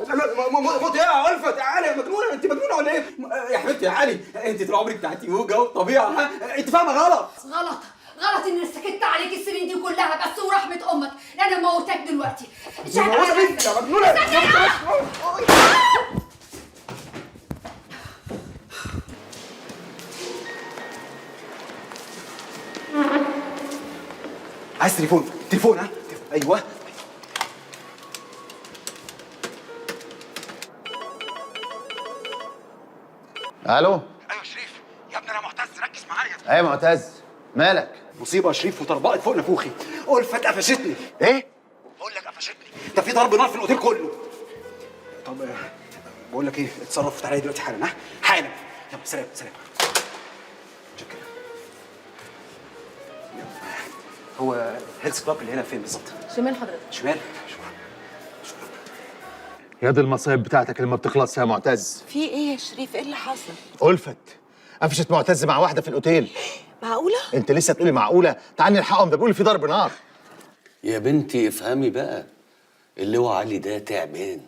موت. لا لا، موت ايه يا ألفت؟ تعالي يا مجنونه، انت مجنونة ولا ايه؟ يا حبيبتي يا علي، انت طول عمرك بتاعت يوجا وطبيعه، ها؟ انت فاهمه غلط. غلط غلط اني سكت عليك السنين دي كلها، بس ورحمة امك انا موتك دلوقتي. يا مجنونة يا مجنونه. عايز تليفون؟ تليفون؟ ها؟ ايوه. الو. ايوه شريف يا ابني، انا معتز، ركز معايا. ايوه معتز، مالك؟ مصيبة يا شريف وطربقت فوق نافوخي، ألفت قفشتني. ايه؟ بقول لك قفشتني، ده في ضرب نار في الاوتيل كله. طب بقول لك ايه، اتصرف وتعالى دلوقتي حالا. ها؟ حالا. يلا سلام سلام. شكرا. هو Health Club اللي هنا فين بالظبط؟ شمال حضرتك. شمال؟ شكرا شكرا. يا دي المصايب بتاعتك اللي ما بتخلصش يا معتز. في ايه يا شريف؟ ايه اللي حصل؟ ألفت قفشت معتز مع واحدة في الاوتيل. معقولة؟ انت لسه تقولي معقولة؟ تعالي نلحقهم، ده بيقولوا في ضرب نار. يا بنتي افهمي بقى، اللي هو علي ده تعبان،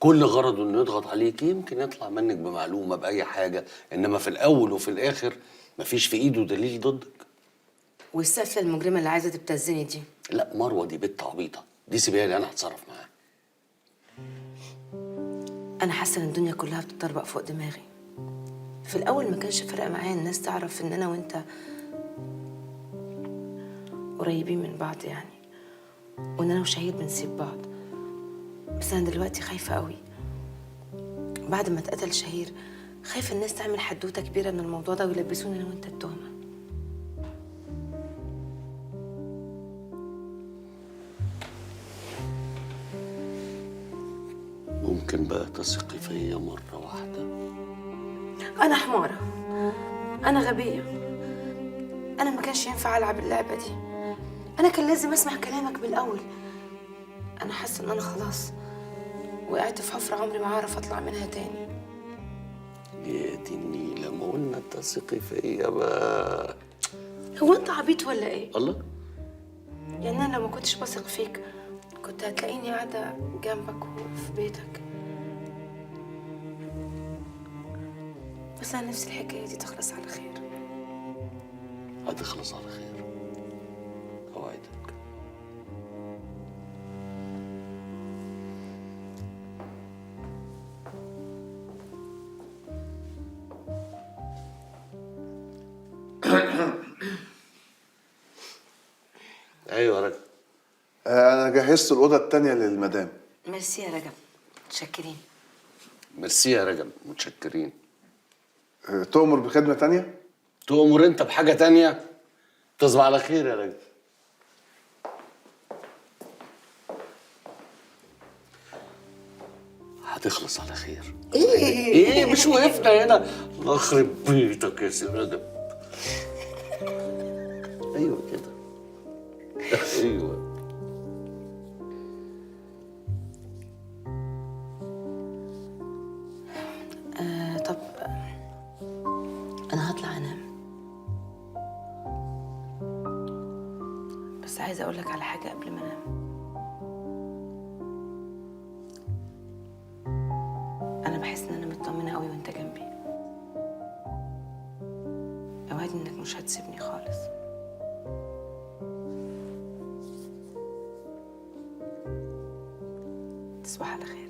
كل غرضه انه يضغط عليك، يمكن يطلع منك بمعلومة باي حاجه، انما في الاول وفي الاخر مفيش في ايده دليل ضدك. والسفله المجرمة اللي عايزه تبتزني دي؟ لا مروه دي بنت عبيطه، دي سيبيها لي انا هتصرف معاها. انا حاسه ان الدنيا كلها بتطربق فوق دماغي. في الاول ما كانش فارقه معايا الناس تعرف ان انا وانت قريبين من بعض يعني، وان انا وشهير بنسيب بعض، بس انا دلوقتي خايفة قوي. بعد ما اتقتل شهير خايفة الناس تعمل حدوتة كبيرة من الموضوع ده ويلبسوني انا وانت التهمة. ممكن بقى تثقي فيا مرة واحدة؟ انا حماره، انا غبية، انا ما كانش ينفع العب اللعبة دي، انا كان لازم اسمع كلامك من الاول. انا حاسه ان انا خلاص وقعت في حفره عمري ما هعرف اطلع منها تاني. يا دي النيله، ما قلنا تثقي فيا بقى. هو انت عبيط ولا ايه؟ الله، يعني انا لو ما كنتش بثق فيك كنت هتلاقيني قاعدة جنبك وفي بيتك. بس انا نفسي الحكاية دي تخلص على خير. هتخلص على خير، اوعدك. ايوه يا رجب. انا جهزت الاوضة الثانية للمدام. ميرسي يا رجب، متشكرين. ميرسي يا رجب، متشكرين. تؤمر بخدمة ثانية؟ تؤمر انت بحاجة تانية؟ تصبح على خير يا رجب. هتخلص على خير. ايه ايه مش وقفنا هنا؟ اخرب بيتك يا سي رجب. ايوه كده. ايوه. طب انا هطلع انام، بس عايزه اقول لك على حاجة قبل ما انام. انا بحس ان انا مطمنه قوي وانت جنبي. اوعدني انك مش هتسيبني خالص. تصبح على خير.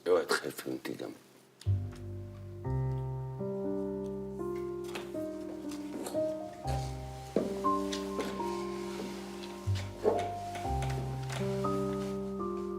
اوعي تخافي وانت جنبي.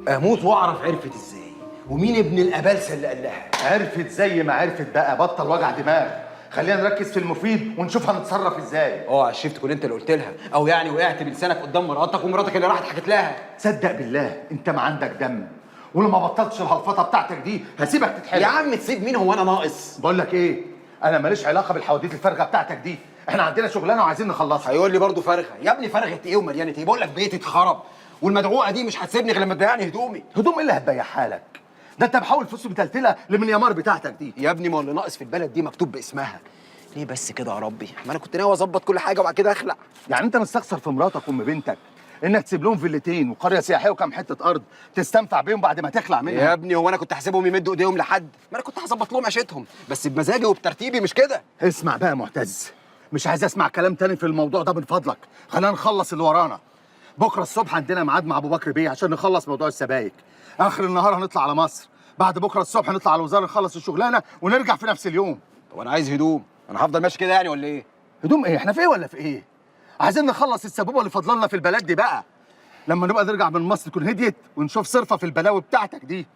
اموت واعرف عرفت ازاي، ومين ابن الابلسه اللي قال لها؟ عرفت زي ما عرفت بقى، بطل وجع دماغ، خلينا نركز في المفيد ونشوف هنتصرف ازاي. اه شفت تكون انت اللي قلت لها، او يعني وقعت بلسانك قدام مراتك ومراتك اللي راحت حكت لها. تصدق بالله انت ما عندك دم، ولو ما بطلتش الهلفطه بتاعتك دي هسيبك تتحرق. يا عم تسيب مين، هو انا ناقص؟ بقول لك ايه، انا ماليش علاقة بالحواديت الفارغة بتاعتك دي، احنا عندنا شغلانة وعايزين نخلصها. هيقول لي برضه فارغة؟ يا ابني فارغة ايه ومليانة ايه؟ بقول لك بيتي اتخرب، والمدعوقه دي مش هتسيبني غير لما تبيعني هدومي. هدوم ايه اللي هتبيعها لك؟ ده انت محول فلوس متلتله لمليمار بتاعتك دي. يا ابني ما هو اللي ناقص في البلد دي مكتوب باسمها. ليه بس كده يا ربي؟ ما انا كنت ناوي اظبط كل حاجة وبعد كده اخلع. يعني انت مستخسر في مراتك وام بنتك انك تسيب لهم فيلتين وقرية سياحية وكام حتة ارض تستنفع بيهم بعد ما تخلع منها؟ يا ابني هو انا كنت حاسبهم يمدوا ايديهم لحد؟ ما انا كنت هظبط لهم عيشتهم بس بمزاجي وبترتيبي، مش كده؟ اسمع بقى يا معتز، مش عايز اسمع كلام تاني في الموضوع ده من فضلك. خلينا نخلص اللي ورانا. بكره الصبح عندنا ميعاد مع ابو بكر بيه عشان نخلص موضوع السبايك. اخر النهار هنطلع على مصر، بعد بكره الصبح نطلع على الوزارة نخلص الشغلانة ونرجع في نفس اليوم. طب انا عايز هدوم، انا هفضل ماشي كده يعني ولا ايه؟ هدوم ايه؟ احنا في ايه ولا في ايه؟ عايزين نخلص السبوبه اللي فضلنا في البلد دي بقى. لما نبقى نرجع من مصر تكون هديت ونشوف صرفه في البلاوي بتاعتك دي.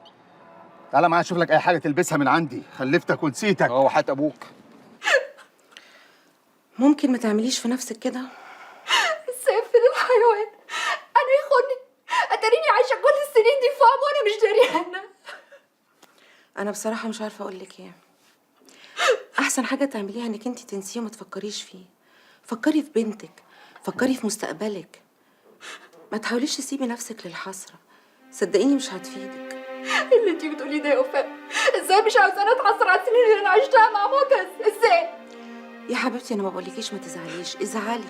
تعالى معايا اشوف لك اي حاجة تلبسها من عندي، خلفتك ونسيتك. اه وحياة ابوك. ممكن ما تعمليش في نفسك كده؟ السافل الحيوان، انا يخوني، اتاريني عايشه كل السنين دي فاهم وانا مش داريانه. انا بصراحة مش عارفه اقول لك ايه. احسن حاجة تعمليها انك انت تنسيه وما تفكريش فيه. فكري في بنتك، فكري في مستقبلك. ما تحاوليش تسيبي نفسك للحسره، صدقيني مش هتفيدك. اللي انت بتقوليه ده يا وفاء، ازاي مش عاوزاني اتحسر على السنين اللي انا عشتها مع معتز؟ ازاي؟ يا حبيبتي انا ما بقولكيش ما تزعليش، ازعلي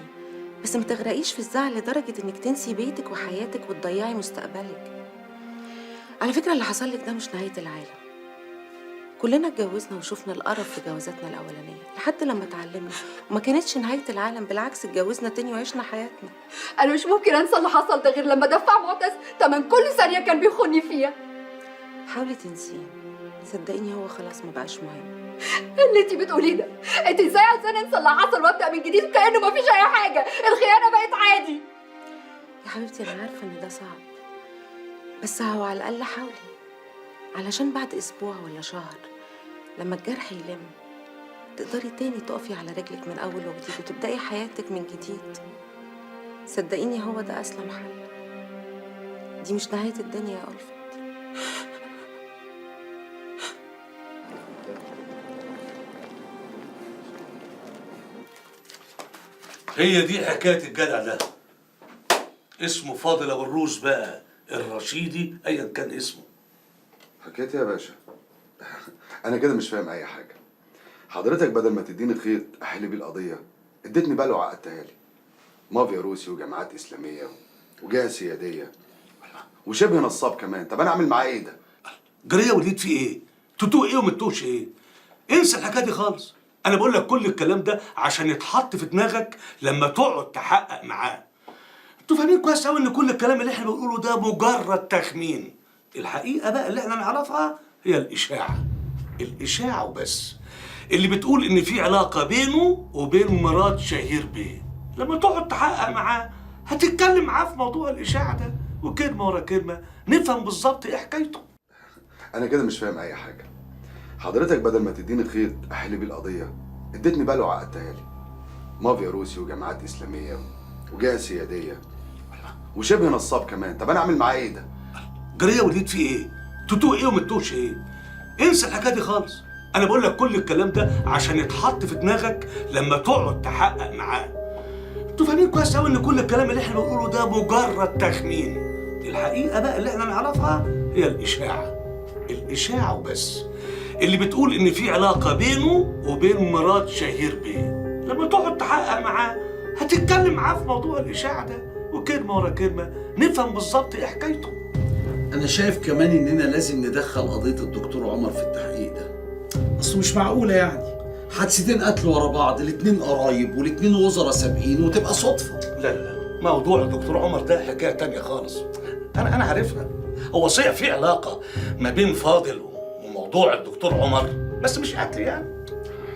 بس ما تغرقيش في الزعل لدرجة انك تنسي بيتك وحياتك وتضيعي مستقبلك. على فكرة اللي حصل لك ده مش نهاية العالم. كلنا اتجوزنا وشفنا القرف في جوازاتنا الاولانية لحد لما اتعلمنا، وما كانتش نهاية العالم، بالعكس اتجوزنا تاني وعشنا حياتنا. انا مش ممكن انسى اللي حصل ده غير لما دفع معتز تمن كل ثانية كان بيخوني فيها. حاولي تنسيه، صدقيني هو خلاص ما بقاش مهم. اللي انت بتقوليه ده، انت ازاي عايزاني انسى اللي حصل وابدا من جديد وكانه ما فيش اي حاجة؟ الخيانة بقت عادي. يا حبيبتي انا عارفه ان ده صعب، بس هو على الاقل حاولي، علشان بعد اسبوع ولا شهر لما الجرح يلم تقدري تاني تقفي على رجلك من اول وجديد وتبداي حياتك من جديد. صدقيني هو ده اسلم حل. دي مش نهاية الدنيا يا ألفت. هي دي حكاية الجدع ده. اسمه فاضل ابو الروس بقى، الرشيدي ايا كان اسمه. حكاية يا باشا؟ انا كده مش فاهم اي حاجة. حضرتك بدل ما تديني خيط احل بيه القضية اديتني بقى وعقدتها لي. مافيا روسي وجماعات اسلامية وجهه سيادية وشبه نصاب كمان. طب انا اعمل معاه ايه ده؟ جريه وليد في ايه؟ تتوه ايه وما تتوهش ايه؟ انسى الحكاية دي خالص. انا بقول لك كل الكلام ده عشان يتحط في دماغك لما تقعد تحقق معاه. انتوا فاهمين كويس قوي ان كل الكلام اللي احنا بنقوله ده مجرد تخمين. الحقيقة بقى اللي احنا نعرفها هي الاشاعة. الاشاعة وبس. اللي بتقول ان في علاقة بينه وبين مرات شهير بيه. لما تقعد تحقق معاه هتتكلم معاه في موضوع الاشاعة ده، وكلمه ورا كلمة نفهم بالظبط ايه حكايته. انا كده مش فاهم اي حاجة. حضرتك بدل ما تديني خيط احل بيه القضية اديتني بقى وعقدتها لي. مافيا روسي وجماعات اسلامية وجهه سيادية وشبه نصاب كمان. طب انا اعمل معاه ايه ده؟ جريه وليد في ايه؟ تتوه ايه وما تتوهش ايه؟ انسى الحكاية دي خالص. انا بقول لك كل الكلام ده عشان يتحط في دماغك لما تقعد تحقق معاه. انتوا فاهمين كويس قوي ان كل الكلام اللي احنا بنقوله ده مجرد تخمين. الحقيقة بقى اللي احنا نعرفها هي الاشاعة. الاشاعة وبس. اللي بتقول ان في علاقة بينه وبين مرات شهير بيه. لما تقعد تحقق معاه هتتكلم معاه في موضوع الاشاعة ده، وكلمه ورا كلمة نفهم بالظبط ايه حكايته. انا شايف كمان اننا لازم ندخل قضية الدكتور عمر في التحقيق ده. اصل مش معقولة يعني حادثتين قتل ورا بعض، الاتنين قرايب والاتنين وزراء سابقين، وتبقى صدفة. لا لا، موضوع الدكتور عمر ده حكاية تانية خالص. انا عارفها. هو صحيح في علاقة ما بين فاضل وموضوع الدكتور عمر، بس مش قتل يعني.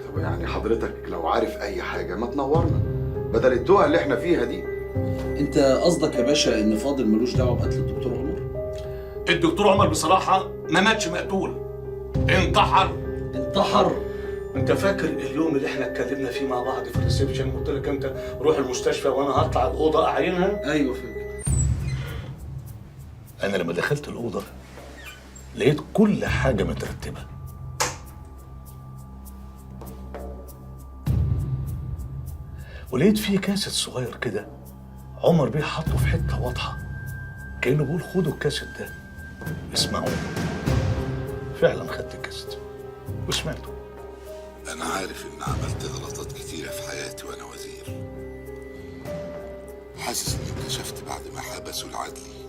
طب يعني حضرتك لو عارف اي حاجة ما تنورنا بدل التوهه اللي احنا فيها دي. انت قصدك يا باشا ان فاضل ملوش دعوه بقتل الدكتور عمر؟ الدكتور عمر بصراحة ما ماتش مقتول، انتحر. انتحر؟ انت فاكر اليوم اللي احنا اتكلمنا فيه مع بعض في ال reception؟ قلت لك انت روح المستشفى وانا هطلع الاوضة اعينها. ايوه فاكر. انا لما دخلت الاوضة لقيت كل حاجة مترتبة. ولقيت فيه كاسيت صغير كده عمر بيه حاطه في حتة واضحة، كانه بيقول خدوا الكاسيت ده اسمعوه. فعلا خدت الكاسيت وسمعته. أنا عارف إن عملت غلطات كتيرة في حياتي وأنا وزير. حاسس إني انكشفت بعد ما حبسوا العدلي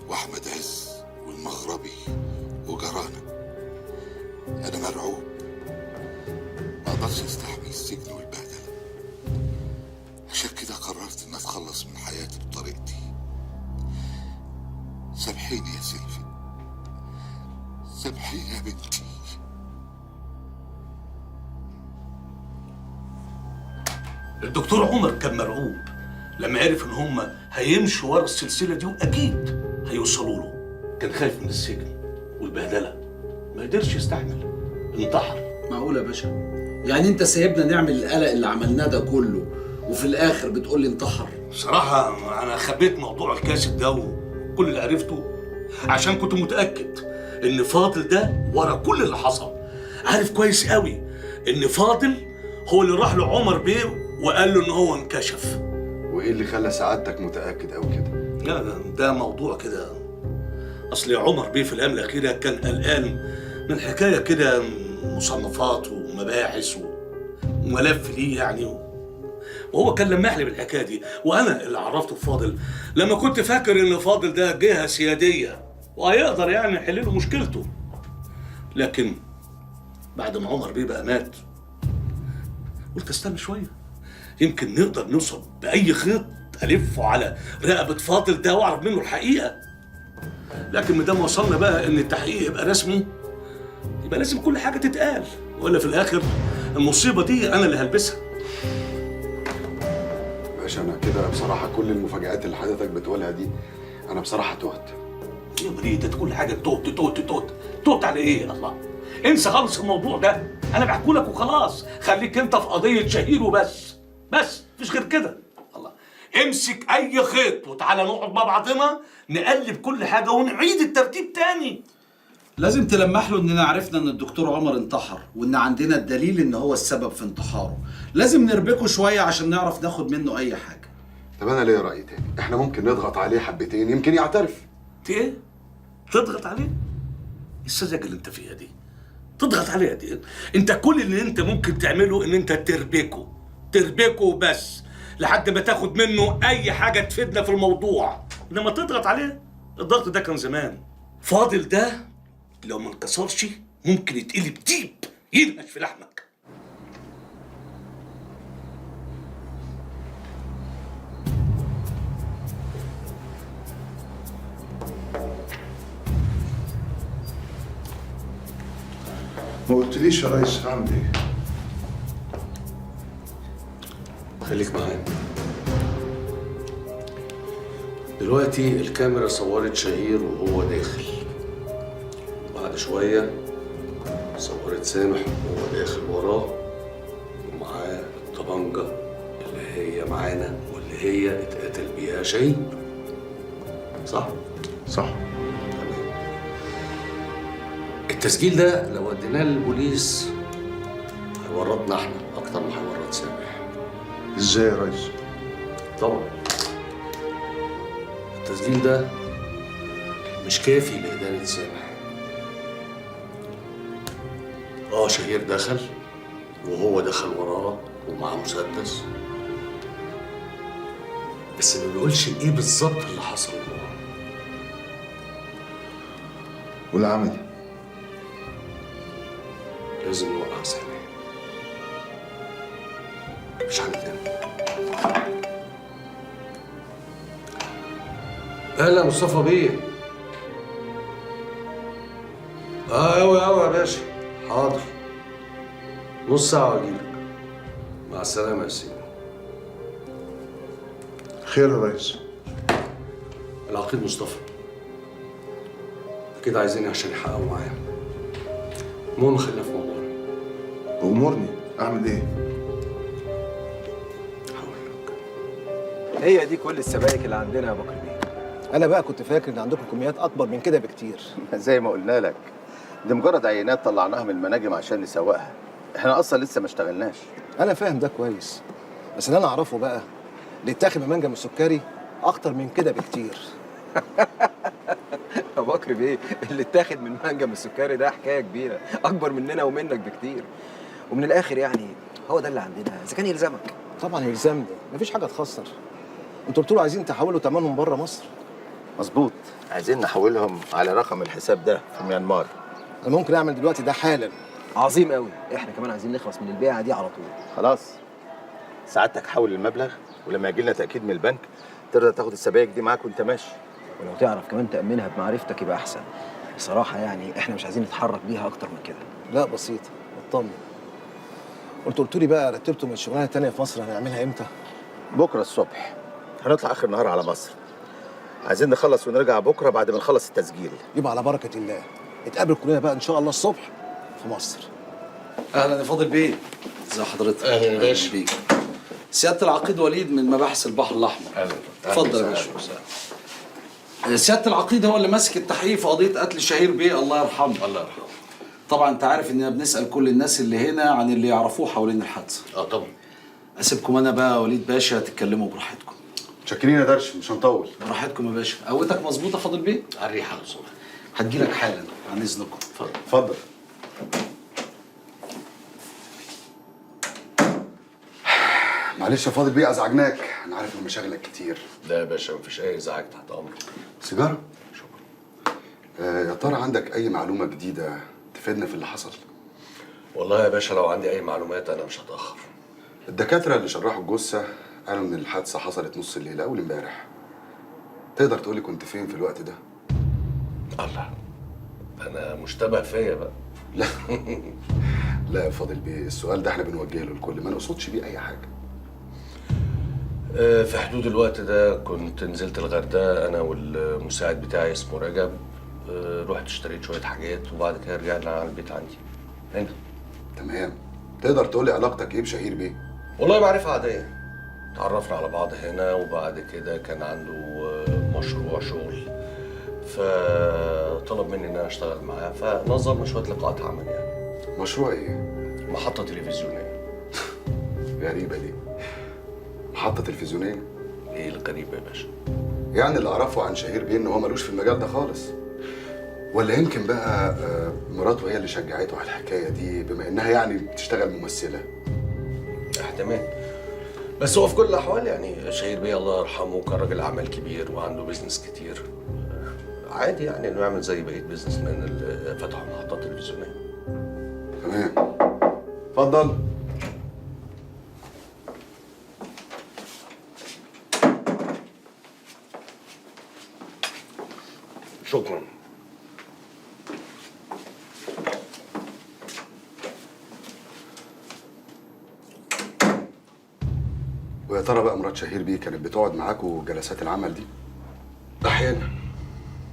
وأحمد عز والمغربي وجرانا. أنا مرعوب، ما أقدرش أستحمل السجن والبهدلة. عشان كده قررت إن أتخلص من حياتي بطريقتي. سامحيني يا سيلفي، سامحيني يا بنتي. الدكتور عمر كان مرعوب لما عرف ان هم هيمشوا ورا السلسلة دي واكيد هيوصلوا له. كان خايف من السجن والبهدله، ما قدرش يستحمل، انتحر. معقول يا باشا؟ يعني انت سايبنا نعمل القلق اللي عملناه ده كله وفي الاخر بتقول لي انتحر؟ بصراحة انا خبيت موضوع الكاسيت ده وكل اللي عرفته عشان كنت متاكد ان فاضل ده ورا كل اللي حصل. عارف كويس قوي ان فاضل هو اللي راح لعمر بيه وقال له ان هو انكشف. وايه اللي خلى سعادتك متاكد قوي كده؟ لا ده موضوع كده. اصل عمر بيه في الايام الاخيرة كان قلقان من حكاية كده، مصنفات ومباحث وملف ليه يعني، وهو كان لمح لي بالحكاية دي، وانا اللي عرفته بفاضل لما كنت فاكر ان فاضل ده جهة سيادية وهيقدر يعني يحل له مشكلته. لكن بعد ما عمر بيه بقى مات قلت استنى شوية، يمكن نقدر نوصل باي خيط الفه على رقبة فاضل ده واعرف منه الحقيقة. لكن ما دام وصلنا بقى ان التحقيق يبقى رسمي، يبقى لازم كل حاجة تتقال، والا في الاخر المصيبة دي انا اللي هلبسها. باشا انا كده بصراحة كل المفاجآت اللي حضرتك بتقولها دي انا بصراحة تهت. يا بريد ده كل حاجة تهت تهت تهت تهت على ايه؟ الله، انسى خالص الموضوع ده، انا بحكي لك وخلاص. خليك انت في قضية شهير وبس، بس مفيش غير كده. الله، امسك اي خيط وتعالى نقعد مع بعضنا نقلب كل حاجة ونعيد الترتيب تاني. لازم تلمح له اننا عرفنا ان الدكتور عمر انتحر وان عندنا الدليل ان هو السبب في انتحاره. لازم نربكه شوية عشان نعرف ناخد منه اي حاجة. طب انا ليا راي تاني، احنا ممكن نضغط عليه حبتين يمكن يعترف. ايه؟ تضغط عليه؟ ايه السذاجة اللي انت فيها دي؟ تضغط عليه دي؟ انت كل اللي انت ممكن تعمله ان انت تربكه، تربكه بس لحد ما تاخد منه اي حاجة تفيدنا في الموضوع. انما تضغط عليه، الضغط ده كان زمان. فاضل ده لو ما انكسرش ممكن يتقلب ديب ينهش في لحمك. ما قلتليش يا ريس هعمل ايه؟ خليك معايا. دلوقتي الكاميرا صورت شهير وهو داخل، بعد شوية صورت سامح وهو داخل وراه ومعاه الطبنجة اللي هي معانا واللي هي اتقتل بيها شهير. صح؟ صح. تمام. التسجيل ده لو اديناه للبوليس هيورطنا احنا اكتر ما هيورط سامح. ازاي يا ريس؟ طبعا التسجيل ده مش كافي لإدانة سامح. شهير دخل وهو دخل وراه ومعاه مسدس، بس ما بيقولش ايه بالظبط اللي حصل جوه. والعمل لازم نوقع سامح، مفيش حل تاني. اهلا مصطفى بيه. اوي اوي يا باشا، حاضر، نص ساعة واجيلك. مع السلامة يا سيدي. خير يا ريس. العقيد مصطفى أكيد عايزيني عشان يحققوا معايا. المهم خلينا في موضوعنا. أمرني أعمل إيه؟ هقول لك. هي دي كل السبائك اللي عندنا يا بكر بيه. أنا بقى كنت فاكر إن عندكم كميات أكبر من كده بكتير. زي ما قلنا لك، دي مجرد عينات طلعناها من المناجم عشان نسوقها. احنا اصلا لسه ما اشتغلناش. انا فاهم ده كويس، بس اللي انا اعرفه بقى اللي اتاخد من منجم السكري اكتر من كده بكتير. يا بكر بيه، اللي اتاخد من منجم السكري ده حكاية كبيرة، اكبر مننا ومنك بكتير. ومن الاخر يعني هو ده اللي عندنا، اذا كان يلزمك. طبعا يلزمني، مفيش حاجة تخسر. انتوا قلتوا له عايزين تحولوا ثمنهم بره مصر. مظبوط، عايزين نحولهم على رقم الحساب ده في ميانمار. انا ممكن اعمل دلوقتي ده حالا. عظيم قوي، احنا كمان عايزين نخلص من البيعة دي على طول. خلاص سعادتك حول المبلغ، ولما يجي لنا تاكيد من البنك تقدر تاخد السبائك دي معاك وانت ماشي. ولو تعرف كمان تأمنها بمعرفتك يبقى احسن. بصراحة يعني احنا مش عايزين نتحرك بيها اكتر من كده. لا بسيطة، اطمن. قلت لي بقى رتبتوا من شغلانة تانية في مصر هنعملها امتى؟ بكره الصبح هنطلع اخر النهار على مصر. عايزين نخلص ونرجع بكره بعد ما نخلص التسجيل. يبقى على بركة الله، نتقابل كلنا بقى ان شاء الله الصبح في مصر. اهلا يا فاضل بيه، ازي حضرتك؟ اهلا يا باشا. بيك. سيادة العقيد وليد من مباحث البحر الاحمر. اهلا. اتفضل يا باشا. سيادة العقيد هو اللي ماسك التحقيق في قضية قتل شهير بيه الله يرحمه. الله يرحمه. طبعا انت عارف اننا بنسال كل الناس اللي هنا عن اللي يعرفوه حوالين الحادثة. اه طبعا. اسيبكم انا بقى يا وليد باشا تتكلموا براحتكم. متشكرين يا درش، مش هنطول. براحتكم يا باشا. قوتك مظبوطة فاضل بيه؟ على الريحة لو سمحت. هتجيلك حالا عن اذنكم. اتفضل. اتفضل. معلش يا فاضل بيه ازعجناك، انا عارف ان مشاغلك كتير. لا يا باشا مفيش اي ازعاج، تحت امرك. سيجارة؟ شكرا. يا ترى عندك اي معلومة جديدة تفيدنا في اللي حصل؟ والله يا باشا لو عندي اي معلومات انا مش هتاخر. الدكاترة اللي شرحوا الجثة قالوا ان الحادثة حصلت نص الليل اول امبارح. تقدر تقولي كنت فين في الوقت ده؟ الله، انا مشتبه فيا بقى. لا لا يا فاضل بيه، السؤال ده احنا بنوجهه للكل، ما نقصدش بيه اي حاجة. في حدود الوقت ده كنت نزلت الغردقه انا والمساعد بتاعي اسمه رجب. رحت اشتريت شوية حاجات وبعد كده رجعنا على البيت عندي هنا. تمام. تقدر تقولي علاقتك ايه بشهير بيه؟ والله معرفة عادية، تعرفنا على بعض هنا وبعد كده كان عنده مشروع شغل فطلب مني ان انا اشتغل معاه، فنظمنا شوية لقاءات عمل. يعني مشروع ايه؟ محطة تلفزيونية. غريبة دي، محطة تلفزيونية؟ ايه الغريب يا باشا؟ يعني اللي اعرفه عن شهير بيه ان هو ملوش في المجال ده خالص. ولا يمكن بقى مراته هي اللي شجعته على الحكاية دي بما انها يعني بتشتغل ممثلة. احتمال، بس هو في كل الاحوال يعني شهير بيه الله يرحمه كان راجل اعمال كبير وعنده business كتير. عادي يعني انه يعمل زي بقية businessman اللي فتحوا محطات تلفزيونية. تمام. اتفضل. شكرا. ويا ترى بقى مرات شهير بيه كانت بتقعد معاكوا جلسات العمل دي؟ احيانا.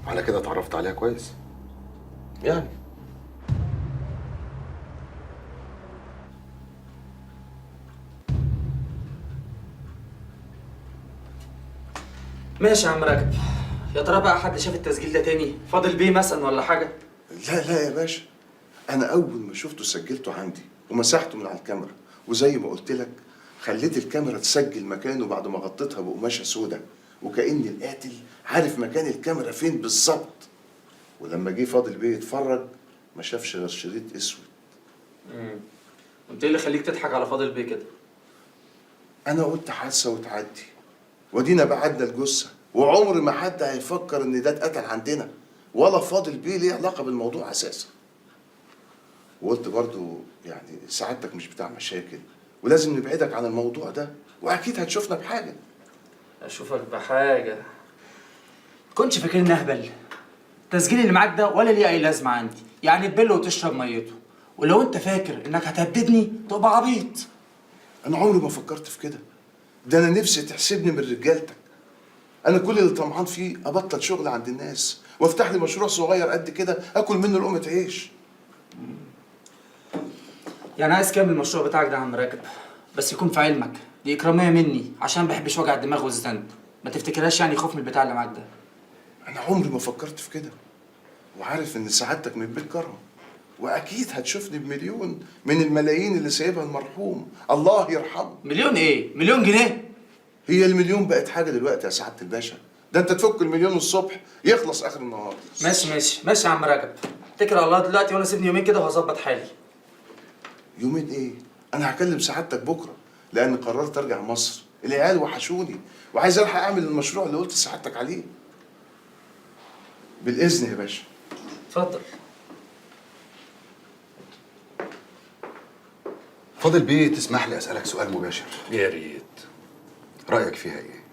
على كده اتعرفت عليها كويس. يعني ماشي يا عم رجب. يا ترى بقى حد شاف التسجيل ده تاني؟ فاضل بيه مثلا ولا حاجة؟ لا لا يا باشا، انا اول ما شفته سجلته عندي ومسحته من على الكاميرا، وزي ما قلت لك خليت الكاميرا تسجل مكانه بعد ما غطيتها بقماشه سودا، وكأن القاتل عارف مكان الكاميرا فين بالظبط. ولما جه فاضل بيه يتفرج ما شافش غير شريط اسود. انت ايه اللي خليك تضحك على فاضل بيه كده؟ انا قلت حادثه وتعدي، ودينا بعدنا الجثة، وعمر ما حد هيفكر ان ده اتقتل عندنا، ولا فاضل بيه ليه علاقة بالموضوع اساسا. وقلت برضو يعني سعادتك مش بتاع مشاكل، ولازم نبعدك عن الموضوع ده، واكيد هتشوفنا بحاجة. اشوفك بحاجة؟ كنتش فاكرني اهبل؟ التسجيل اللي معاك ده ولا ليه اي لازمه عندي، يعني تبله وتشرب ميته. ولو انت فاكر انك هتهددني تبقى عبيط. انا عمري ما فكرت في كده، ده انا نفسي تحسبني من رجالتك. انا كل اللي طمعان فيه ابطل شغل عند الناس وافتح لي مشروع صغير قد كده اكل منه لقمة عيش. يعني عايز كام المشروع بتاعك ده يا عم راكب؟ بس يكون في علمك دي اكراميه مني عشان ما بحبش وجع الدماغ والزن. ما تفتكرهاش يعني خوف من البتاع اللي معاك ده. انا عمري ما فكرت في كده، وعارف ان سعادتك من بيت كرم، واكيد هتشوفني بمليون من الملايين اللي سايبها المرحوم الله يرحمه. مليون ايه؟ مليون جنيه؟ هي المليون بقت حاجة دلوقتي يا سعادة الباشا؟ ده انت تفك المليون الصبح يخلص اخر النهار. ماشي ماشي ماشي يا عم رجب، اتكل على الله دلوقتي وانا سيبني يومين كده وهظبط حالي. يومين ايه؟ انا هكلم سعادتك بكره، لان قررت ارجع مصر، العيال وحشوني وعايز الحق اعمل المشروع اللي قلت لسعادتك عليه. بالاذن يا باشا. اتفضل. فاضل بيه، تسمح لي اسالك سؤال مباشر؟ يا ريت. رايك فيها ايه؟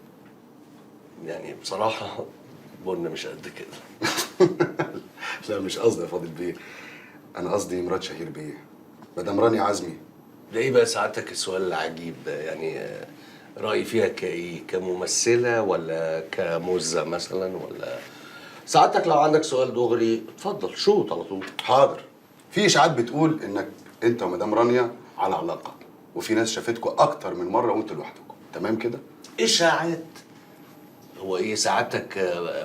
يعني بصراحة بن مش قد كده. لا مش قصدي يا فاضل بيه، انا قصدي مرات شهير بيه، مدام رانيا عزمي. ده ايه بقى سعادتك السؤال العجيب ده؟ يعني رايي فيها كايه؟ كممثله ولا كمزه مثلا؟ ولا سعادتك لو عندك سؤال دغري اتفضل شوط على طول. حاضر. في اشاعات بتقول انك انت ومدام رانيا على علاقة، وفي ناس شافتكوا اكتر من مرة وانتوا لوحدكم، تمام كده؟ اشاعات؟ هو ايه سعادتك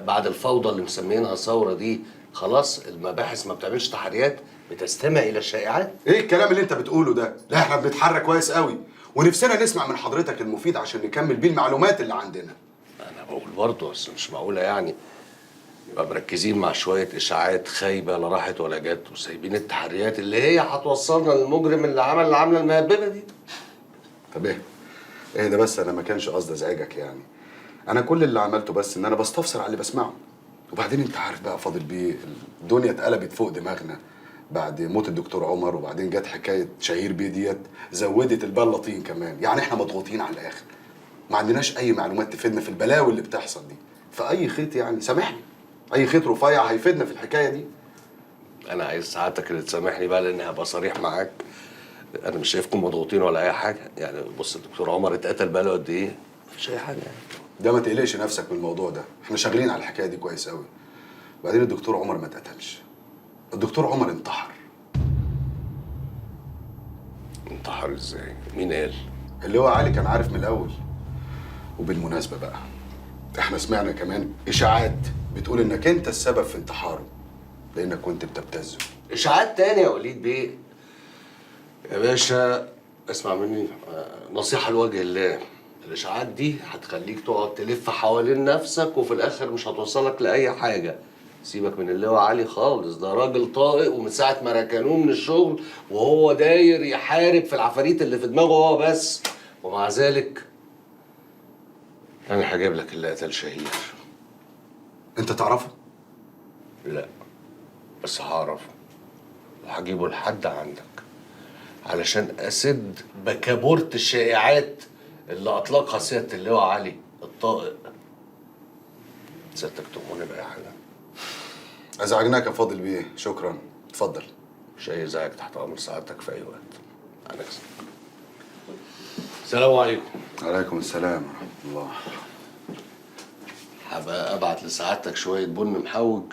بعد الفوضى اللي مسمينها ثورة دي خلاص المباحث ما بتعملش تحريات، بتستمع الى الشائعات؟ ايه الكلام اللي انت بتقوله ده؟ لا احنا بنتحرك كويس قوي، ونفسنا نسمع من حضرتك المفيد عشان نكمل بيه المعلومات اللي عندنا. انا بقول برضه بس مش معقولة يعني يبقى مركزين مع شوية اشاعات خايبة لا راحت ولا جت، وسايبين التحريات اللي هي هتوصلنا للمجرم اللي عمل العملة المهببه دي. طب ايه؟ ايه ده بس، انا ما كانش قصدي ازعجك يعني. انا كل اللي عملته بس ان انا بستفسر على اللي بسمعه. وبعدين انت عارف بقى فاضل بيه، الدنيا اتقلبت فوق دماغنا بعد موت الدكتور عمر، وبعدين جت حكاية شهير بيه ديت زودت البلاطين كمان، يعني احنا مضغوطين على الاخر. ما عندناش اي معلومات تفيدنا في البلاوي اللي بتحصل دي. فاي خيط يعني سامحني، اي خيط رفيع هيفيدنا في الحكاية دي. انا عايز سعادتك اللي تسامحني بقى لان هبقى صريح معاك، انا مش شايفكم مضغوطين ولا اي حاجة. يعني بص الدكتور عمر اتقتل بقاله قد ايه؟ مفيش اي حاجة يعني. ده ما تقلقش نفسك من الموضوع ده، احنا شغالين على الحكاية دي كويس قوي. بعدين الدكتور عمر ما اتقتلش، الدكتور عمر انتحر. انتحر ازاي؟ مين قال؟ اللي هو علي كان عارف من الاول. وبالمناسبة بقى احنا سمعنا كمان اشاعات بتقول انك انت السبب في انتحاره لانك كنت بتبتزه. اشاعات تاني يا وليد بيه؟ يا باشا اسمع مني نصيحة لوجه الله، الاشاعات دي هتخليك تقعد تلف حوالين نفسك وفي الاخر مش هتوصلك لاي حاجة. سيبك من اللواء علي خالص، ده راجل طائق ومن ساعة ما ركنوه من الشغل وهو داير يحارب في العفاريت اللي في دماغه هو بس، ومع ذلك انا هجيب لك اللي قتل شهير. انت تعرفه؟ لا بس هعرفه وهجيبه لحد عندك علشان اسد بكابورت الشائعات اللي اطلقها سيادة اللواء علي الطائق. سيادتك تؤمرني باي حاجة؟ ازعجناك يا فاضل بيه، شكرا. اتفضل. مش اي ازعاج، تحت امر سعادتك في اي وقت. عليك السلام عليكم. وعليكم السلام ورحمة الله. هبقى ابعت لسعادتك شوية بن محوج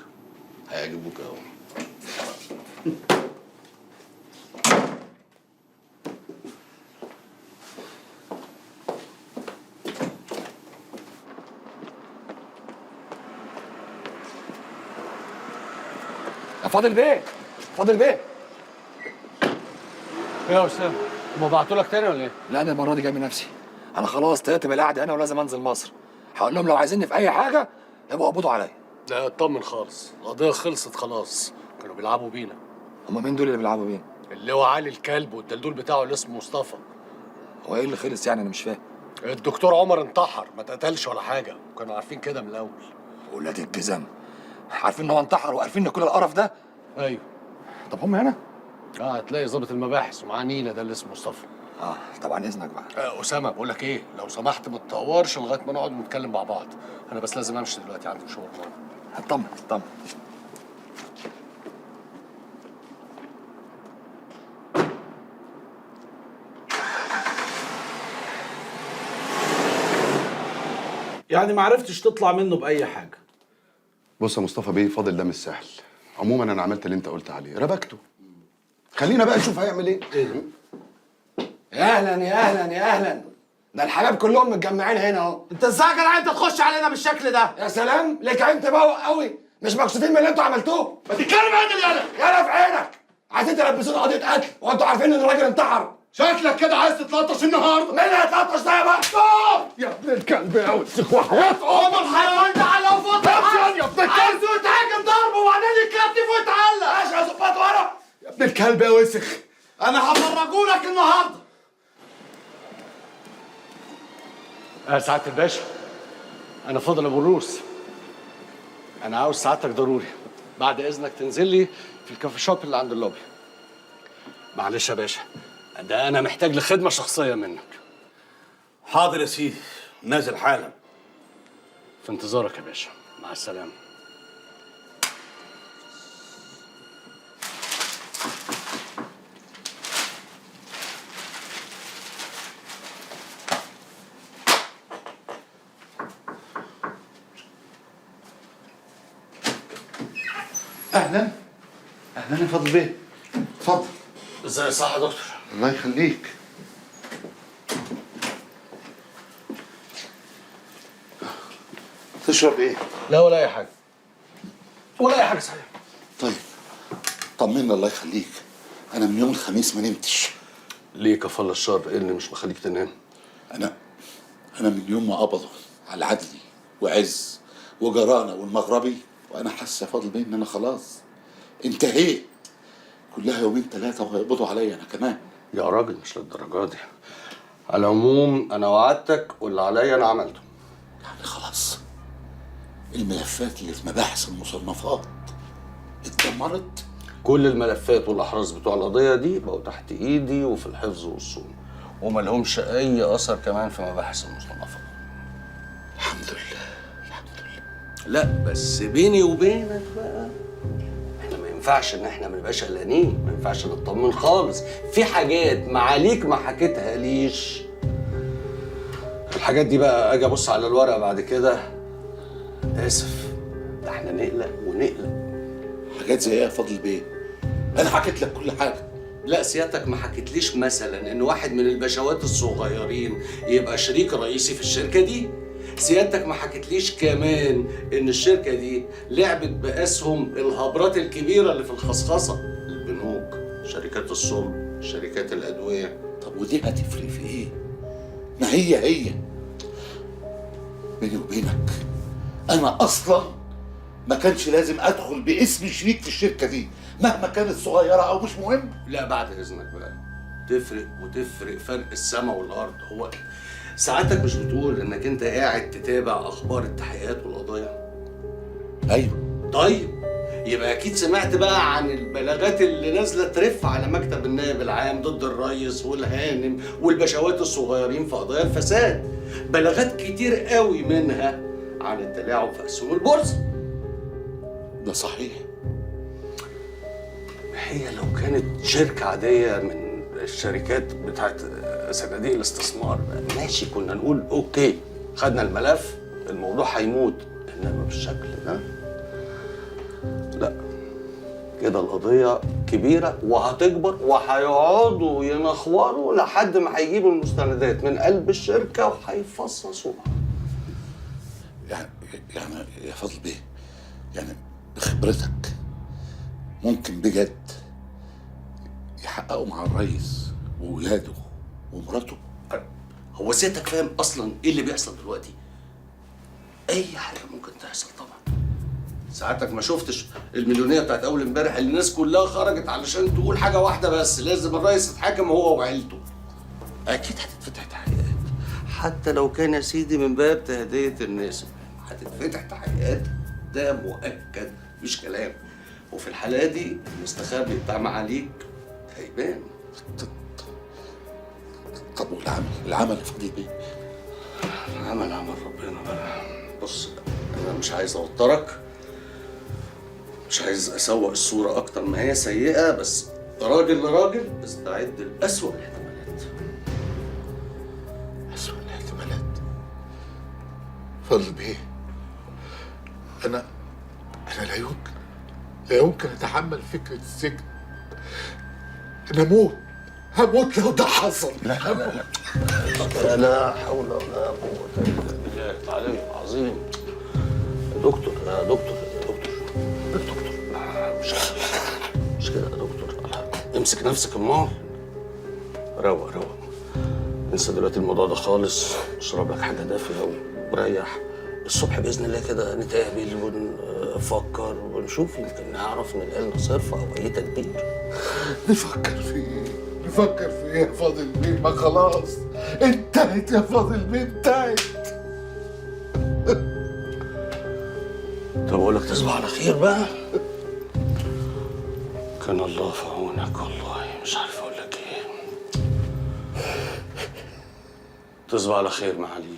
هيعجبوك قوي. يا فاضل بيه، فاضل بيه. ايه يا اسامة؟ هما بعتوا لك تاني ولا ايه؟ لا انا المرة دي جاي من نفسي. انا خلاص طلعت من القعدة هنا ولازم انزل مصر. هقول لهم لو عايزيني في اي حاجة يبقوا قبضوا عليا. لا اطمن خالص، القضية خلصت خلاص، كانوا بيلعبوا بينا. هما مين دول اللي بيلعبوا بينا؟ اللواء علي الكلب والدلدول بتاعه اللي اسمه مصطفى. هو ايه اللي خلص يعني؟ انا مش فاهم. الدكتور عمر انتحر، ما اتقتلش ولا حاجة، وكانوا عارفين كده من الاول. ولاد الجزم، عارفين ان هو انتحر وعارفين ان كل القرف ده؟ ايوه. طب هم هنا؟ اه هتلاقي ظابط المباحث ومعاه نيله ده اللي اسمه مصطفى. اه طبعا اذنك بقى. اسامة بقول لك ايه، لو سمحت ما تطورش لغاية ما نقعد ونتكلم مع بعض، انا بس لازم امشي دلوقتي عندي مشوار مهم. اطمن اطمن. يعني ما عرفتش تطلع منه باي حاجة. بص يا مصطفى بيه، فاضل ده مش سهل. عموما انا عملت اللي انت قلت عليه، ربكته. خلينا بقى نشوف هيعمل ايه. يا اهلا يا اهلا يا اهلا، ده الحبايب كلهم متجمعين هنا اهو. انت ازاي يا جدع انت تخش علينا بالشكل ده؟ يا سلام، ليك عين تبوق قوي، مش مبسوطين من اللي انتوا عملتوه؟ ما تتكلم عدل يالا. يالا في عينك، عايزين تلبسونا قضية قتل وانتوا عارفين ان الراجل انتحر. شكلك كده عايز تتلطش النهارده. مين اللي هيتلطش ده يا بقى؟ يا ابن الكلب يا وسخ وحياة امك الحيوان ده على فوق. يا ابن الكلب عايزه يتحاكم ضرب وبعدين يتكتف ويتعلق. ماشي يا ظباط ورا. يا ابن الكلب يا وسخ، انا هفرجهولك النهارده. سعادة الباشا، أنا فاضل أبو الروس. أنا عاوز سعادتك ضروري، بعد إذنك تنزل لي في ال coffee shop اللي عند اللوبي. معلش يا باشا، ده أنا محتاج لخدمة شخصية منك. حاضر يا سيدي، نازل حالا. في انتظارك يا باشا، مع السلامة. اهلا اهلا يا فضل بيه، اتفضل. ازاي صح يا دكتور؟ الله يخليك. تشرب ايه؟ لا ولا اي حاجة. ولا اي حاجة صحيح. طيب طمنا الله يخليك، انا من يوم الخميس ما نمتش. ليه كفل الشر؟ ايه اللي مش مخليك تنام؟ انا من يوم ما قبضوا على عدلي وعز وجرانا والمغربي وانا حاسه يا فاضل بيه ان انا خلاص انتهيت. كلها يومين ثلاثة وهيقبضوا عليا انا كمان. يا راجل مش للدرجة دي. على العموم انا وعدتك واللي عليا انا عملته. يعني خلاص الملفات اللي في مباحث المصنفات اتدمرت؟ كل الملفات والاحراز بتوع القضية دي بقوا تحت ايدي وفي الحفظ والصون، وما لهمش اي اثر كمان في مباحث المصنفات. الحمد لله الحمد لله. لا بس بيني وبينك بقى، احنا ما ينفعش ان احنا ما نبقاش قلقانين، ما ينفعش نطمن خالص. في حاجات معاليك ما حكيتها ليش. الحاجات دي بقى اجي ابص على الورقة بعد كده، اسف، ده احنا نقلق ونقلق. حاجات زي ايه يا فضل بيه؟ انا حكيت لك كل حاجة. لا سيادتك ما حكيتليش مثلا ان واحد من البشوات الصغيرين يبقى شريك رئيسي في الشركة دي. سيادتك ما حكيتليش كمان ان الشركة دي لعبت باسهم الهبرات الكبيرة اللي في الخصخصه، البنوك، شركات الصلب، شركات الادوية. طب ودي هتفرق في ايه؟ ما هي هي. بيني وبينك انا اصلا ما كانش لازم ادخل باسم شريك في الشركة دي مهما كانت صغيرة او مش مهم. لا بعد اذنك بقى، تفرق وتفرق فرق السماء والارض. هو ساعتك مش بتقول انك انت قاعد تتابع اخبار التحقيقات والقضايا؟ ايوه. طيب يبقى اكيد سمعت بقى عن البلاغات اللي نازله ترف على مكتب النائب العام ضد الريس والهانم والبشوات الصغيرين في قضايا الفساد. بلاغات كتير قوي منها عن التلاعب في اسهم البورصة. ده صحيح. هي لو كانت شركة عادية من الشركات بتاعت صناديق الاستثمار ماشي، كنا نقول okay خدنا الملف الموضوع هيموت، انما بالشكل ده لا، كده القضية كبيرة وهتكبر وهيقعدوا ينخوروا لحد ما هيجيبوا المستندات من قلب الشركة وهيفصصوها. يعني يا فضل بيه، يعني بخبرتك ممكن بجد يحققوا مع الريس وولاده ومراته؟ هو سيادتك فاهم اصلا ايه اللي بيحصل دلوقتي؟ اي حاجة ممكن تحصل طبعا. ساعتك ما شفتش المليونيه بتاعت اول امبارح اللي الناس كلها خرجت علشان تقول حاجة واحدة بس، لازم الريس يتحاكم هو وعيلته. اكيد هتتفتح تحقيقات، حتى لو كان يا سيدي من باب تهديه الناس هتتفتح تحقيقات، ده مؤكد مش كلام. وفي الحالة دي المستخبي بتاع معاليك هيبان. طب والعمل؟ العمل يا فضل بيه؟ العمل عمل ربنا بقى. بص انا مش عايز اوترك، مش عايز اسوق الصورة اكتر ما هي سيئه، بس راجل لراجل استعد لأسوأ الاحتمالات. أسوأ الاحتمالات؟ فضل بيه انا لا يمكن اتحمل فكرة السجن. انا هموت لو ده حصل. لا لا لا لا، لا حول ولا قوة الا بالله العلي العظيم. يا دكتور يا دكتور يا دكتور يا دكتور، مش كده يا دكتور، امسك نفسك. امال روق روق، انسى دلوقتي الموضوع ده خالص، اشرب لك حاجة دافيه وريح. الصبح باذن الله كده نتقابل ونفكر ونشوف يمكن نعرف نلاقي لنا صرفه او اي تدبير. نفكر في ايه؟ نفكر في ايه يا فاضل بيه؟ ما خلاص انتهت يا فاضل بيه، انتهت. طب اقول لك تصبح على خير بقى. كان الله في عونك والله، مش عارف اقول لك ايه. تصبح على خير معاليك.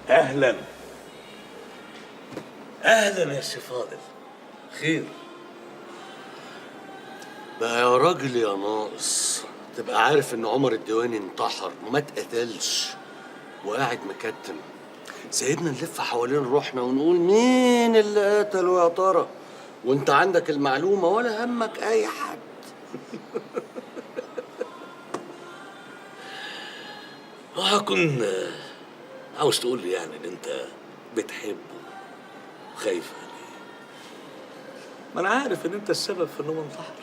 اهلا اهلا يا سي فاضل. خير بقى يا راجل يا ناقص، تبقى عارف ان عمر الديواني انتحر وما اتقتلش وقاعد مكتم، سايبنا نلف حوالين روحنا ونقول مين اللي قتله يا ترى، وانت عندك المعلومة ولا همك اي حد. وهكون عاوز تقول لي يعني ان انت بتحبه وخايف عليه؟ ما انا عارف ان انت السبب في انه انتحر.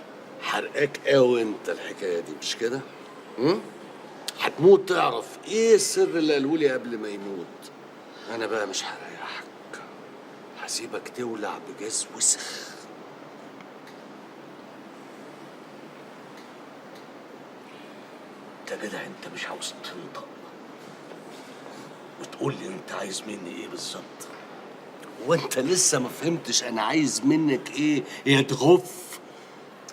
حرقك قوي انت الحكاية دي مش كده؟ هتموت تعرف ايه السر اللي قاله لي قبل ما يموت. انا بقى مش هريحك، هسيبك تولع بجاز وسخ. انت جدع، انت مش عاوز تنطق وتقول لي انت عايز مني ايه بالظبط؟ وانت لسه ما فهمتش انا عايز منك ايه يا تغف؟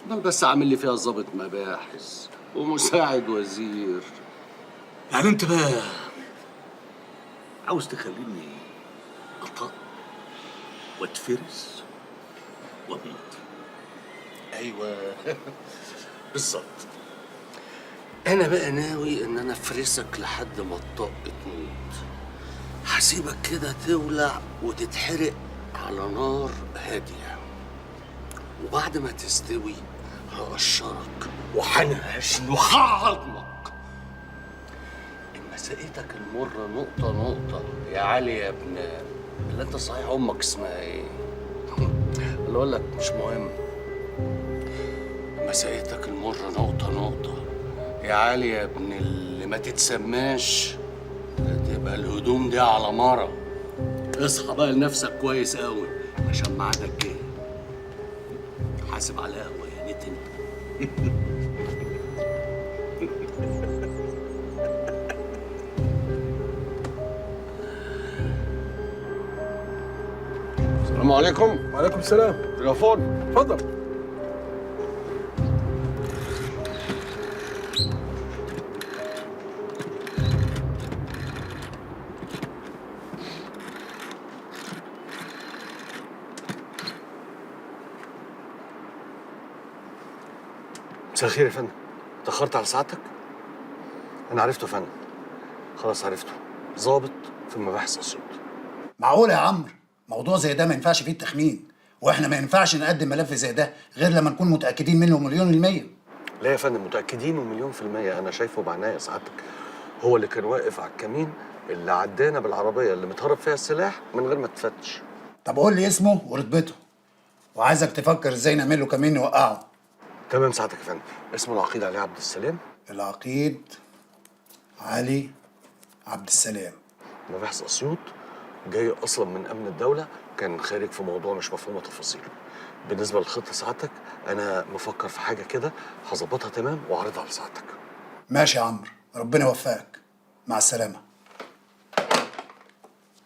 امال بس عامل لي فيها ظابط مباحث ومساعد وزير. يعني انت بقى عاوز تخليني اطق واتفرس واموت؟ ايوه بالظبط. انا بقى ناوي ان انا افرسك لحد ما الطق تموت. هسيبك كده تولع وتتحرق على نار هادية، وبعد ما تستوي هقشرك وهنهش نخاع عظمك. اما سقيتك المرة نقطة نقطة يا علي يا ابن اللي انت صحيح امك اسمها ايه؟ اللي اقول لك مش مهم. اما سقيتك المرة نقطة نقطة يا علي يا ابن اللي ما تتسماش، تبقى الهدوم دي على مرة. اصحى بقى لنفسك كويس قوي عشان ميعادك جه. حاسب على القهوة يا نتن. السلام عليكم. وعليكم السلام. تليفون. اتفضل. مساء الخير يا فندم. اتأخرت على سعادتك؟ أنا عرفته يا فندم. خلاص عرفته، ظابط في مباحث أسيوط. معقول يا عمرو؟ موضوع زي ده ما ينفعش فيه التخمين، واحنا ما ينفعش نقدم ملف زي ده غير لما نكون متأكدين منه 1,000,000%. لا يا فندم، متأكدين 1,000,000%. أنا شايفه بعناية سعادتك. هو اللي كان واقف على الكمين اللي عدانا بالعربية اللي متهرب فيها السلاح من غير ما تفتش. طب قول لي اسمه ورتبته، وعايزك تفكر ازاي نعمل له كمين نوقعه. تمام سعادتك يا فندم. اسمه العقيد علي عبد السلام. العقيد علي عبد السلام. مباحث اسيوط، جاي اصلا من امن الدولة، كان خارج في موضوع مش مفهومه تفاصيله. بالنسبة للخطه سعادتك، انا مفكر في حاجة كده هظبطها تمام واعرضها على سعادتك. ماشي يا عمرو، ربنا يوفقك. مع السلامة.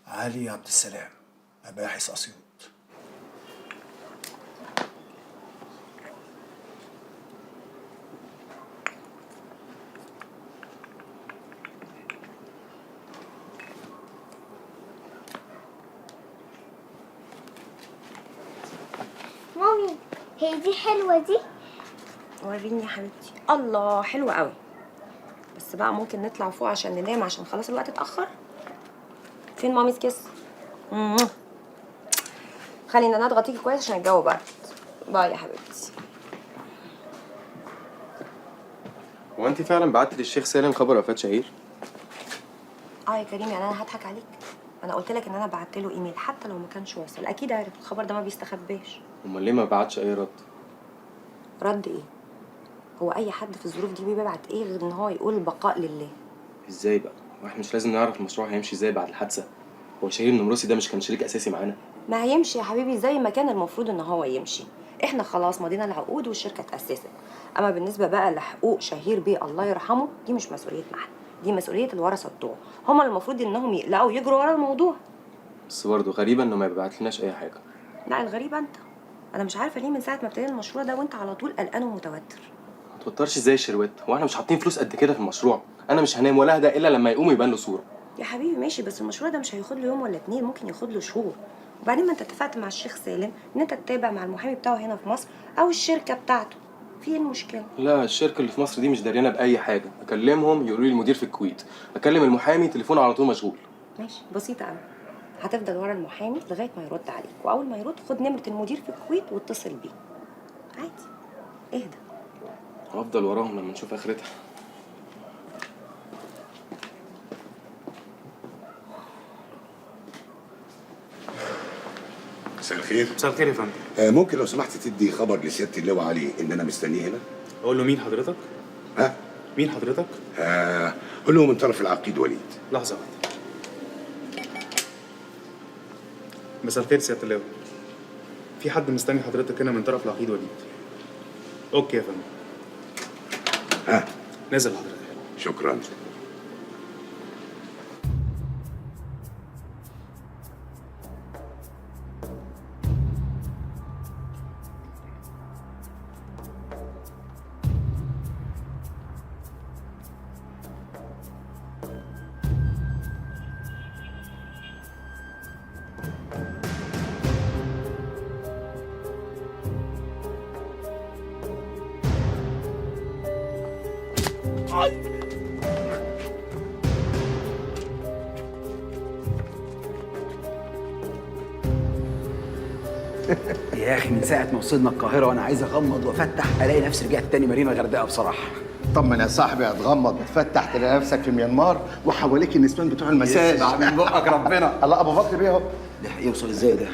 علي عبد السلام، مباحث اسيوط. مامي هي دي حلوة دي؟ وريني يا حبيبتي. الله حلوة قوي. بس بقى ممكن نطلع فوق عشان ننام، عشان خلاص الوقت اتأخر. فين mommy's kiss؟ خلي نانا تغطيكي كويس عشان الجو برد. bye يا حبيبتي. هو انت فعلا بعتي للشيخ سالم خبر وفاة شهير؟ اه يا كريم، يعني انا هضحك عليك؟ انا قلت لك ان انا بعت له ايميل، حتى لو ما كانش وصل اكيد عرف، الخبر ده ما بيستخباش. امال ليه ما بعتش اي رد؟ رد ايه؟ هو اي حد في الظروف دي بيبعت ايه غير ان هو يقول البقاء لله؟ ازاي بقى؟ واحنا مش لازم نعرف المشروع هيمشي ازاي بعد الحادثة؟ هو شهير النمروسي ده مش كان شريك اساسي معانا؟ ما هيمشي يا حبيبي زي ما كان المفروض ان هو يمشي. احنا خلاص مضينا العقود والشركة اتاسست. اما بالنسبة بقى لحقوق شهير بيه الله يرحمه، دي مش مسؤوليتنا احنا، دي مسؤولية الورثة بتوعه، هما المفروض انهم يقلقوا ويجروا ورا الموضوع. بس برضه غريبة انه ما بيبعتلناش اي حاجة. لا الغريبة انت، انا مش عارفه ليه من ساعة ما ابتدينا المشروع ده وانت على طول قلقان ومتوتر. ما توترش ازاي يا شروات؟ هو احنا مش حاطين فلوس قد كده في المشروع؟ انا مش هنام ولا اهدى الا لما يقوم يبان له صوره. يا حبيبي ماشي، بس المشروع ده مش هياخد له يوم ولا اتنين، ممكن ياخد له شهور. وبعدين ما انت اتفقت مع الشيخ سالم ان انت تتابع مع المحامي بتاعه هنا في مصر او الشركة بتاعته، في ايه المشكلة؟ لا الشركة اللي في مصر دي مش داريانه باي حاجة، اكلمهم يقولوا لي المدير في الكويت، اكلم المحامي تليفونه على طول مشغول. ماشي بسيطة قوي، هتفضل ورا المحامي لغاية ما يرد عليك، واول ما يرد خد نمره المدير في الكويت واتصل بيه. عادي اهدى. هفضل وراهم لما نشوف اخرتها. مساء الخير. مساء الخير يا فندم. ممكن لو سمحت تدي خبر لسياده اللواء علي ان انا مستنيه هنا؟ اقول له مين حضرتك؟ ها؟ مين حضرتك؟ قول له من طرف العقيد وليد. لحظة واحدة. مساء الخير سيادة اللواء، في حد مستني حضرتك هنا من طرف العقيد وليد. okay يا فندم. ها؟ نزل حضرتك. شكرا. يا اخي من ساعة ما وصلنا القاهرة وانا عايز اغمض وافتح الاقي نفسي رجعت تاني مارينا الغردقه بصراحة. طمن يا صاحبي، هتغمض وتفتح تلاقي نفسك في ميانمار وحواليك النسوان بتوع المساج. يسمع من بقك ربنا. الله، ابو بكر بيه اهو. ده يوصل ازاي ده؟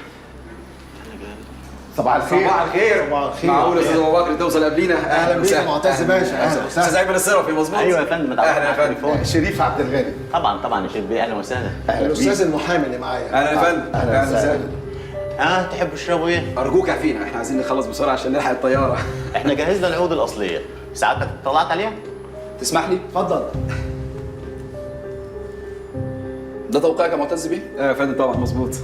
صباح الخير. صباح الخير. صباح الخير. معقول يا استاذ ابو بكر توصل قبلينا؟ اهلا بيك يا معتز باشا. اهلا وسهلا. استاذ ايمن الصرفي مظبوط؟ ايوه يا فندم. اهلا يا فندم. شريف عبد الغني. طبعا طبعا يا شريف بيه، اهلا وسهلا. اهلا بيك. الاستاذ المحامي اللي معايا. اهلا يا فندم. اهلا وسهلا. تحبوا تشربوا ايه؟ ارجوك عفينا، احنا عايزين نخلص بسرعة عشان نلحق الطيارة. احنا جهزنا العقود الاصلية، سعادتك طلعت عليها؟ تسمح لي؟ اتفضل. ده توقيعك يا معتز بيه؟ ايوه يا فندم طبعا مظبوط.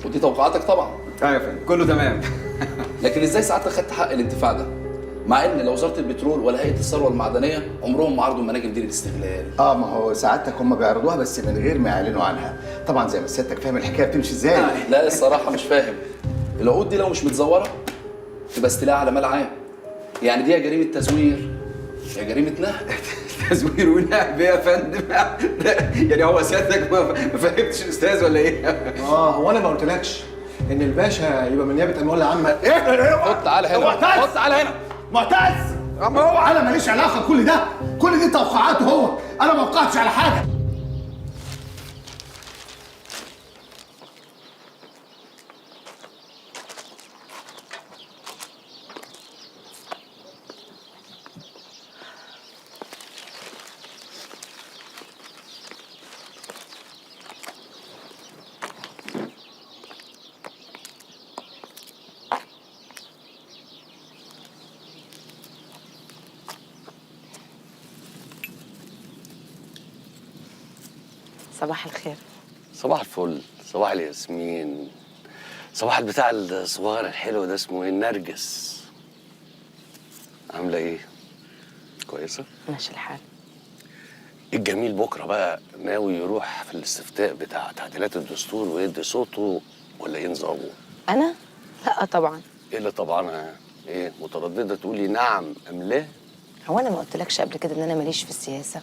ودي توقعاتك طبعا. ايوه يا فندم كله تمام. لكن ازاي سعادتك خدت حق الانتفاع ده؟ مع ان لا وزارة البترول ولا هيئة الثروة المعدنية عمرهم ما عرضوا المناجم دي للاستغلال. ما هو سعادتك هم بيعرضوها بس من غير ما يعلنوا عنها. طبعا زي ما سيادتك فاهم الحكاية بتمشي ازاي. لا الصراحة مش فاهم. العقود دي لو مش متزوره تبقى استيلاء على مال عام. يعني دي يا جريمة تزوير يا جريمة نهب. تزوير ونهب يا فندم؟ يعني هو سيادتك ما فهمتش الاستاذ ولا ايه؟ هو انا ما قلتلكش ان الباشا يبقى من نيابة اموال عامة؟ ايه؟ خد تعالى هنا، خد تعالى هنا. معتز، ما هو انا ماليش علاقة بكل ده، كل دي توقعاته هو، انا ما وقعتش على حاجة. صباح الخير. صباح الفل، صباح الياسمين، صباح البتاع الصغير الحلو ده اسمه ايه؟ النرجس. عامله ايه؟ كويسة؟ ماشي الحال. الجميل بكره بقى ناوي يروح في الاستفتاء بتاع تعديلات الدستور ويدي صوته ولا ايه نظامه؟ انا؟ لا طبعا. ايه اللي طبعا؟ ايه مترددة تقولي نعم ام لا؟ هو انا ما قلتلكش قبل كده ان انا ماليش في السياسة؟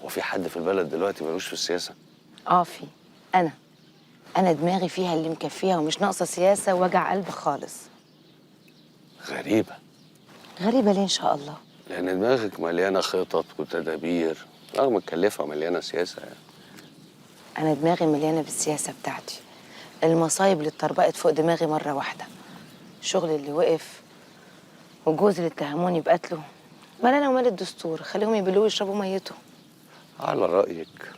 هو في حد في البلد دلوقتي ملوش في السياسة؟ في انا. انا دماغي فيها اللي مكفيها ومش ناقصه سياسة ووجع قلب خالص. غريبة. غريبة ليه ان شاء الله؟ لان دماغك مليانة خطط وتدابير، رغم متكلفه مليانة سياسة يعني. انا دماغي مليانة بالسياسة بتاعتي، المصايب اللي اتطربقت فوق دماغي مرة واحدة، الشغل اللي وقف وجوزي اللي اتهموني بقتله. مال انا ومال الدستور، خليهم يبلوه ويشربوا ميته. على رايك.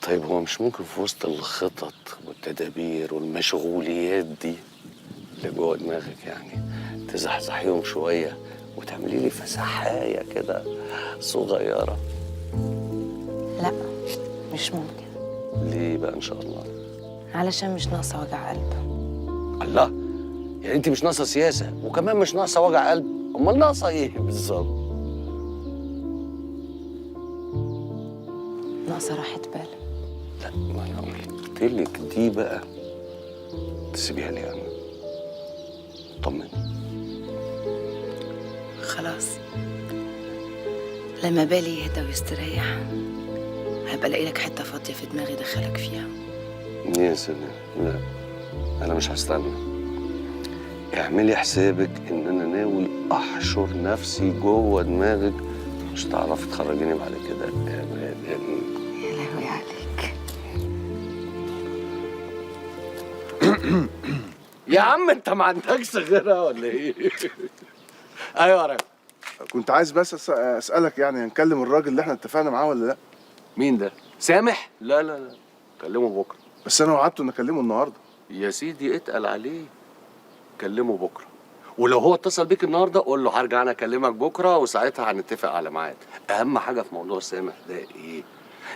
طيب هو مش ممكن في وسط الخطط والتدابير والمشغوليات دي اللي جوه دماغك يعني تزحزحيهم شوية وتعملي لي فسحايه كده صغيرة؟ لا مش ممكن. ليه بقى ان شاء الله؟ علشان مش ناقصه وجع قلب. الله، يعني انت مش ناقصه سياسة وكمان مش ناقصه وجع قلب، امال ناقصه ايه بالظبط؟ ناقصه راحة بال. لا ما انا قلت لك دي بقى تسيبيها لي انا. طمني. خلاص لما بالي يهدى ويستريح هبقى الاقي لك حتة فاضية في دماغي دخلك فيها. يا سلام، لا انا مش هستنى. اعملي حسابك ان انا ناوي احشر نفسي جوه دماغك، مش هتعرفي تخرجيني بعد كده ابدا. يا لهوي عليك. يا عم انت ما عندكش غيرها ولا ايه؟ ايوه يا راجل. كنت عايز بس اسالك يعني هنكلم الراجل اللي احنا اتفقنا معاه ولا لا؟ مين ده؟ سامح؟ لا لا لا كلمة بكره. بس انا وعدته ان اكلمه النهارده. يا سيدي اتقل عليه، كلمة بكره، ولو هو اتصل بيك النهارده قول له هرجع انا اكلمك بكره وساعتها هنتفق على ميعاد. اهم حاجة في موضوع سامح ده ايه؟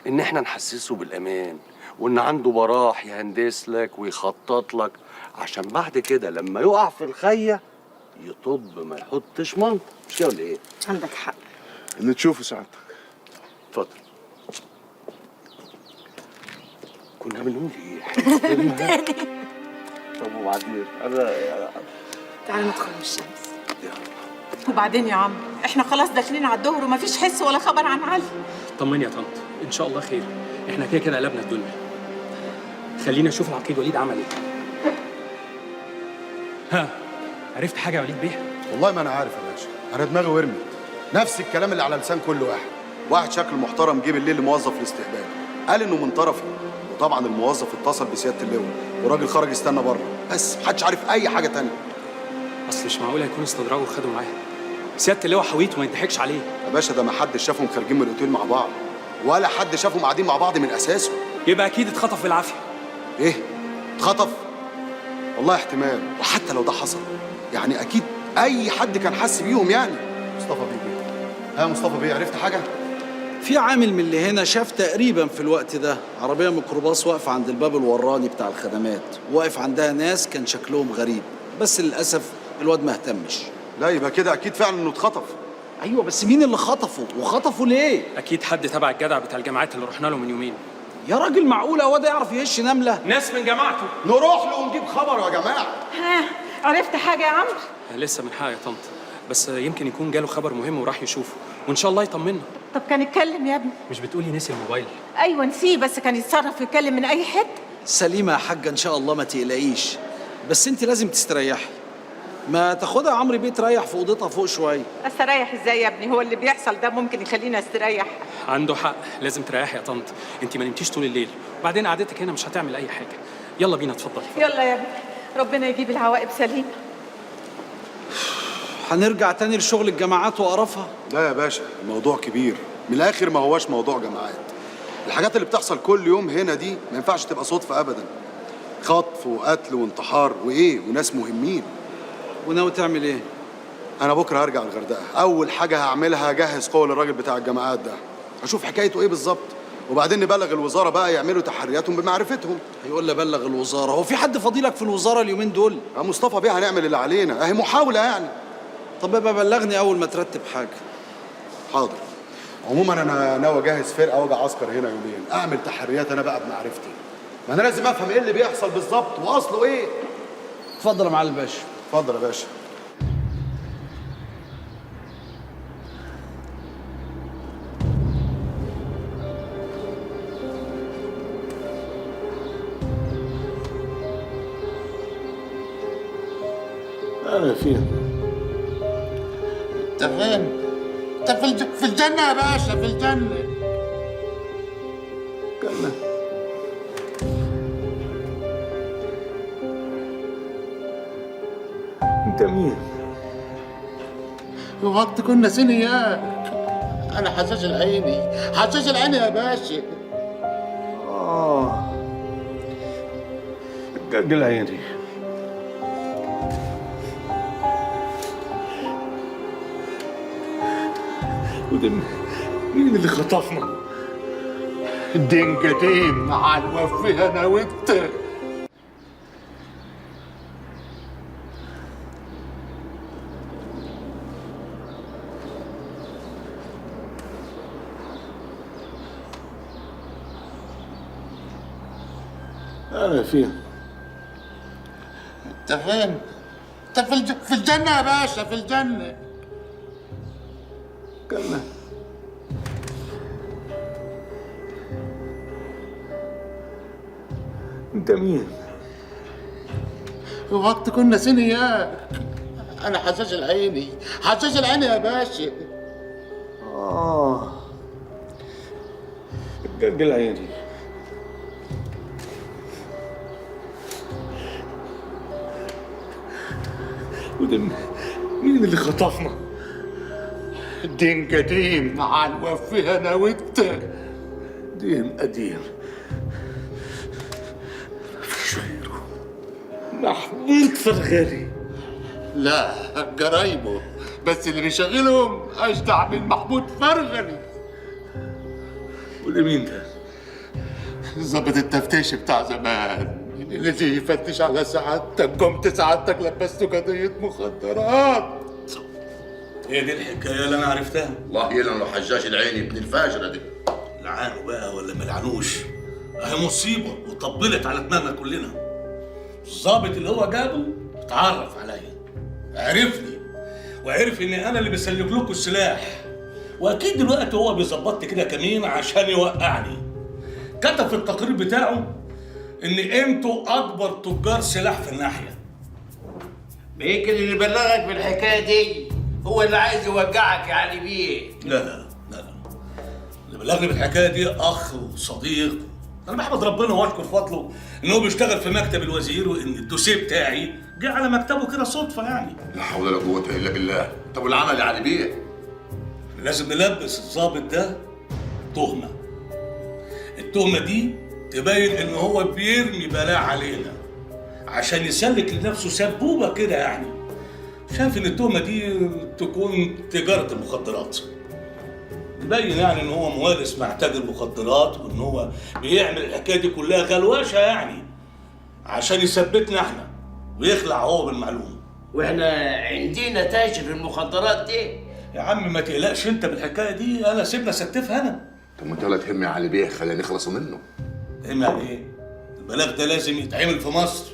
ان احنا نحسسه بالامان وان عنده براح يهندس لك ويخطط لك، عشان بعد كده لما يقع في الخيه يطب ما يحطش منطق. مش كده ولا ايه؟ عندك حق. اللي تشوفه سعادتك. اتفضل. كنا بنقول ايه؟ تاني. طب وبعدين انا تعالى ندخل من الشمس. وبعدين يا عم احنا خلاص داخلين على الظهر ومفيش حس ولا خبر عن علي. طمني يا طنط، ان شاء الله خير، احنا كده كده قلبنا الدنيا. خلينا نشوف العقيد وليد عمل ايه. ها عرفت حاجة يا وليد بيه؟ والله ما انا عارف يا باشا، انا دماغي ورمت. نفس الكلام اللي على لسان كل واحد. واحد شكله محترم جه بالليل لموظف الاستقبال، قال انه من طرفي، وطبعا الموظف اتصل بسياده اللواء والراجل خرج استنى بره، بس محدش عارف اي حاجة تانية. اصل مش معقول هيكون استدراجه وخدوا معاه. سيادة اللواء حويط وما يضحكش عليه. يا باشا ده ما حدش شافهم خارجين من الاوتيل مع بعض، ولا حد شافهم قاعدين مع بعض من اساسه. يبقى اكيد اتخطف بالعافية. ايه؟ اتخطف؟ والله احتمال، وحتى لو ده حصل يعني اكيد اي حد كان حس بيهم يعني. مصطفى بيه. ها مصطفى بيه عرفت حاجة؟ في عامل من اللي هنا شاف تقريبا في الوقت ده عربية ميكروباص واقفة عند الباب الوراني بتاع الخدمات، واقف عندها ناس كان شكلهم غريب، بس للاسف الواد ما اهتمش. لا يبقى كده اكيد فعلا انه اتخطف. ايوه بس مين اللي خطفه؟ وخطفه ليه؟ اكيد حد تبع الجدع بتاع الجامعات اللي رحنا له من يومين. يا راجل معقولة هو ده يعرف يهش نملة؟ ناس من جماعته. نروح له ونجيب خبره يا جماعة. ها عرفت حاجة يا عمرو؟ لسه من حقي يا طنط، بس يمكن يكون جاله خبر مهم وراح يشوفه، وان شاء الله يطمنا. طب كان يتكلم يا ابني. مش بتقولي نسي الموبايل؟ ايوه نسيه، بس كان يتصرف يتكلم من اي حتة. سليمة يا حاجة ان شاء الله ما تقلقيش، بس انت لازم تستريحي. ما تاخدها يا عمرو بيه تريح في اوضتها فوق شوية. استريح ازاي يا ابني؟ هو اللي بيحصل ده ممكن يخليني استريح؟ عنده حق، لازم تريحي يا طنط، انت ما نمتيش طول الليل، وبعدين قعدتك هنا مش هتعمل اي حاجة. يلا بينا اتفضلي. يلا يا ابني، ربنا يجيب العواقب سليمة. هنرجع تاني لشغل الجامعات وقرفها؟ لا يا باشا الموضوع كبير، من الاخر ما هواش موضوع جامعات. الحاجات اللي بتحصل كل يوم هنا دي ما ينفعش تبقى صدفة ابدا. خطف وقتل وانتحار وايه وناس مهمين. وناوي تعمل ايه؟ انا بكره هرجع الغردقه، اول حاجة هعملها هجهز قوة للراجل بتاع الجامعات ده، هشوف حكايته ايه بالظبط، وبعدين نبلغ الوزارة بقى يعملوا تحرياتهم بمعرفتهم. هيقول لي بلغ الوزارة، هو في حد فضيلك في الوزارة اليومين دول؟ يا مصطفى بيه هنعمل اللي علينا، اهي محاولة يعني. طب ابقى بلغني اول ما ترتب حاجة. حاضر. عموما انا ناوي اجهز فرقه واجي عسكر هنا يومين، اعمل تحريات انا بقى بمعرفتي. ما انا لازم افهم ايه اللي بيحصل بالظبط واصله ايه. اتفضل يا معالي الباشا. اتفضل يا باشا. انا فين؟ انت فين؟ انت في الجنة يا باشا، في الجنة. جنة؟ انت مين؟ وقت كنا سين اياك. انا حشاش العيني، حشاش العيني يا باشا. جد العيني. وده مين اللي خطفنا؟ دنجتين على الوفي انا وانت. انا فين؟ انت فين؟ انت في الجنة يا باشا، في الجنة. جنة؟ انت مين؟ وقت كنا سين اياك. انا حشاش العيني، حشاش العيني يا باشا. جد العيني. وده مين اللي خطفنا؟ دنجتين على الوفي انا وانت. دين قديم مفيش غيره، محمود فرغلي. لا جرايبه، بس اللي بيشغلهم اشدع من محمود فرغلي. وده مين ده؟ ظابط التفتيش بتاع زمان اللي جه يفتش على سعادتك، قمت سعادتك لبسته قضية مخدرات. هي دي الحكاية اللي أنا عرفتها. الله يلعن حجاج العيني ابن الفاجرة دي. لعانه بقى ولا ما لعنوش، أهي مصيبة وطبلت على دماغنا كلنا. الظابط اللي هو جابه اتعرف عليا، عرفني وعرف إن أنا اللي بسلك لكم السلاح، وأكيد دلوقتي هو بيظبطني كده كمين عشان يوقعني. كتب في التقرير بتاعه إن انتوا أكبر تجار سلاح في الناحية. يمكن اللي بلغك بالحكاية دي هو اللي عايز يوجعك يا علي بيه. لا لا لا لا، اللي بلغني بالحكاية دي أخ وصديق، أنا بحمد ربنا وأشكر فضله إن هو بيشتغل في مكتب الوزير، وإن الدوسيه بتاعي جه على مكتبه كده صدفة يعني. لا حول ولا قوة إلا بالله. طب والعمل يا علي بيه؟ لازم نلبس الظابط ده تهمة. التهمة دي تبين إن هو بيرمي بلاء علينا عشان يسلك لنفسه سبوبة كده يعني. شايف إن التهمة دي تكون تجارة المخدرات. يبين يعني إن هو موالس مع تاجر مخدرات، وإن هو بيعمل الحكاية دي كلها غلوشة يعني عشان يثبتنا إحنا ويخلع هو بالمعلومة. وإحنا عندنا تاجر المخدرات دي؟ يا عم ما تقلقش أنت بالحكاية دي، أنا سيبنا ستفها أنا. طب ما أنت ولا تهم يا علي بيه، خلينا نخلصوا منه. تهم يعني إيه؟ البلاغ ده لازم يتعمل في مصر،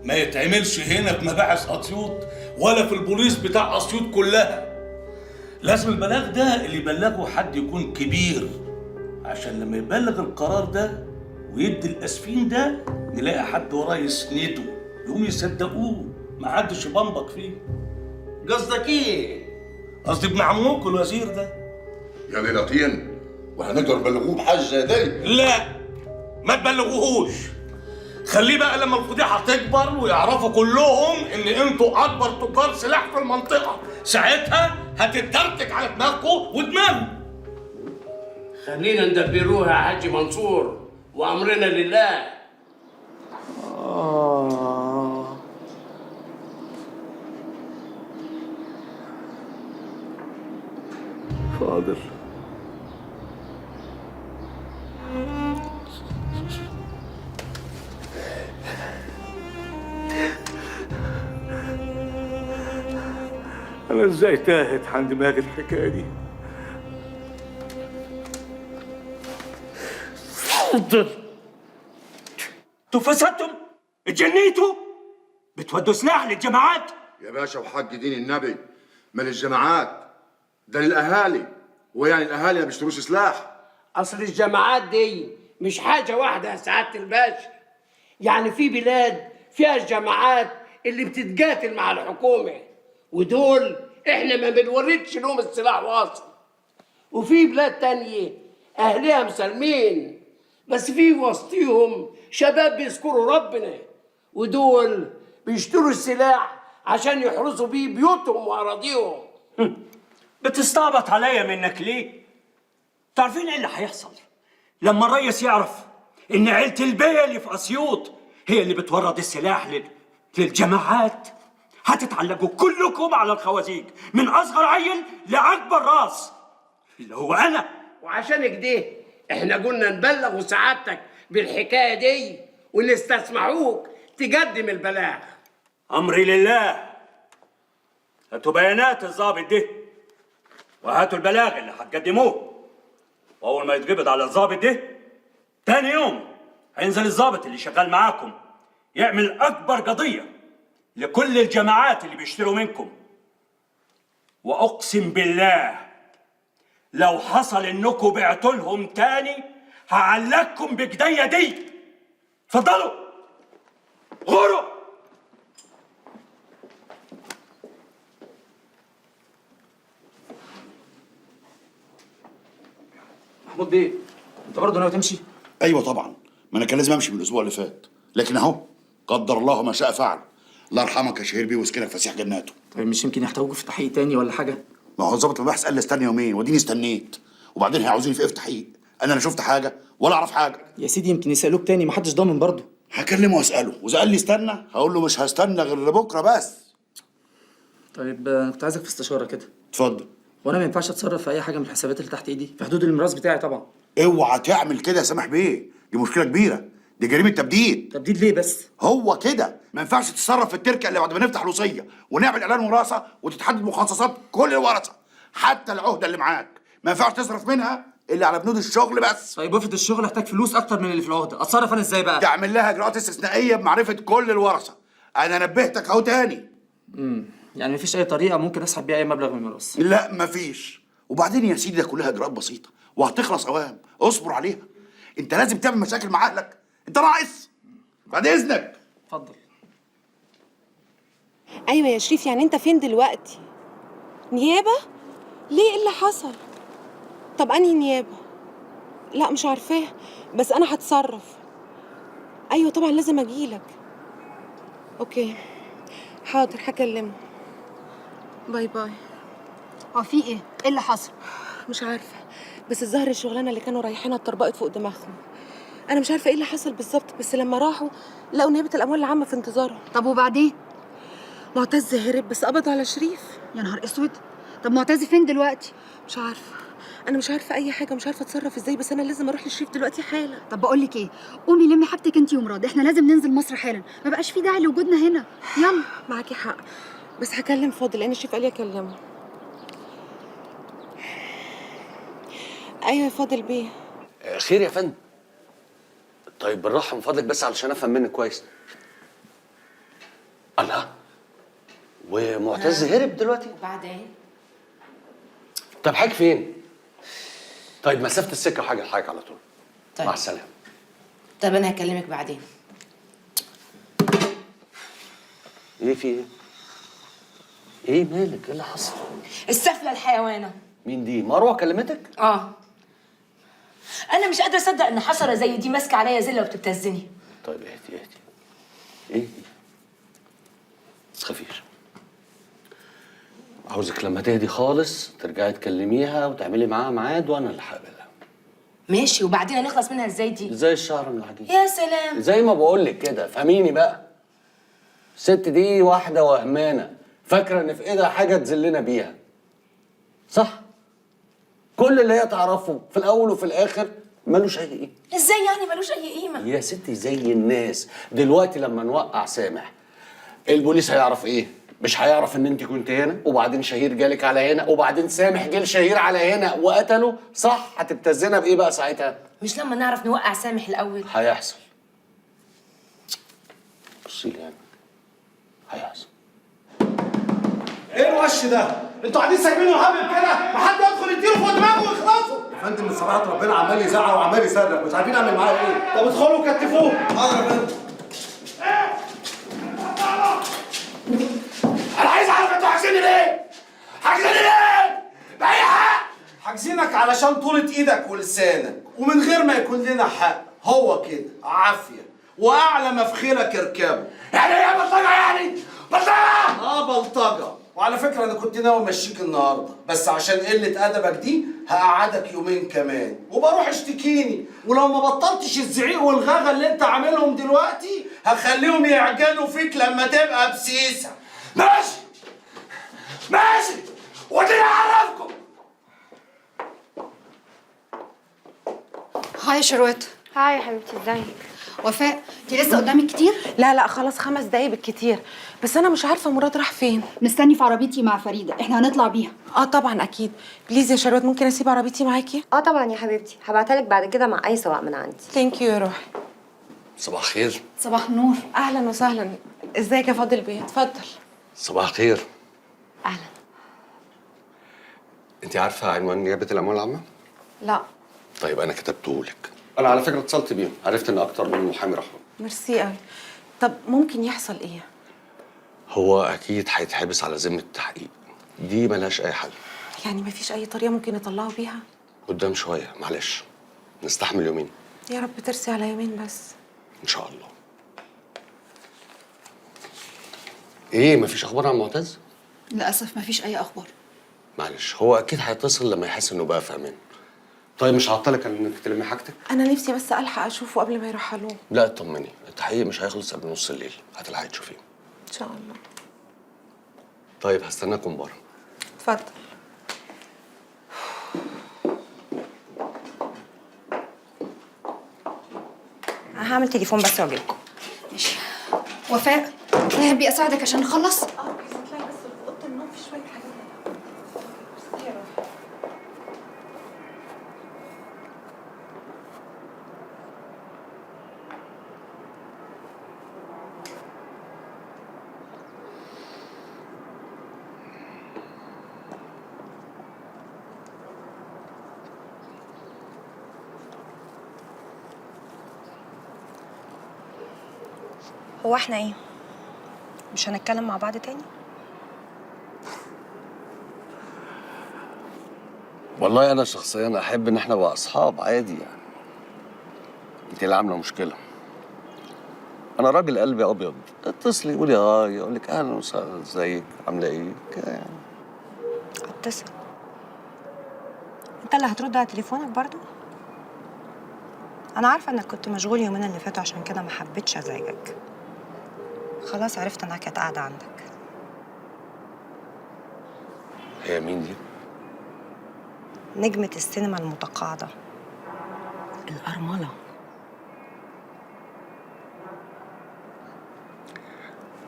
ما يتعملش هنا في مباحث أسيوط ولا في البوليس بتاع أسيوط كلها. لازم البلاغ ده اللي يبلغه حد يكون كبير، عشان لما يبلغ القرار ده ويدي الأسفين ده نلاقي حد وراه يسنده، يقوم يصدقوه، ما حدش يبنبك فيه. قصدك ايه؟ قصدي ابن عمكم الوزير ده. يا ليلتين، وهنقدر نبلغوه بحاجة زي دي؟ لا ما تبلغوهوش، خليه بقى لما الفضيحة تكبر ويعرفوا كلهم ان انتوا اكبر تجار سلاح في المنطقة، ساعتها هتترتك على دماغكم ودماغه. خلينا ندبروها يا حاج منصور وامرنا لله. فاضل أنا إزاي تاهت عن دماغي الحكاية دي؟ فاضل انتوا فسدتم؟ اتجنيتوا؟ بتودوا سلاح للجماعات؟ يا باشا وحق دين النبي، ما للجماعات ده للأهالي، ويعني الأهالي ما بيشتروش سلاح. أصل الجماعات دي مش حاجة واحدة يا سعادة الباشا، يعني في بلاد فيها الجماعات اللي بتتقاتل مع الحكومة، ودول احنا ما بنوردش لهم السلاح واصل. وفي بلاد تانية اهلها مسالمين، بس في وسطيهم شباب بيذكروا ربنا، ودول بيشتروا السلاح عشان يحرسوا بيه بيوتهم واراضيهم. بتستعبط عليا منك ليه؟ تعرفين ايه اللي هيحصل لما الريس يعرف ان عيلة البيه اللي في اسيوط هي اللي بتورد السلاح للجماعات؟ هتتعلقوا كلكم على الخوازيق، من اصغر عيل لاكبر راس اللي هو انا. وعشان كده احنا قلنا نبلغ سعادتك بالحكاية دي ونستسمعوك تقدم البلاغ. امري لله. هاتوا بيانات الظابط ده وهاتوا البلاغ اللي هتقدموه، واول ما يتقبض على الظابط ده تاني يوم هينزل الظابط اللي شغال معاكم يعمل اكبر قضية لكل الجماعات اللي بيشتروا منكم. واقسم بالله لو حصل انكم بعتوا لهم تاني هعلقكم بجدية دي. اتفضلوا غوروا. محمود بيه، انت برضه ناوي تمشي؟ ايوه طبعا، ما انا كان لازم امشي من الاسبوع اللي فات، لكن اهو قدر الله ما شاء فعل. الله يرحمك يا شهير بيه ويسكنك فسيح جناته. طيب مش يمكن يحتوجوا في تحقيق تاني ولا حاجة؟ ما هو ظابط المباحث قال لي استنى يومين، واديني استنيت. وبعدين هيعوزيني في ايه في تحقيق؟ انا لا شفت حاجة ولا اعرف حاجة. يا سيدي يمكن يسالوك تاني، محدش ضامن برضه. هكلمه واساله، واذا قال لي استنى هقول له مش هستنى غير لبكرة بس. طيب انا كنت عايزك في استشاره كده. اتفضل. وانا ما ينفعش اتصرف في اي حاجة من الحسابات اللي تحت ايدي في حدود الميراث بتاعي طبعا؟ اوعى تعمل كده يا سامح بيه، دي مشكلة كبيرة، دي جريمة تبديد. تبديد ليه بس؟ هو كده ما ينفعش تتصرف في التركة الا بعد ما نفتح الوصية ونعمل اعلان وراثه وتتحدد مخصصات كل الورثة، حتى العهده اللي معاك ما ينفعش تصرف منها الا على بنود الشغل بس. طيب وافرض الشغل احتاج فلوس اكتر من اللي في العهده، اتصرف انا ازاي بقى؟ تعمل لها اجراءات استثنائية بمعرفة كل الورثة. انا نبهتك اهو تاني. يعني مفيش اي طريقه ممكن اسحب بيها اي مبلغ من الميراث؟ لا مفيش. وبعدين يا سيدي ده كلها اجراءات بسيطة وهتخلص اوام، اصبر عليها. انت لازم تعمل مشاكل مع اهلك، انت ناقص. بعد اذنك. اتفضل. ايوه يا شريف، يعني انت فين دلوقتي؟ نيابة؟ ليه؟ ايه اللي حصل؟ طب انهي نيابة؟ لا مش عارفاها، بس انا هتصرف. ايوه طبعا لازم اجيلك. okay حاضر هكلمه. bye bye. هو في ايه؟ ايه اللي حصل؟ مش عارفه، بس الظاهر الشغلانة اللي كانوا رايحينها اتطربقت فوق دماغهم. انا مش عارفه ايه اللي حصل بالظبط، بس لما راحوا لقوا نيابة الاموال العامة في انتظارهم. طب وبعدين؟ معتز هرب بس قبض على شريف. يا نهار اسود. طب معتز فين دلوقتي؟ مش عارفه، انا مش عارفه اي حاجة، مش عارفه اتصرف ازاي، بس انا لازم اروح لشريف دلوقتي حالا. طب بقول لك ايه، قومي لمي حاجتك انتي ومراد، احنا لازم ننزل مصر حالا، ما بقاش في داعي لوجودنا هنا. يلا. معاكي حق، بس هكلم فاضل لان شريف قال لي اكلمه. ايوه يا فاضل بيه. خير يا فندم. طيب بالراحة من فضلك بس علشان افهم منك كويس. الله، ومعتز هرب دلوقتي؟ وبعدين؟ طب حاج فين؟ طيب مسافة السكة وحاجه الحاج على طول. طيب مع السلامة. طب انا هكلمك بعدين. ايه في ايه؟ ايه مالك؟ ايه اللي حصل؟ السفله الحيوانه. مين دي؟ مروه كلمتك؟ اه. انا مش قادرة اصدق ان حشرة زي دي ماسكه عليا زلة وبتبتزني. طيب اهدي اهدي اهدي، ما تخافيش. عاوزك لما تهدي خالص ترجعي تكلميها وتعملي معاها ميعاد وانا اللي هقابلها. ماشي، وبعدين هنخلص منها ازاي دي؟ زي الشعر من العجين. يا سلام. زي ما بقول لك كده، فهميني بقى. الست دي واحدة وهمانه، فاكره ان في ايدها حاجة تذلنا بيها. صح؟ كل اللي هي تعرفه في الاول وفي الاخر ملوش اي قيمة. ازاي يعني ملوش اي قيمة؟ يا ستي زي الناس دلوقتي لما نوقع سامح البوليس هيعرف ايه؟ مش هيعرف ان انت كنت هنا، وبعدين شهير جالك على هنا، وبعدين سامح جه شهير على هنا وقتله، صح؟ هتبتزنا بايه بقى ساعتها؟ مش لما نعرف نوقع سامح الاول؟ هيحصل. بصي لي انا، هيحصل. ايه الوش ده؟ انتوا قاعدين سايبينه هابب كده؟ ما حد يدخل يديله فوق دماغه ويخلصه. يا فندم من صباحة ربنا عمال يزعق وعمال يصرخ، مش عارفين اعمل معاه ايه. طب ادخلوا كتفوه. حاضر يا فندم. علشان طولة ايدك ولسانك ومن غير ما يكون لنا حق. هو كده عافية، واعلى ما في خيرك اركبه. يعني ايه بلطجه يعني؟ بلطجه؟ اه بلطجه. وعلى فكرة انا كنت ناوي امشيك النهارده، بس عشان قلة ادبك دي هقعدك يومين كمان، وبروح اشتكيني، ولو ما بطلتش الزعيق والغاغه اللي انت عاملهم دلوقتي هخليهم يعجنوا فيك لما تبقى بسيسه. ماشي ماشي، وديني اعرفكم. hi يا شروات. hi يا حبيبتي، ازيك؟ وفاء انت لسه قدامك كتير؟ لا لا خلاص، 5 دقايق بالكتير. بس انا مش عارفه مراد راح فين. مستني في عربيتي مع فريدة، احنا هنطلع بيها. اه طبعا اكيد. please يا شروات، ممكن اسيب عربيتي معاكي؟ اه طبعا يا حبيبتي، هبعتها لك بعد كده مع اي سواق من عندي. thank you يا روحي. صباح الخير. صباح النور. اهلا وسهلا، ازيك يا فاضل بيه؟ اتفضل. صباح الخير. اهلا. انت عارفه عنوان نيابة الاموال العامة؟ لا. طيب انا كتبته لك. انا على فكرة اتصلت بيهم، عرفت ان اكتر من محامي راحوا. ميرسي قوي. طب ممكن يحصل ايه؟ هو اكيد هيتحبس على ذمه التحقيق، دي ملهاش اي حل. يعني مفيش اي طريقه ممكن نطلعه بيها؟ قدام شوية معلش، نستحمل يومين. يا رب ترسي على يومين بس. ان شاء الله. ايه مفيش اخبار عن معتز؟ للاسف مفيش اي اخبار. معلش، هو اكيد هيتصل لما يحس انه بقى في امان. طيب مش هعطلك انك تلمي حاجتك؟ انا نفسي بس الحق اشوفه قبل ما يرحلوه. لا اطمني، التحقيق مش هيخلص قبل نص الليل، هتلحقي تشوفيه. ان شاء الله. طيب هستناكم بره. اتفضل. هعمل تليفون بس واجيلكم. ماشي. وفاء تحبي اساعدك عشان نخلص؟ اه اطلعي بس في اوضة النوم في شوية حاجات. ميرسي يا روحي. هو احنا ايه؟ مش هنتكلم مع بعض تاني؟ والله انا شخصيا احب ان احنا نبقى اصحاب عادي يعني. انت اللي عامله مشكلة. انا راجل قلبي ابيض، اتصلي قولي hi، اقول لك اهلا وسهلا، ازيك، عامله ايه كده يعني. اتصل. انت اللي هترد على تليفونك برضو؟ انا عارفه انك كنت مشغول يومين اللي فاتوا، عشان كده ما حبيتش ازعجك. خلاص عرفت انها كانت قاعدة عندك. هي مين دي؟ نجمة السينما المتقاعدة، الأرملة.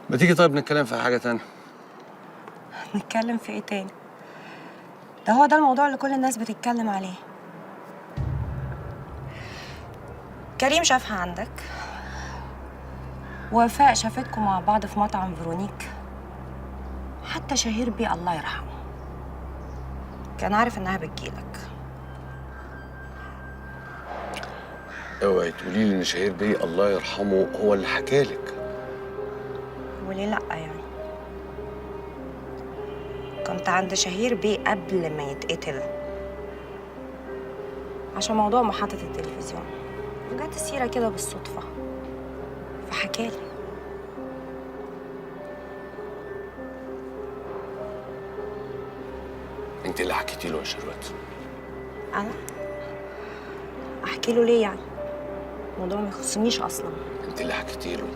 ما تيجي طيب نتكلم في حاجة تانية. نتكلم في ايه تاني؟ ده هو ده الموضوع اللي كل الناس بتتكلم عليه. كريم شافها عندك، وفاء شافتكم مع بعض في مطعم فيرونيك، حتى شهير بيه الله يرحمه كان عارف انها بتجيلك. اوعي تقولي لي ان شهير بيه الله يرحمه هو اللي حكالك. وليه لأ يعني؟ كنت عند شهير بيه قبل ما يتقتل عشان موضوع محطة التلفزيون، وجت السيرة كده بالصدفة فحكالي. انت اللي حكيتي له يا شروات؟ أنا؟ أحكي له ليه يعني؟ الموضوع ما يخصنيش أصلا. انت اللي حكيتي له.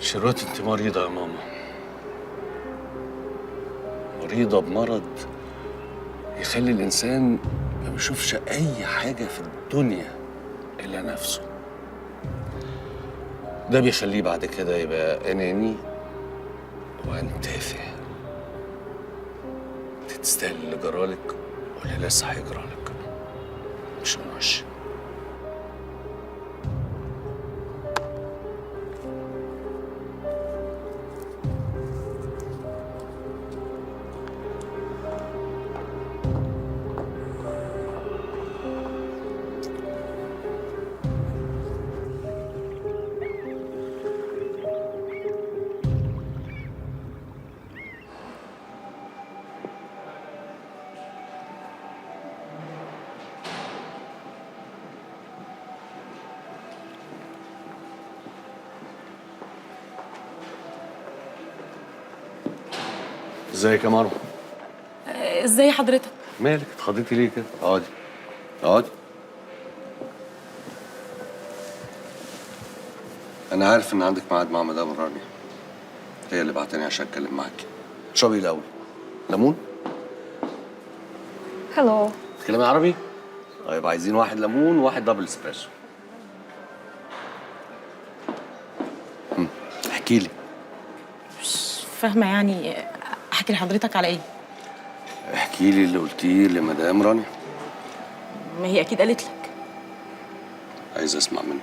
شروات انت مريضة يا ماما، مريضة بمرض يخلي الإنسان ما بيشوفش أي حاجة في الدنيا إلا نفسه. ده بيخليه بعد كده يبقى أناني وأنت تافه. انت تستاهل اللي جرالك واللي لسه هيجرالك. مش من وشي. ازيك يا مروه؟ ازاي حضرتك؟ مالك اتخضيتي ليه كده؟ اقعدي اقعدي. انا عارف ان عندك ميعاد مع مدام رانيا، هي اللي بعتني عشان اتكلم معاكي. اشربي الاول ليمون. Hello. تتكلمي عربي؟ طيب عايزين واحد ليمون وواحد double espresso. احكي لي. مش فاهمه يعني احكي لحضرتك على ايه؟ احكي لي اللي قلتيه لمدام رانيا. ما هي اكيد قالت لك. عايز اسمع منك.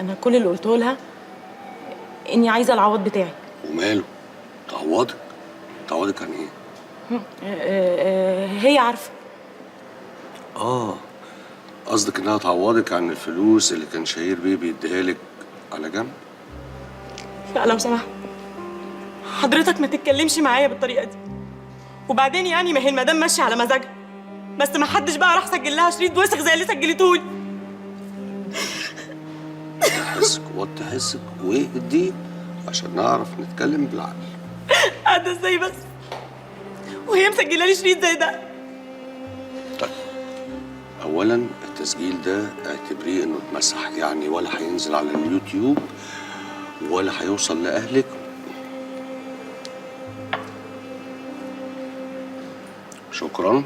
انا كل اللي قلته لها اني عايزه العوض بتاعي. وماله؟ تعوضك؟ تعوضك عن ايه؟ هي عارفه. قصدك انها تعوضك عن الفلوس اللي كان شهير بيه بيديها لك على جنب؟ لا لو سمحت حضرتك ما تتكلمش معايا بالطريقة دي. وبعدين يعني ما هي المدام ماشية على مزاجها، بس ما حدش بقى راح سجل لها شريط وسخ زي اللي سجلتهولي. حسك وطي حسك واهدي عشان نعرف نتكلم بالعقل. قاعدة ازاي بس وهي مسجله لي شريط زي ده؟ طيب اولا التسجيل ده اعتبريه انه اتمسح، يعني ولا هينزل على اليوتيوب ولا هيوصل لاهلك. شكرا.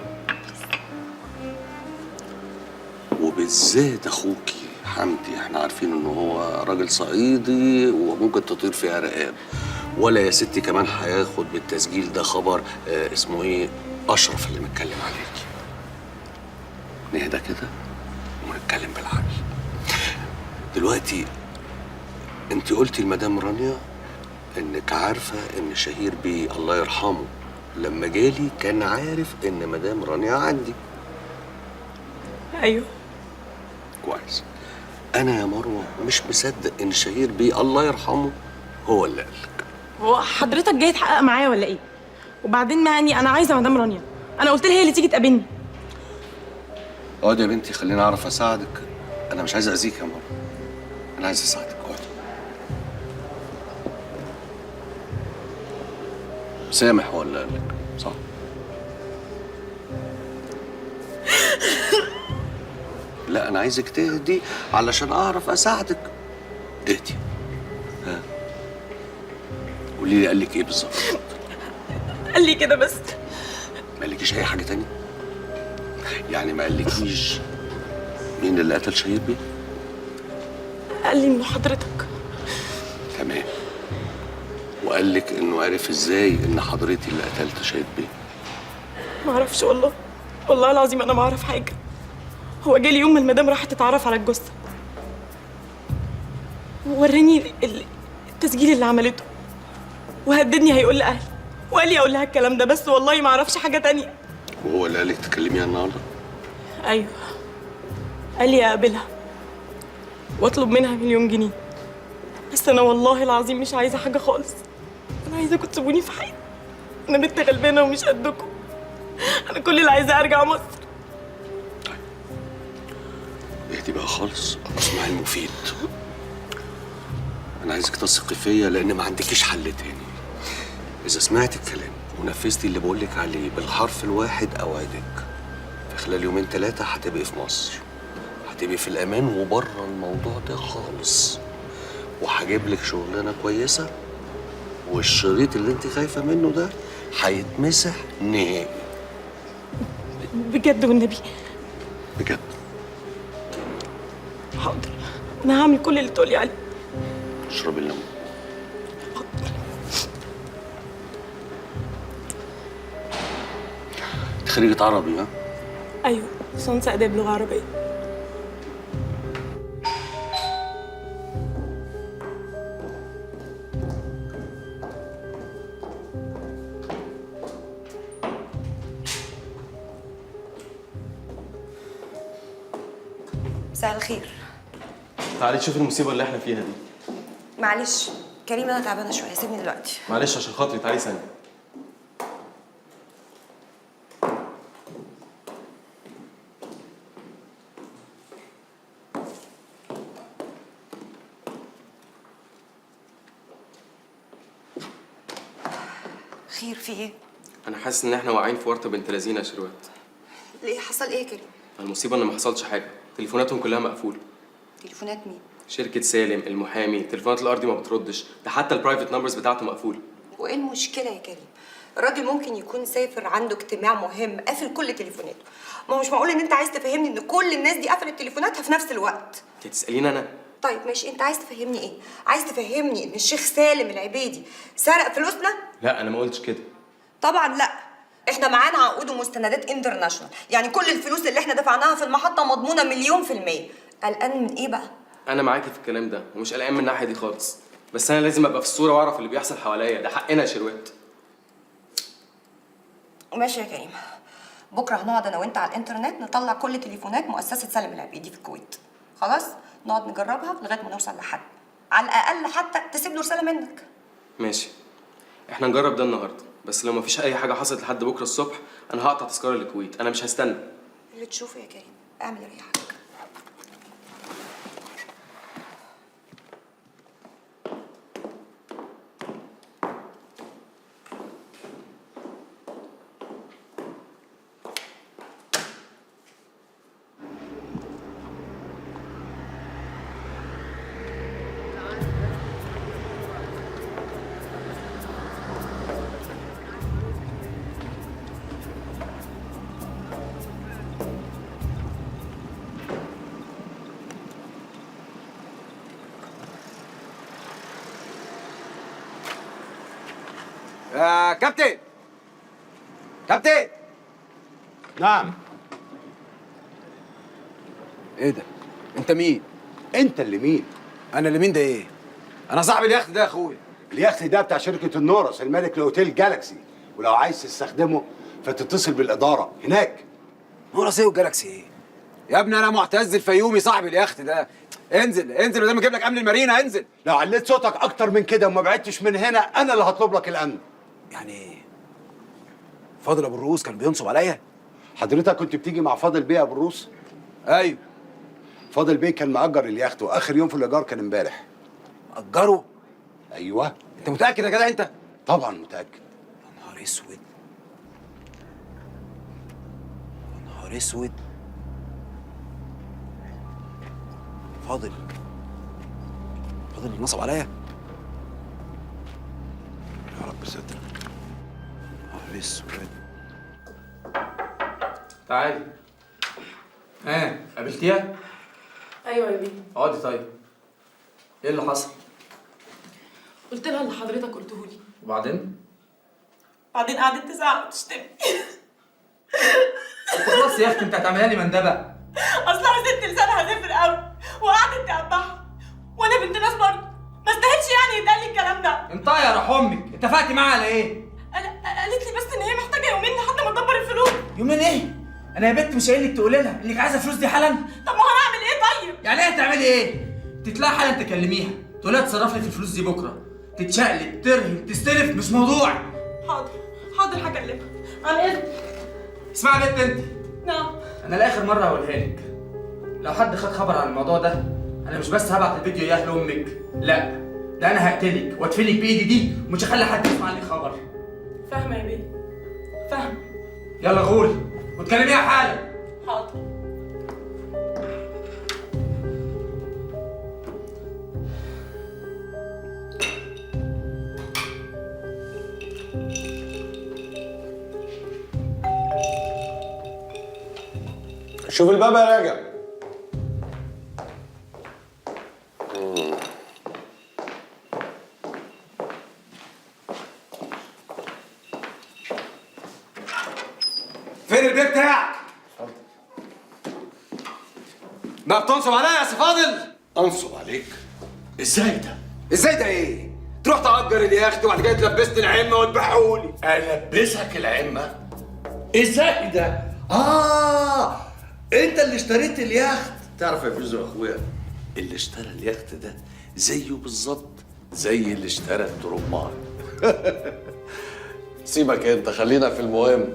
وبالذات اخوكي حمدي، احنا عارفين ان هو راجل صعيدي وممكن تطير فيها رقاب. ولا يا ستي كمان هياخد بالتسجيل ده خبر اسمه ايه، اشرف اللي متكلم عليكي. نهدى كده ونتكلم بالعقل. دلوقتي انت قلتي لمدام رانيا انك عارفه ان شهير بيه الله يرحمه لما جالي كان عارف ان مدام رانيا عندي. ايوه. كويس. انا يا مروه مش مصدق ان شهير بيه الله يرحمه هو اللي قالك. هو حضرتك جاي تحقق معايا ولا ايه؟ وبعدين يعني انا عايزه مدام رانيا، انا قلت لها هي اللي تيجي تقابلني. اقعدي يا بنتي خليني اعرف اساعدك. انا مش عايز اذيك يا مروه، انا عايز اساعدك. اقعدي. سامح هو اللي قالك صح؟ لا انا عايزك تهدي علشان اعرف اساعدك. اهدي. ها قولي لي قال لك ايه بالظبط؟ قال لي كده بس. ما قالكيش اي حاجة تانية؟ يعني ما قالكيش مين اللي قتل شهير بيه؟ قال لي انه حضرتك. تمام. وقال لك انه عرف ازاي ان حضرتي اللي قتلت شهير بيه؟ ما اعرفش والله، والله العظيم انا ما اعرف حاجة. هو جالي يوم ما المدام راحت تتعرف على الجثة ووريني التسجيل اللي عملته وهددني هيقول لاهلي وقال لي اقول لها الكلام ده بس، والله ما اعرفش حاجة تانية. وهو اللي قال لك تكلميها النهارده؟ ايوه قال لي اقابلها واطلب منها 1,000,000 جنيه، بس انا والله العظيم مش عايزه حاجة خالص. انا عايزاكم تسيبوني في حالي، انا بنت غلبانه ومش قدكم. انا كل اللي عايزاه ارجع مصر. طيب اهدي بقى خالص واسمعي المفيد. انا عايزك تثقي فيا لان ما عندكيش حل تاني. اذا سمعتي الكلام ونفذتي اللي بقولك عليه بالحرف الواحد اوعدك في خلال 2 3 هتبقي في مصر، هتبقي في الامان وبره الموضوع ده خالص، وهجيب لك شغلانة كويسة، والشريط اللي انت خايفة منه ده هيتمسح نهائي. بجد والنبي؟ بجد. حاضر، انا هعمل كل اللي تقولي عليه. اشربي الليمون. انت خريجة عربي ها؟ ايوه، ليسانس اداب لغة عربية. مساء الخير. تعالي تشوفي المصيبة اللي احنا فيها دي. معلش كريم انا تعبانة شوية، سيبني دلوقتي. معلش عشان خاطري، تعالي ثانية. خير، في ايه؟ انا حاسس ان احنا واقعين في ورطة بنت لذينه يا شروات. ليه؟ حصل ايه يا كريم؟ المصيبة ان ما حصلش حاجة، تليفوناتهم كلها مقفولة. تليفونات مين؟ شركة سالم، المحامي، تليفونات الارضي ما بتردش، ده حتى ال private numbers بتاعته مقفولة. وايه المشكلة يا كريم؟ الراجل ممكن يكون سافر، عنده اجتماع مهم، قافل كل تليفوناته. ما هو مش معقول ان انت عايز تفهمني ان كل الناس دي قفلت تليفوناتها في نفس الوقت. انت تساليني انا؟ طيب ماشي، انت عايز تفهمني ايه؟ عايز تفهمني ان الشيخ سالم العبيدي سرق فلوسنا؟ لا انا ما قلتش كده. طبعا لا، احنا معانا عقود ومستندات international، يعني كل الفلوس اللي احنا دفعناها في المحطة مضمونه 1,000,000%. قلقان من ايه بقى؟ انا معاكي في الكلام ده ومش قلقان من الناحية دي خالص، بس انا لازم ابقى في الصورة واعرف اللي بيحصل حواليا، ده حقنا يا شروات. ماشي يا كريم، بكره هنقعد انا وانت على الانترنت نطلع كل تليفونات مؤسسة سالم العبيدي في الكويت. خلاص؟ نقعد نجربها لغاية ما نوصل لحد، على الاقل حتى تسيب له رسالة منك. ماشي، احنا نجرب ده النهارده، بس لو مفيش اي حاجة حصلت لحد بكره الصبح انا هقطع تذكره للكويت، انا مش هستنى. اللي تشوفه يا كريم، اعمل ريحك. يا كابتن، كابتن. نعم. ايه ده؟ انت مين؟ انت اللي مين؟ انا اللي مين ده ايه؟ انا صاحب اليخت ده يا اخويا. اليخت ده بتاع شركة النورس المالك لأوتيل جالاكسي، ولو عايز تستخدمه فتتصل بالإدارة هناك. نورس ايه وجالاكسي ايه؟ يا ابني انا معتز الفيومي صاحب اليخت ده. انزل انزل بدل ما اجيب لك امن المارينا. انزل. لو عليت صوتك اكتر من كده وما بعدتش من هنا انا اللي هطلب لك الامن. يعني ايه؟ فاضل ابو الرؤوس كان بينصب عليا؟ حضرتك كنت بتيجي مع فاضل بيه ابو الرؤوس؟ ايوه. فاضل بيه كان مأجر اليخت واخر يوم في الايجار كان امبارح. مأجره؟ ايوه. انت متأكد يا جدع انت؟ طبعا متأكد. يا نهار اسود، يا نهار اسود. فاضل، فاضل اللي نصب عليا؟ يا رب ستر. يا نهار اسود. تعالي. ها قابلتيها؟ ايوه يا بيه. اقعدي. طيب ايه اللي حصل؟ قلت لها اللي حضرتك قلته لي. وبعدين؟ بعدين قعدت تزعق وتشتمني. خلاص يا اختي، انت هتعملها لي مندبه؟ اصلها ست لسانها زفر قوي وقعدت تقبحها، وانا بنت ناس برضه ما استاهلش يعني يتقال لي الكلام ده. انطقي يا روح امك، اتفقتي معاها على ايه؟ قالت لي بس ان هي محتاجه يومين لحد ما تدبر الفلوس. يومين ايه؟ انا يا بنت مش قايل لك تقولي لها انك عايزه الفلوس دي حالا؟ طب ما انا اعمل ايه طيب؟ يعني ايه هتعملي ايه؟ تطلعي حالا تكلميها، تقولي لها تصرف لي في الفلوس دي بكره، تتشقلب، ترهب، تستلف، مش موضوع. حاضر حاضر هكلمها. عن اذنك. اسمعي يا بنت انت. نعم. انا لاخر مرة هقولها لك، لو حد خد خبر عن الموضوع ده انا مش بس هبعت الفيديو يا اهل امك، لا ده انا هقتلك وادفنك بايدي دي ومش هخلي حد يسمع عنك خبر. فاهمه يا بيه، فاهمه. يلا غوري وتكلميها حالا. حاضر. شوف الباب يا راجع. فين البيت بتاعك؟ بقى بتنصب عليا يا سي فاضل؟ انصب عليك؟ ازاي ده؟ ازاي ده ايه؟ تروح تأجر اليخت وبعد كده تلبسني العمة وتبيعهولي. البسك العمة؟ ازاي ده؟ انت اللي اشتريت اليخت. تعرف يا فيزو يا اخويا، اللي اشترى اليخت ده زيه بالظبط زي اللي اشترى الترماي. سيبك انت، خلينا في المهم.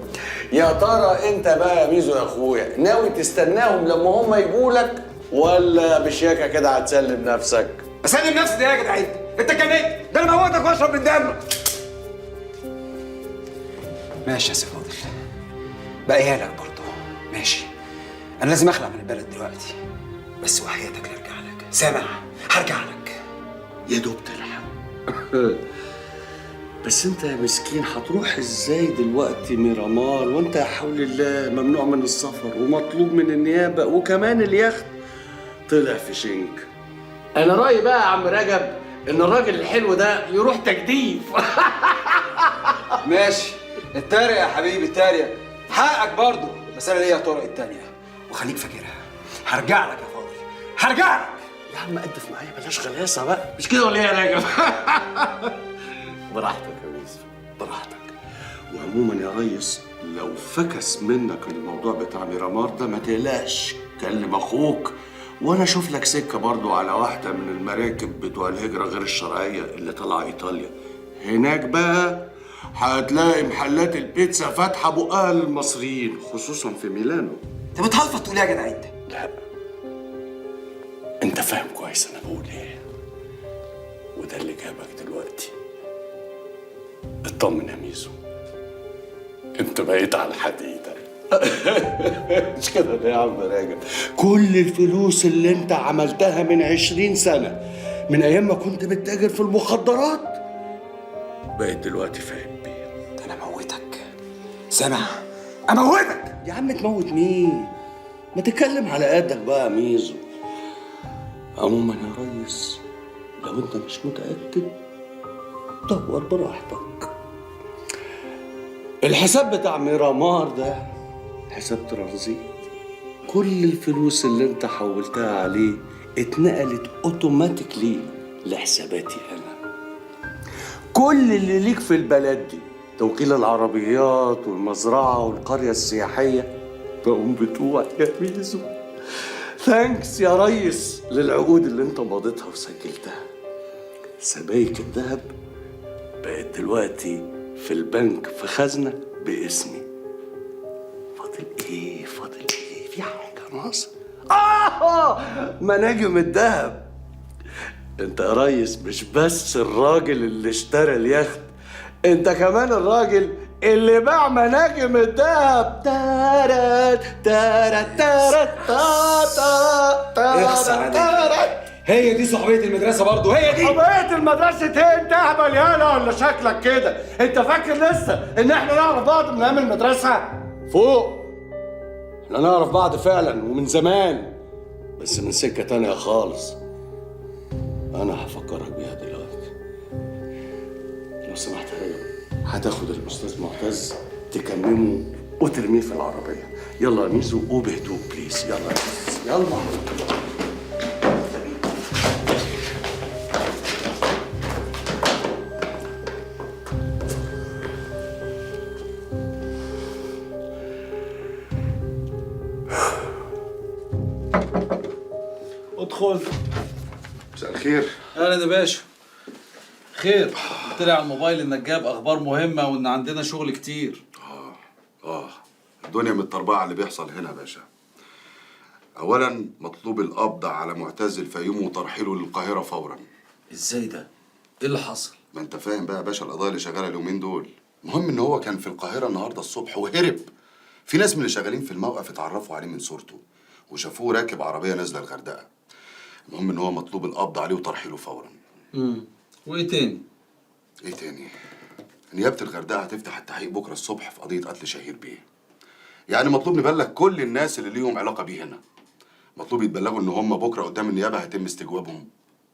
يا ترى انت بقى يا ميزو يا اخويا ناوي تستناهم لما هم يجولك ولا بشياكه كده هتسلم نفسك؟ اسلم نفسي ده يا جدع انت؟ انت اتجننت؟ ده انا موتك واشرب من دمك. ماشي يا سي فاضل، باقيها لك برضه. ماشي، انا لازم اخلع من البلد دلوقتي، بس وحياتك ارجع لك. سامع؟ هرجع لك. يا دوب تلحق. بس انت يا مسكين هتروح ازاي دلوقتي ميرامار وانت يا حول الله ممنوع من السفر ومطلوب من النيابة، وكمان اليخت طلع في شنك. انا رايي بقى يا عم رجب ان الراجل الحلو ده يروح تجديف. ماشي، اتريق يا حبيبي اتريق، حقك برضه، بس انا ليا طرق التانية وخليك فاكرها. هرجع لك يا فاضل، هرجع لك. يا عم قدف معايا، بلاش غلاسه بقى. مش كده ولا ايه يا رجب؟ براحتك يا يوسف، براحتك. وعموما يا ريس لو فكس منك الموضوع بتاع ميرامار ده ما تقلقش، كلم اخوك وانا اشوف لك سكة برضو على واحدة من المراكب بتوع الهجرة غير الشرعية اللي طالعه ايطاليا. هناك بقى هتلاقي محلات البيتزا فاتحة بقها للمصريين، خصوصا في ميلانو. انت بتهلفط تقول ايه يا جدع انت؟ لا انت فاهم كويس انا بقول ايه، وده اللي جابك دلوقتي. اطمن يا ميزو، انت بقيت على الحديدة. مش كده يا عم راجل؟ كل الفلوس اللي انت عملتها من 20 سنة، من ايام ما كنت بتتاجر في المخدرات، بقيت دلوقتي فاهم بيه. انا اموتك، سامع؟ اموتك يا عم. تموت مين؟ ما تتكلم على قدك بقى يا ميزو. عموما يا ريس لو انت مش متأكد دور براحتك. الحساب بتاع ميرامار ده حساب ترانزيت، كل الفلوس اللي انت حولتها عليه اتنقلت automatically لحساباتي انا. كل اللي ليك في البلد دي، توكيل العربيات والمزرعة والقرية السياحية، بقوم بتوعك يا ميزو. thanks يا ريس للعقود اللي انت مضيتها وسجلتها. سبايك الذهب بقت دلوقتي في البنك في خزنة باسمي. فاضل ايه؟ فاضل ايه؟ في حاجة ناقصة؟ مناجم الذهب. انت يا ريس مش بس الراجل اللي اشترى اليخت، انت كمان الراجل اللي باع مناجم الذهب. تارت تارت تارت تا اخس عليك، هي دي صحوبية المدرسة برضه، هي دي صحوبية المدرسة. ايه انت اهبل يالا ولا شكلك كده؟ انت فاكر لسه ان احنا نعرف بعض من ايام المدرسة؟ فوق، احنا نعرف بعض فعلا ومن زمان، بس من سكة تانية خالص. انا هفكرك بيها دلوقتي. لو سمحت يا رجل هتاخد الاستاذ معتز تكممه وترميه في العربية. يلا يا ميزو وبهدوء please. يلا يا ميزو يلا. ادخل. مساء الخير. اهلا يا باشا. خير؟ طلع على الموبايل انك جايب اخبار مهمة وان عندنا شغل كتير. الدنيا متطربعه اللي بيحصل هنا يا باشا. اولا مطلوب القبض على معتز الفيوم وترحيله للقاهره فورا. ازاي ده؟ ايه اللي حصل؟ ما انت فاهم بقى يا باشا القضايا اللي شغالة اليومين دول. المهم ان هو كان في القاهرة النهارده الصبح وهرب. في ناس من اللي شغالين في الموقف اتعرفوا عليه من صورته وشافوه راكب عربية نازله الغردقه. المهم ان هو مطلوب القبض عليه وترحيله فورا. وايه تاني؟ ايه تاني؟ نيابة الغردقة هتفتح التحقيق بكرة الصبح في قضية قتل شهير بيه. يعني مطلوب نبلغ كل الناس اللي ليهم علاقة بيه هنا. مطلوب يتبلغوا إن هم بكرة قدام النيابة هيتم استجوابهم،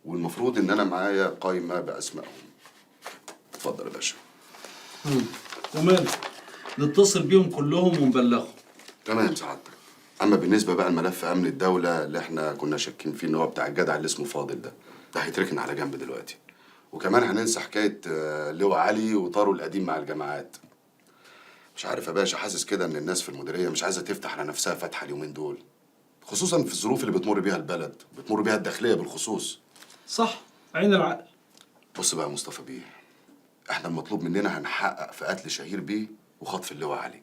والمفروض إن أنا معايا قايمة بأسمائهم. اتفضل يا باشا. تمام، نتصل بيهم كلهم ونبلغهم. تمام سعادتك. أما بالنسبة بقى لملف أمن الدولة اللي إحنا كنا شاكين فيه إن هو بتاع الجدع اللي اسمه فاضل ده، ده هيتركن على جنب دلوقتي. وكمان هننسى حكاية لواء علي وطاره القديم مع الجماعات. مش عارف يا باشا، حاسس كده إن الناس في المديرية مش عايزة تفتح على نفسها فتحة اليومين دول، خصوصا في الظروف اللي بتمر بيها البلد، بتمر بيها الداخلية بالخصوص. صح، عين العقل. بص بقى يا مصطفى بيه، احنا المطلوب مننا هنحقق في قتل شهير بيه وخطف اللواء علي.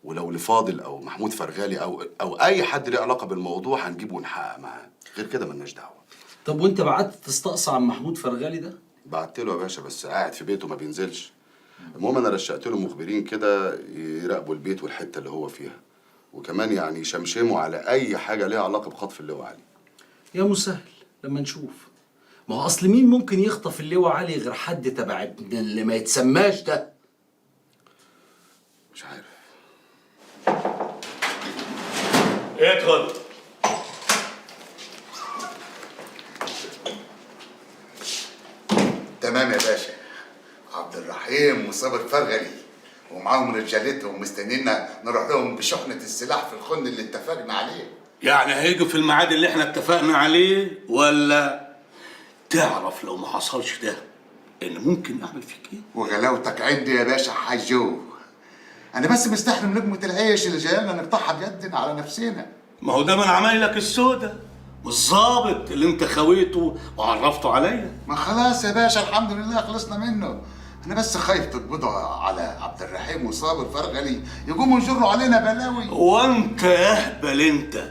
ولو لفاضل أو محمود فرغالي أو أي حد له علاقة بالموضوع هنجيبه ونحقق معاه، غير كده ملناش دعوة. طب وأنت بعت تستقصى عن محمود فرغالي ده؟ بعت له يا باشا، بس قاعد في بيته ما بينزلش. المهم انا رشقت له مخبرين كده يراقبوا البيت والحتة اللي هو فيها، وكمان يعني يشمشموا على اي حاجة ليها علاقة بخطف اللواء علي. يا مسهل لما نشوف. ما هو اصل مين ممكن يخطف اللواء علي غير حد تبع ابن اللي ما يتسماش ده؟ مش عارف. ادخل. تمام يا باشا. عبد الرحيم وصابر فرغلي ومعاهم رجالتهم مستنينا نروح لهم بشحنة السلاح في الخن اللي اتفقنا عليه. يعني هيجوا في الميعاد اللي احنا اتفقنا عليه ولا؟ تعرف لو ما حصلش ده ان ممكن اعمل فيك ايه؟ وغلاوتك عندي يا باشا حجو. انا بس مستحرم لقمة العيش اللي جايلنا نقطعها بيدنا على نفسنا. ما هو ده من عمايلك السودة والظابط اللي انت خويته وعرفته عليا. ما خلاص يا باشا الحمد لله خلصنا منه. انا بس خايف تقبضوا على عبد الرحيم وصابر فرغلي يقوموا يجروا علينا بلاوي. وانت اهبل، انت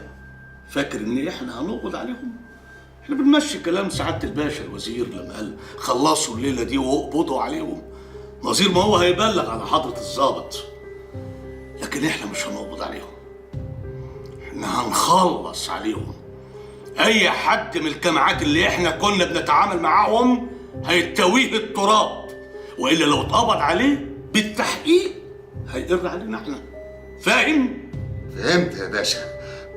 فاكر ان احنا هنقبض عليهم؟ احنا بنمشي كلام سعادة الباشا الوزير لما قال خلصوا الليلة دي واقبضوا عليهم. نظير ما هو هيبلغ على حضره الظابط، لكن احنا مش هنقبض عليهم، احنا هنخلص عليهم. اي حد من الجماعات اللي احنا كنا بنتعامل معاهم هيتويه التراب، والا لو اتقبض عليه بالتحقيق هيقر علينا احنا. فاهم؟ فهمت يا باشا،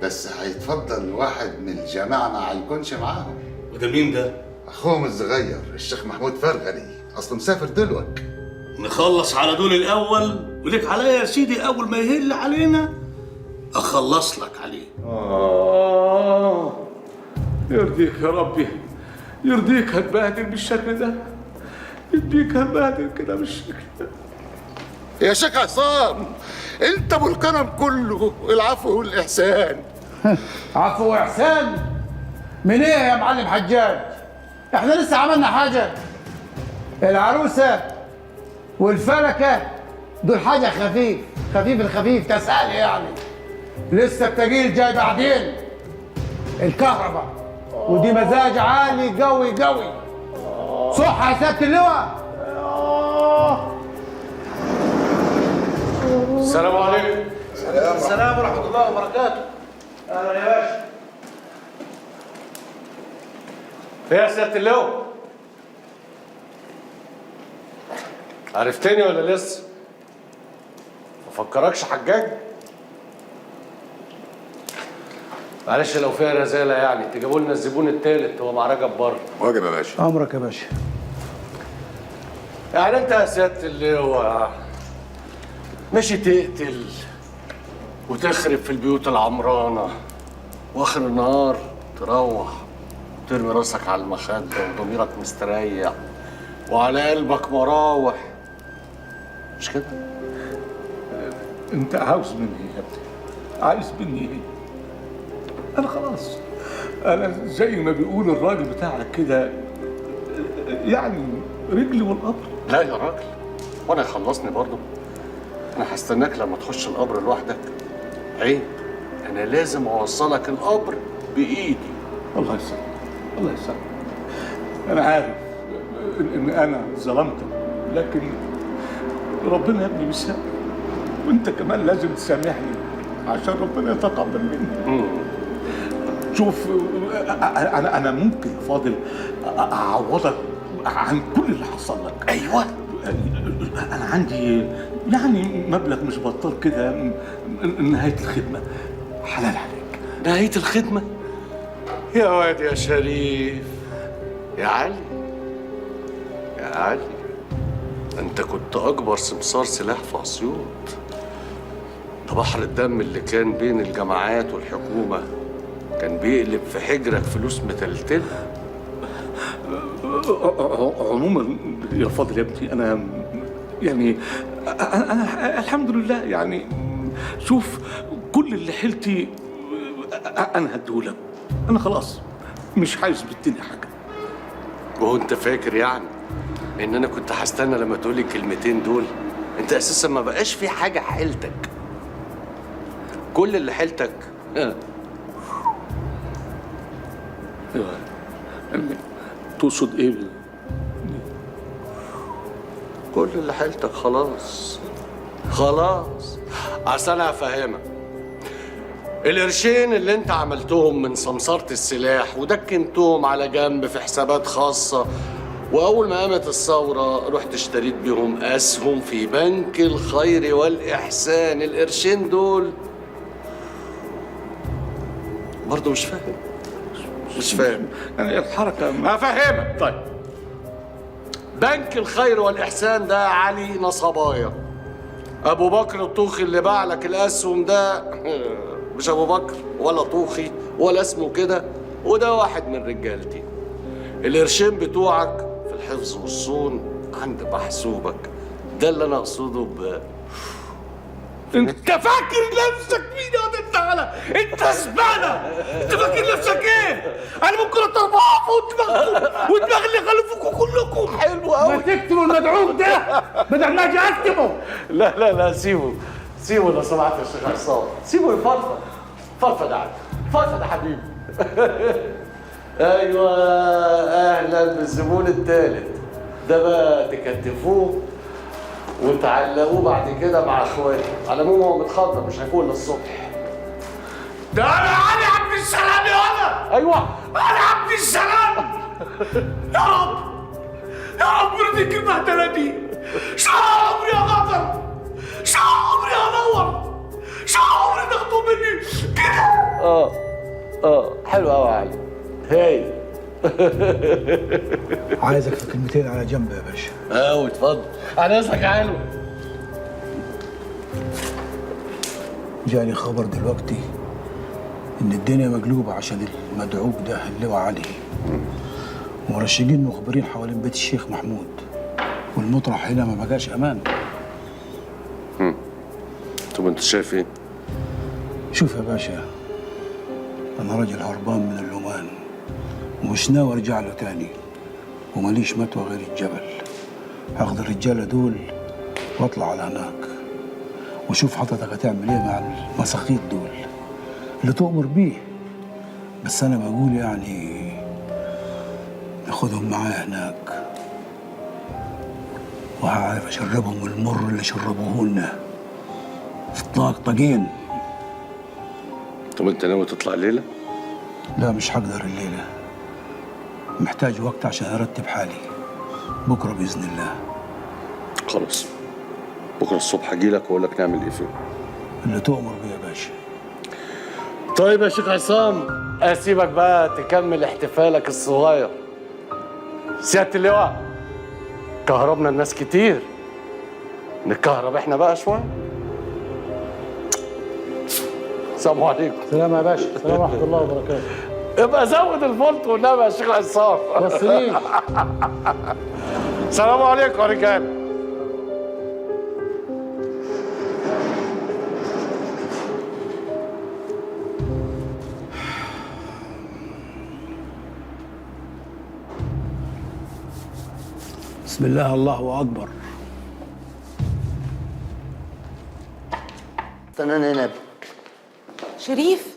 بس هيتفضل واحد من الجماعة ما هيكونش معاهم. وده مين ده؟ اخوهم الصغير الشيخ محمود فرغلي، اصله مسافر دلوقتي. نخلص على دول الاول، وليك عليا يا سيدي اول ما يهل علينا اخلص لك عليه. يرضيك يا ربي، يرضيك هتبهدل بالشكل ده؟ يرضيك هتبهدل كده بالشكل ده؟ يا شيخ عصام انت ابو الكرم كله، العفو والاحسان. عفو واحسان من ايه يا معلم حجاج؟ احنا لسه عملنا حاجة؟ العروسة والفلكه دول حاجة خفيف خفيف الخفيف تسأل يعني، لسه التقيل جاي بعدين. الكهرباء ودي مزاج عالي قوي قوي. صح يا سيادة اللواء؟ السلام عليكم. السلام ورحمة الله وبركاته. أهلا يا باشا. ايه يا سيادة اللواء؟ عرفتني ولا لسه؟ ما فكركش حجاج؟ معلش لو فيها رزالة يعني تجيبوا لنا الزبون التالت، هو مع رجب بره. واجب يا باشا. أمرك يا باشا. يعني أنت يا سيادة اللواء ماشي تقتل وتخرب في البيوت العمرانة، واخر النهار تروح ترمي راسك على المخدة وضميرك مستريح وعلى قلبك مراوح، مش كده؟ انت عاوز مني ايه يا ابني؟ عايز مني ايه؟ انا خلاص، انا زي ما بيقول الراجل بتاعك كده يعني رجلي والقبر. لا يا راجل، وانا خلصني برضه؟ انا هستناك لما تخش القبر لوحدك؟ عيب، انا لازم اوصلك القبر بايدي. الله يسلمك، الله يسلمك. انا عارف ان انا ظلمتك، لكن ربنا يا ابني بيسامح، وانت كمان لازم تسامحني عشان ربنا يتقبل مني. شوف، انا ممكن يا فاضل اعوضك عن كل اللي حصل لك. ايوه، انا عندي يعني مبلغ مش بطال كده نهاية الخدمة. حلال عليك. نهاية الخدمة؟ يا واد يا شريف، يا علي، يا علي، انت كنت اكبر سمسار سلاح في اسيوط. ده بحر الدم اللي كان بين الجماعات والحكومة كان بيقلب في حجرك فلوس متلتلة. عموما يا فاضل يا ابني، انا يعني انا الحمد لله يعني، شوف كل اللي حيلتي انا هديهولك. انا خلاص مش عايز بالدنيا حاجة. وهو انت فاكر يعني ان انا كنت هستنى لما تقولي الكلمتين دول؟ انت اساسا ما بقاش في حاجة حيلتك، كل اللي حيلتك. ايوه، تقصد ايه؟ كل اللي حيلتك خلاص خلاص. اصل انا هفهمك، القرشين اللي انت عملتهم من سمسارة السلاح ودكنتهم على جنب في حسابات خاصة، واول ما قامت الثورة رحت اشتريت بيهم اسهم في بنك الخير والاحسان. القرشين دول برضه مش فاهم، مش فاهم الحركة. هفهمك. طيب بنك الخير والإحسان ده علي نصبايا. أبو بكر الطوخي اللي باع لك الأسهم ده مش أبو بكر ولا طوخي ولا اسمه كده، وده واحد من رجالتي. القرشين بتوعك في الحفظ والصون عند محسوبك، ده اللي أنا أقصده ب انت فاكر نفسك مين يا واد؟ انت على انت زبالة. انت فاكر نفسك ايه؟ انا ممكن اطربعها فوق دماغكم ودماغ اللي خلفوكم كلكم. حلو قوي. ما تكتموا المدعوك ده بدل ما اجي اكتمه. لا لا لا، سيبه سيبه لو سمحت يا شيخ عصام، سيبه يفرفد. فرفد يا عم، فرفد يا حبيبي. ايوه اهلا بالزبون الثالث ده بقى، تكتفوه وتعلقوه بعد كده مع اخواته. على العموم هو متخضر مش هيفوق للصبح. ده انا علي عبد السلام يا ولد. ايوه علي عبد السلام. يا رب يا رب يرضيك البهدله دي. شهر عمري يا غدر، شهر عمري يا نور، شهر عمري تاخدوه مني كده. حلو قوي يا علي، هايل. عايزك في كلمتين على جنب يا باشا. اتفضل. انا اسمك يا علو. جالي خبر دلوقتي ان الدنيا مقلوبة عشان المدعوك ده اللواء علي، ومرشدين مخبرين حوالين بيت الشيخ محمود، والمطرح هنا ما بقاش امان. طب انت شايف ايه؟ شوف يا باشا، انا راجل هربان من اللومان ومش ناوي ارجع له تاني، وماليش متوى غير الجبل. هاخد الرجالة دول واطلع على هناك، وشوف حضرتك هتعمل ايه مع المساخيط دول اللي تؤمر بيه. بس انا بقول يعني ناخدهم معايا هناك، وهعرف اشربهم المر اللي شربوه لنا في طاقطقين. طب انت ناوي تطلع الليلة؟ لا مش هقدر الليلة، محتاج وقت عشان ارتب حالي. بكره باذن الله. خلاص بكره الصبح اجي لك واقول لك نعمل ايه فيه. اللي تؤمر بيه يا باشا. طيب يا شيخ عصام، اسيبك بقى تكمل احتفالك الصغير. سيادة اللواء، كهربنا الناس كتير، نتكهرب احنا بقى شوية. السلام عليكم. سلام يا باشا. سلام ورحمة الله وبركاته. ابقى زود الفولت والنبي يا شيخ عصام. بس ليه؟ السلام عليكم يا رجاله. بسم الله الله اكبر. استناني هنا. شريف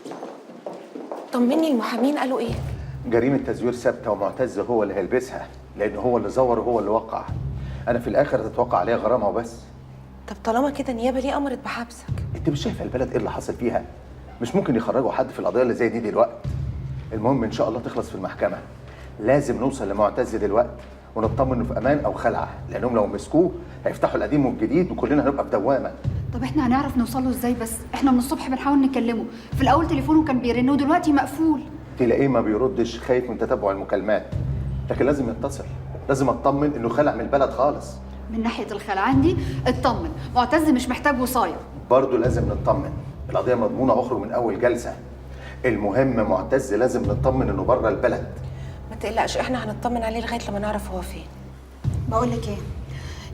طمني، المحامين قالوا ايه؟ جريمة تزوير ثابتة ومعتز هو اللي هيلبسها، لأنه هو اللي زور وهو اللي وقع. أنا في الآخر هتتوقع عليا غرامة وبس. طب طالما كده النيابة ليه أمرت بحبسك؟ أنت مش شايفة البلد إيه اللي حصل فيها؟ مش ممكن يخرجوا حد في القضية اللي زي دي دلوقتي. المهم إن شاء الله تخلص في المحكمة. لازم نوصل لمعتز دلوقتي ونطمن إنه في أمان أو خلعة، لأنهم لو مسكوه هيفتحوا القديم والجديد وكلنا هنبقى في دوامة. طب احنا هنعرف نوصل له ازاي؟ بس احنا من الصبح بنحاول نكلمه، في الاول تليفونه كان بيرن ودلوقتي مقفول. تلاقيه ما بيردش، خايف من تتبع المكالمات، لكن لازم يتصل، لازم اطمن انه خلع من البلد خالص. من ناحية الخلعان دي اطمن، معتز مش محتاج وصايه. برضه لازم نطمن، القضية مضمونه واخرج من اول جلسه. المهم معتز لازم نطمن انه بره البلد. ما تقلقش، احنا هنطمن عليه لغاية لما نعرف هو فين. بقول لك ايه،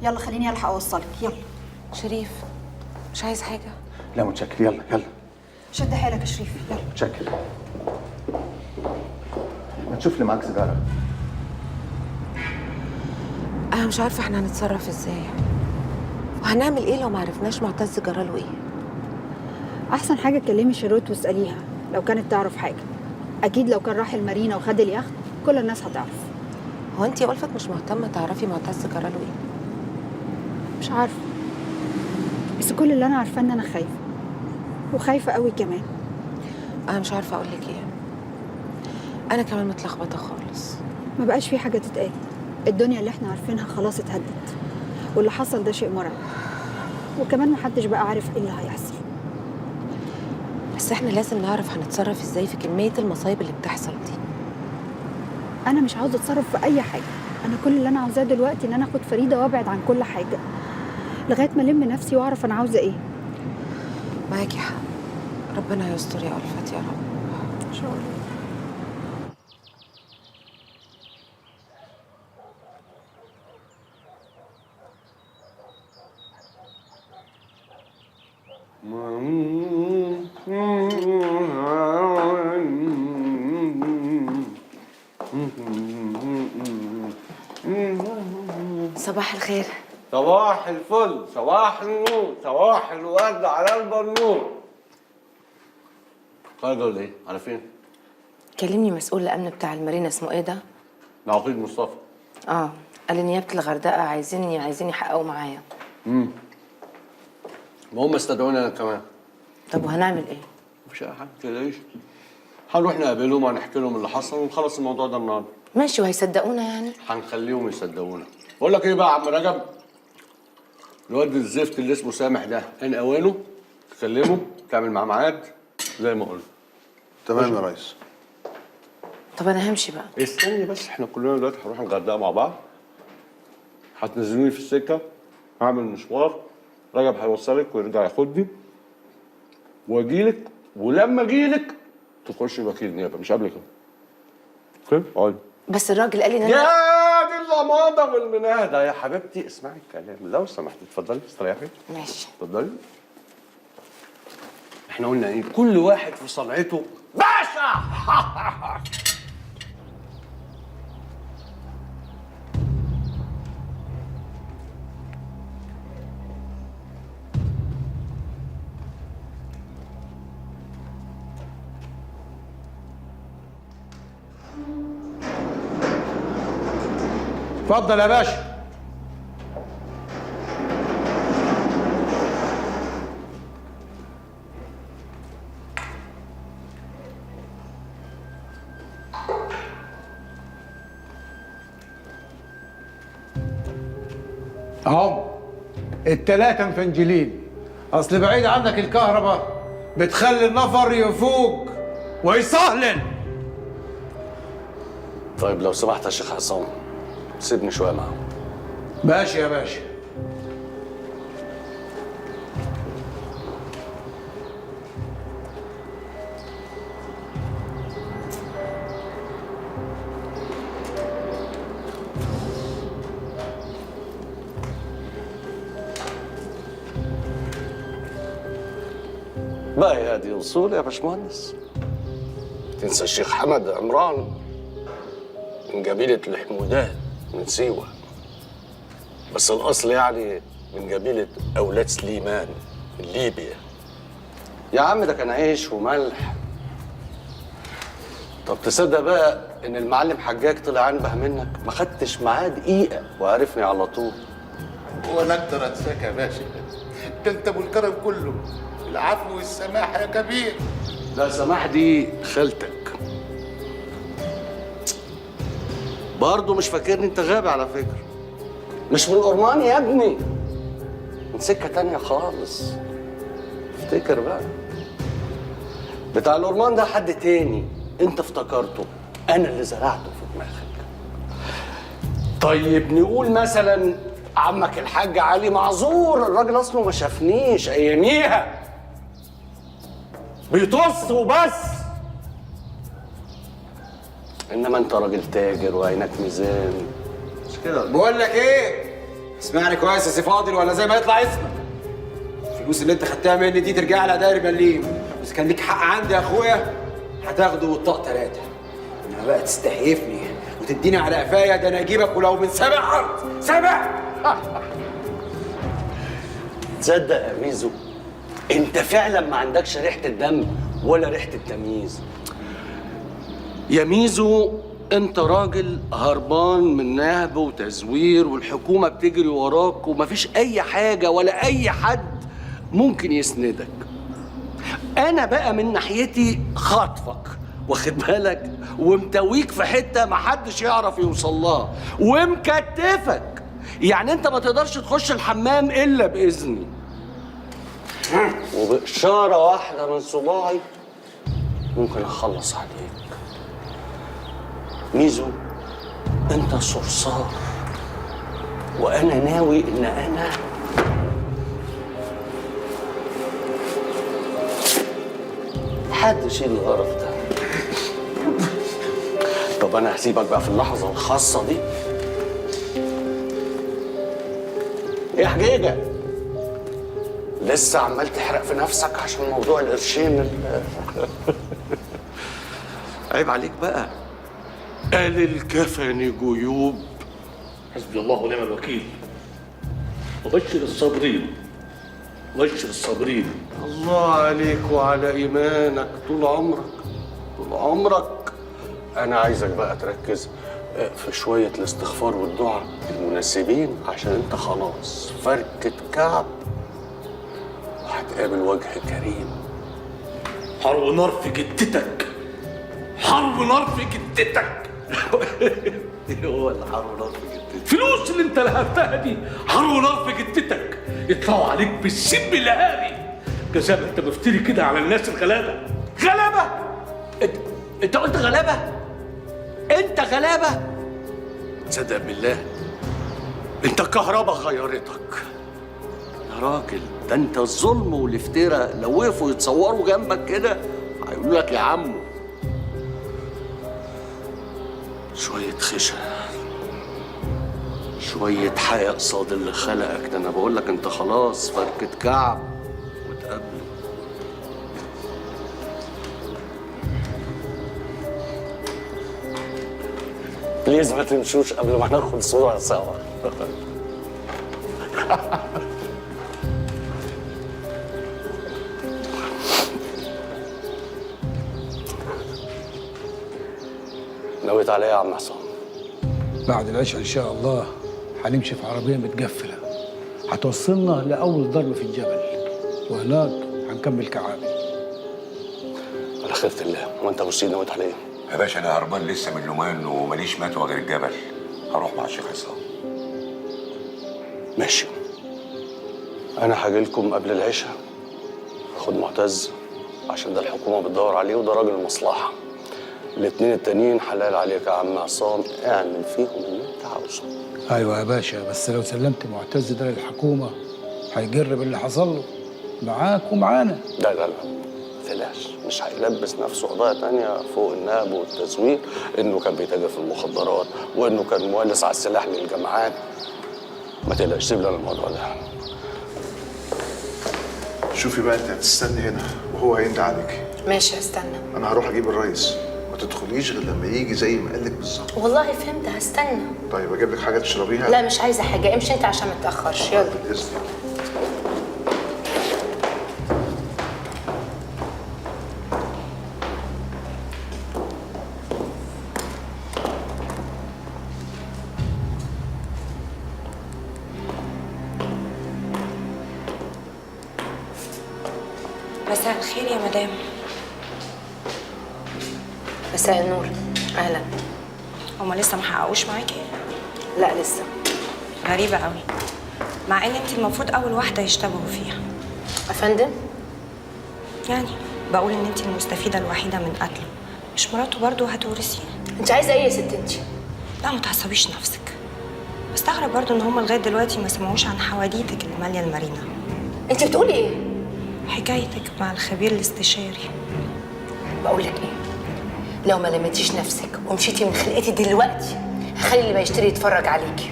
يلا خليني الحق اوصلك. يلا شريف، مش عايز حاجة؟ لا متشكر. يلا يلا شد حيلك يا شريف، يلا. متشكر. ما تشوف لي معاك سيجارة. انا مش عارفه احنا هنتصرف ازاي وهنعمل ايه لو ما عرفناش معتز جراله ايه. احسن حاجة تكلمي شيروت واساليها لو كانت تعرف حاجة. اكيد لو كان راح المارينا وخد اليخت كل الناس هتعرف. هو انت يا ألفت مش مهتمة تعرفي معتز جراله ايه؟ مش عارفه، بس كل اللي انا عارفاه ان انا خايفة، وخايفة قوي كمان. انا مش عارفه اقول لك ايه، انا كمان متلخبطه خالص. ما بقاش في حاجة تتقال، الدنيا اللي احنا عارفينها خلاص اتهدت، واللي حصل ده شيء مرعب، وكمان محدش بقى عارف ايه اللي هيحصل. بس احنا لازم نعرف هنتصرف ازاي في كمية المصايب اللي بتحصل دي. انا مش عاوزه اتصرف في اي حاجة، انا كل اللي انا عاوزاه دلوقتي ان انا اخد فريدة وابعد عن كل حاجة لغاية ما الم نفسي واعرف انا عاوزه ايه. معاكي حق، ربنا يستر يا ألفت يا رب. ان شاء الله. صباح الخير. صباح الفل، صباح النور، صباح الورد على البنور. خارجة ولا ايه؟ على فين؟ كلمني مسؤول الامن بتاع المارينا، اسمه ايه ده؟ العقيد مصطفى. اه، قال لي نيابة الغردقة عايزين يحققوا معايا. ما هم استدعوني انا كمان. طب وهنعمل ايه؟ مفيش اي حاجة، ما تقلقيش. هنروح نقابلهم وهنحكي لهم اللي حصل ونخلص الموضوع ده النهارده. ماشي، وهيصدقونا يعني؟ هنخليهم يصدقونا. بقول لك ايه بقى يا عم رجب؟ الواد الزفت اللي اسمه سامح ده ان اوانه تكلمه، تعمل معاه ميعاد زي ما قلنا. تمام يا ريس. طب انا همشي بقى. استني بس، احنا كلنا دلوقتي هنروح الغردقه مع بعض. هتنزلوني في السكة، هعمل مشوار، رجب هيوصلك ويرجع ياخدني واجيلك، ولما اجيلك تخش وكيل نيابة، مش قبل كده. okay؟ اقعدي. بس الراجل قال لي ان انا يا دي اللماضه والمناهده يا حبيبتي، اسمعي الكلام لو سمحتي. اتفضلي استريحي. ماشي اتفضلي. احنا قلنا ايه؟ كل واحد في صنعته باشا. اتفضل يا باشا. اهم التلاتة مفنجلين، اصل بعيد عنك الكهرباء بتخلي النفر يفوق ويصهلل. طيب لو سمحت يا شيخ عصام سيبني شوية معاهم. ماشي يا باشا. بقى يا دي اصول يا باشمهندس. تنسى الشيخ حمد عمران من قبيلة الحمودات من سيوة، بس الأصل يعني من قبيلة أولاد سليمان من ليبيا. يا عم ده كان عيش وملح. طب تصدق بقى إن المعلم حجاج طلع أنبه منك؟ ما خدتش معاه دقيقة وعرفني على طول. هو أنا أقدر أنساك يا باشا؟ ده أنت أبو الكرم كله، العفو والسماح يا كبير. لا سماح دي خالتك. برضه مش فاكرني؟ انت غبي على فكرة. مش من الأورمان يا ابني، من سكة تانية خالص. افتكر بقى، بتاع الأورمان ده حد تاني انت افتكرته، انا اللي زرعته في دماغك. طيب نقول مثلا عمك الحاج علي معذور، الراجل اصله ما شافنيش اياميها، بيطص وبس. انما انت راجل تاجر وعينك ميزان، مش كده؟ بقول لك ايه، اسمعني كويس يا سي فاضل، ولا زي ما يطلع اسمك. الفلوس اللي انت خدتها مني دي ترجع لها داير مليم، بس كان ليك حق عندي يا اخويا هتاخده والطاق 3. انما بقى تستهيفني وتديني على قفايا، ده انا اجيبك ولو من 7 ارض 7. تصدق يا ميزو انت فعلا ما عندكش ريحه الدم ولا ريحه التمييز يا ميزو. انت راجل هربان من نهب وتزوير والحكومة بتجري وراك ومفيش اي حاجة ولا اي حد ممكن يسندك. انا بقى من ناحيتي خاطفك، واخد بالك، ومتويك في حتة محدش يعرف يوصل لها، ومكتفك، يعني انت ما تقدرش تخش الحمام الا باذني. وبإشارة واحدة من صباعي ممكن أخلص عليك. ميزو، أنت صرصار، وأنا ناوي إن أنا حد يشيل القرف ده. طب أنا هسيبك بقى في اللحظة الخاصة دي. يا حجيجة، لسه عمال تحرق في نفسك عشان موضوع القرشين؟ عيب عليك بقى. قال الكفن جيوب. حسبي الله ونعم الوكيل. وبشر الصابرين، بشر الصابرين. الله عليك وعلى ايمانك طول عمرك، طول عمرك. انا عايزك بقى تركز في شوية الاستغفار والدعاء المناسبين، عشان انت خلاص فركة كعب وهتقابل وجه كريم. حرب نار في جتتك، حرب نار في جتتك. ايه هو اللي حرب نار في جتتك؟ فلوس اللي انت لهفتها دي حرب نار في جتتك، يطلعوا عليك بالسم الهاري. جزاء انت مفتري كده على الناس الغلابة. غلابة؟ انت قلت غلابة؟ انت غلابة؟ تصدق بالله انت الكهرباء غيرتك يا راجل. ده انت الظلم والافتراء لو وقفوا يتصوروا جنبك كده هيقولوا لك يا عمو. شوية خشة، شوية حياء قصاد اللي خلقك. ده انا بقول لك انت خلاص فركة كعب وتقابله. بليز ما تمشوش قبل ما ناخد صورة سوا. نويت عليا يا عم عصام؟ بعد العشاء ان شاء الله هنمشي في عربية متقفله هتوصلنا لاول ضرب في الجبل، وهناك هنكمل كعابي. على خيرة الله. وانت ابو سيد نويت على ايه؟ يا باشا انا هربان لسه من لومان وماليش متوى غير الجبل. هروح مع الشيخ عصام. ماشي، انا هاجيلكم قبل العشاء. خد معتز عشان ده الحكومة بتدور عليه وده راجل مصلحة. الاثنين التانيين حلال عليك يا عم عصام، اعمل فيهم اللي انت عاوزه. ايوه يا باشا، بس لو سلمت معتز ده للحكومة هيجرب اللي حصل له معاك ومعانا. لا لا لا ما تقلقش، مش هيلبس نفسه قضايا تانية فوق النهب والتزوير، انه كان بيتاجر في المخدرات وانه كان مولس على السلاح للجامعات. ما تقلقش، سيب لنا الموضوع ده. شوفي بقى، انت هتستني هنا وهو هيندى عليكي. ماشي هستنى. انا هروح اجيب الريس، ما تدخليش غير لما يجي زي ما قالك بالظبط. والله فهمت، هستنى. طيب اجيب لك حاجة تشربيها؟ لا مش عايزه حاجة، امشي انت عشان ما تتاخرش. يلا باذنك. مساء الخير يا مدام. مساء النور. اهلا. هما لسه ما حققوش معاكي؟ لا لسه. غريبة قوي، مع ان انت المفروض اول واحدة يشتبهوا فيها. افندم؟ يعني بقول ان انت المستفيدة الوحيدة من قتله، مش مراته برضه هتورثيه؟ انت عايزة ايه يا ست انت؟ لا ما تعصبيش نفسك. بستغرب برضه ان هما لغاية دلوقتي ما سمعوش عن حواديتك اللي مالية المارينا. انت بتقولي ايه؟ حكايتك مع الخبير الاستشاري. بقول لك ايه؟ لو ما لميتيش نفسك ومشيتي من خلقتي دلوقتي هخلي اللي بيشتري يتفرج عليكي.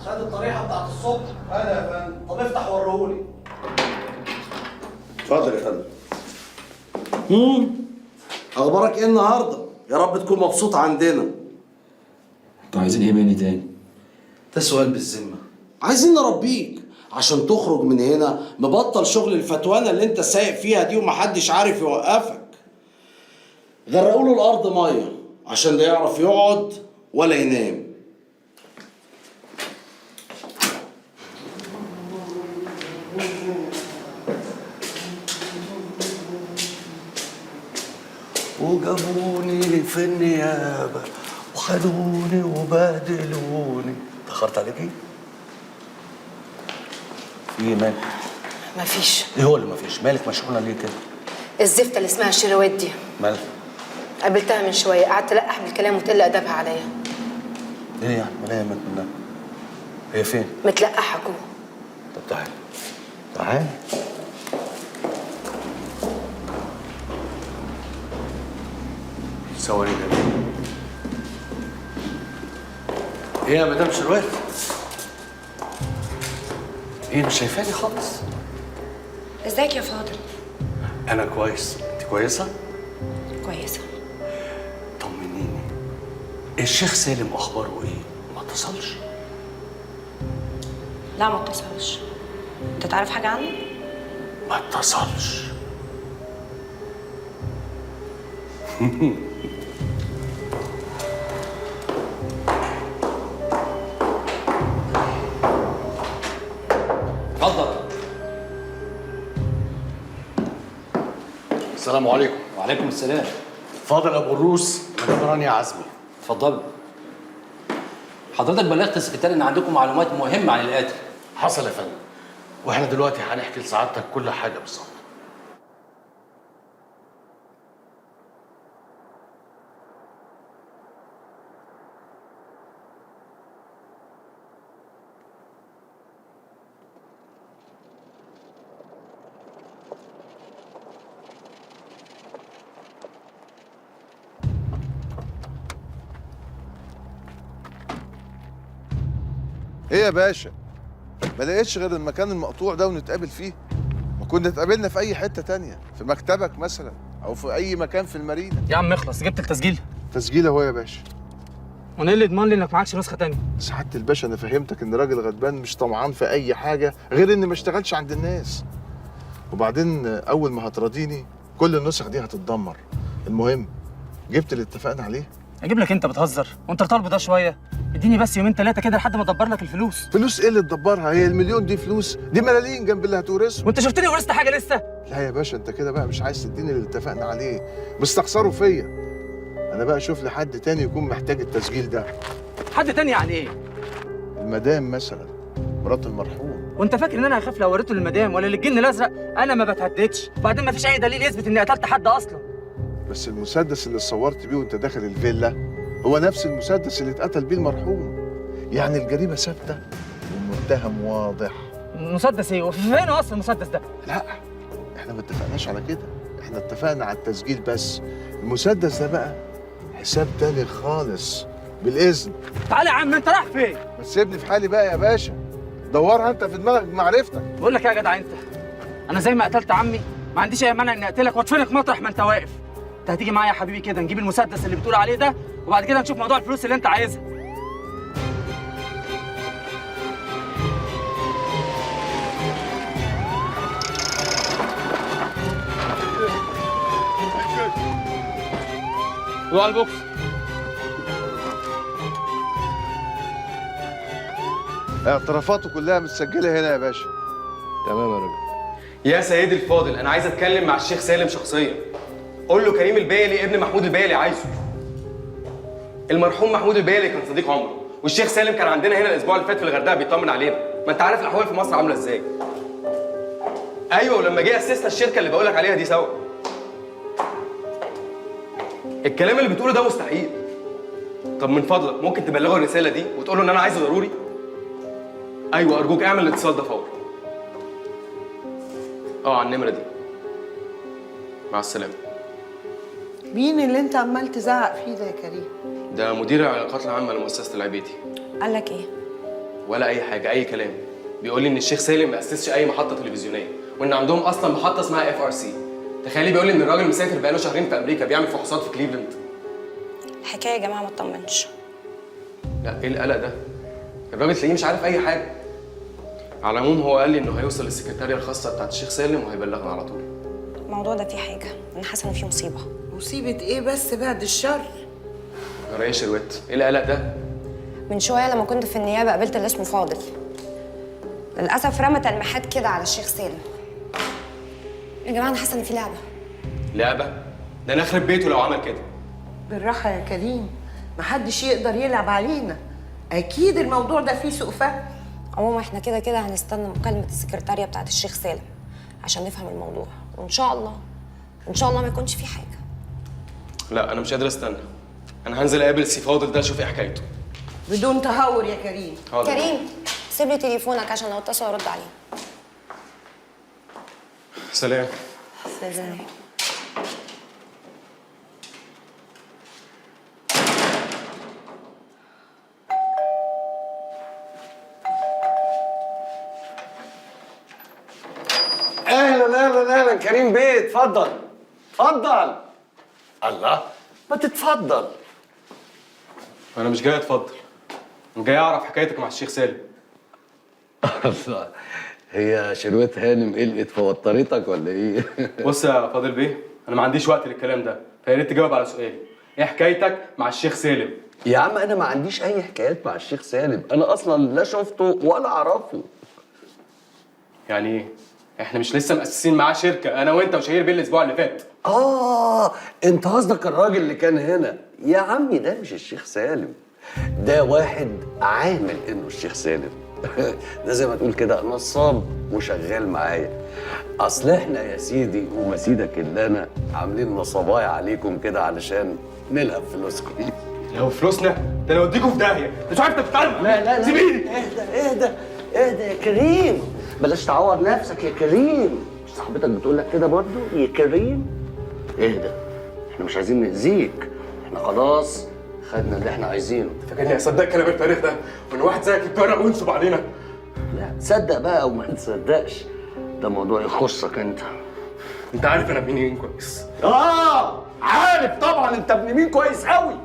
خد الطريحه بتاعت الصبح. هذا يا فندم. طب افتح وريهولي. اتفضل يا فندم. اخبارك ايه النهارده؟ يا رب تكون مبسوط عندنا. انتوا عايزين ايه مني تاني؟ ده سؤال بالذمه. عايزين نربيك عشان تخرج من هنا مبطل شغل الفتوانه اللي انت سايق فيها دي ومحدش عارف يوقفك. غرقوا له الارض مية عشان لا يعرف يقعد ولا ينام. وجابوني في النيابة وخدوني وبهدلوني. اتأخرت عليكي؟ في ايه مالك؟ مفيش. ايه هو اللي مفيش؟ مالك مشغولة ليه كده؟ الزفته اللي اسمها شيروات دي. مالك؟ قابلتها من شوية، قعدت تلقح بالكلام وتقل ادبها عليا. ايه يعني؟ ولا يهمك منها. هي فين؟ متلقحه جوه. طب تعالي تعالي. ثواني كده. ايه يا مدام شروات؟ ايه مش شايفاني خالص؟ ازيك يا فاضل؟ انا كويس، انت كويسة؟ كويسة. طمنيني، الشيخ سالم اخباره ايه؟ ما اتصلش؟ لا ما اتصلش. انت تعرف حاجة عنه؟ ما اتصلش. اتفضل. السلام عليكم. وعليكم السلام. فاضل ابو الروس، مدام رانيا عزمي. اتفضلوا. حضرتك بلغت السكرتير ان عندكم معلومات مهمة عن القاتل. حصل يا فندم، واحنا دلوقتي هنحكي لسعادتك كل حاجة بالظبط. ايه يا باشا؟ ما لقيتش غير المكان المقطوع ده ونتقابل فيه؟ ما كنا اتقابلنا في اي حتة تانية، في مكتبك مثلا او في اي مكان في المارينا. يا عم اخلص، جبت التسجيل؟ تسجيل اهو يا باشا. وانا ايه اللي يضمن لي انك معكش نسخه تانية؟ سعادة الباشا انا فهمتك ان راجل غلبان مش طمعان في اي حاجة غير ان ما اشتغلش عند الناس. وبعدين اول ما هتراضيني كل النسخ دي هتتدمر. المهم جبت اللي اتفقنا عليه؟ اجيب لك؟ انت بتهزر وانت طالبه ده شوية. اديني بس يومين ثلاثة كده لحد ما ادبر لك الفلوس. فلوس ايه اللي تدبرها؟ هي المليون دي فلوس؟ دي ملالين جنب اللي هتورثه. وانت شفتني ورثت حاجة لسه؟ لا يا باشا انت كده بقى مش عايز تديني اللي اتفقنا عليه، مستخسره فيا. انا بقى اشوف لحد تاني يكون محتاج التسجيل ده. حد تاني يعني ايه؟ المدام مثلا، مرات المرحوم. وانت فاكر ان انا هخاف لو وريته للمدام ولا للجن الازرق؟ انا ما بتهددش، وبعدين ما فيش اي دليل يثبت اني قتلت حد اصلا. بس المسدس اللي اتصورت بيه وانت داخل الفيلا هو نفس المسدس اللي اتقتل بيه المرحوم. يعني الجريمة ثابتة والمتهم واضح. مسدس ايه؟ وفين اصلا المسدس ده؟ لا احنا ما اتفقناش على كده، احنا اتفقنا على التسجيل بس. المسدس ده بقى حساب تاني خالص. بالاذن. تعالى يا عم، انت رايح فين؟ ما تسيبني في حالي بقى يا باشا، دورها انت في دماغك بمعرفتك. بقول لك ايه يا جدع انت، انا زي ما قتلت عمي ما عنديش اي مانع اني اقتلك وادفنك مطرح ما انت واقف. انت هتيجي معايا يا حبيبي كده نجيب المسدس اللي بتقول عليه ده، وبعد كده نشوف موضوع الفلوس اللي انت عايزها. روح على البوكس. اعترافاته كلها متسجله هنا يا باشا. تمام يا راجل. يا سيدي الفاضل، انا عايز اتكلم مع الشيخ سالم شخصيا. قول له كريم البيلي ابن محمود البيلي عايزه. المرحوم محمود البيلي كان صديق عمره، والشيخ سالم كان عندنا هنا الاسبوع اللي فات في الغردقه بيطمن علينا. ما انت عارف الاحوال في مصر عامله ازاي. ايوه، ولما جه اسسنا الشركة اللي بقولك عليها دي سوا. الكلام اللي بتقوله ده مستحيل. طب من فضلك ممكن تبلغه الرسالة دي وتقول له ان انا عايزه ضروري؟ ايوه ارجوك اعمل الاتصال ده فورا. على النمرة دي. مع السلامة. مين اللي انت عمال تزعق فيه ده يا كريم؟ ده مدير العلاقات العامة لمؤسسة العبيدي. قال لك ايه؟ ولا اي حاجة، اي كلام. بيقول لي ان الشيخ سالم ما اسسش اي محطة تلفزيونية، وان عندهم اصلا محطة اسمها FRC. تخيلي بيقول لي ان الراجل مسافر بقاله شهرين في امريكا بيعمل فحوصات في كليفلاند. الحكاية يا جماعة ما تطمنش. لا ايه القلق ده؟ الراجل تلاقيه مش عارف اي حاجة. على العموم هو قال لي انه هيوصل للسكرتاريه الخاصة بتاعت الشيخ سالم وهيبلغنا على طول. الموضوع ده فيه حاجة، انا حاسه ان فيه مصيبة. مصيبة ايه بس بعد الشر؟ يا ريس شروت، ايه القلق ده؟ من شوية لما كنت في النيابة قابلت اللي اسمه فاضل. للاسف رمى تلميحات كده على الشيخ سالم. يا جماعة انا حاسه ان في لعبه. لعبه؟ ده انا اخرب بيته لو عمل كده. بالراحة يا كريم، محدش يقدر يلعب علينا. اكيد الموضوع ده فيه سوء فهم. عموما احنا كده كده هنستنى مكالمة السكرتاريه بتاعت الشيخ سالم عشان نفهم الموضوع، وان شاء الله ان شاء الله ما يكونش فيه حاجة. لا انا مش قادر استنى، انا هنزل اقابل سي فاضل ده اشوف ايه حكايته. بدون تهور يا كريم. حاضر. كريم سيب لي تليفونك عشان لو اتصل ارد عليه. سلام. سلام. اهلا اهلا اهلا كريم بيه، اتفضل اتفضل. الله، ما تتفضل. انا مش جاي اتفضل، انا جاي اعرف حكايتك مع الشيخ سالم. الله، هي شروت هانم قلقت فوترتك ولا ايه؟ بص يا فاضل بيه، انا ما عنديش وقت للكلام ده، فيا ريت تجاوب على سؤالي. ايه حكايتك مع الشيخ سالم؟ يا عم انا ما عنديش اي حكايات مع الشيخ سالم، انا اصلا لا شفته ولا اعرفه. يعني ايه؟ احنا مش لسه مؤسسين معاه شركة انا وانت وشهير بيه الاسبوع اللي فات؟ انت قصدك الراجل اللي كان هنا؟ يا عمي ده مش الشيخ سالم، ده واحد عامل انه الشيخ سالم. ده زي ما تقول كده نصاب وشغال معايا. اصل احنا يا سيدي وما سيدك اللي انا عاملين نصبايا عليكم كده علشان نلهب فلوسكم. لو فلوسنا ده انا اوديكم في داهية، مش عارف تتكلم. لا لا لا، سيب ايدي. اهدى اهدى اهدى يا كريم، بلاش تعور نفسك يا كريم. مش صاحبتك بتقول لك كده برضو يا كريم؟ اهدى، احنا مش عايزين نأذيك، احنا خلاص خدنا اللي احنا عايزينه. فاكرني هصدق كلام التاريخ ده وان واحد زيك يتجرأ وينصب علينا؟ لا تصدق بقى او ما تصدقش، ده موضوع يخصك انت. انت عارف انا ابن مين كويس. عارف طبعا انت ابن مين كويس قوي.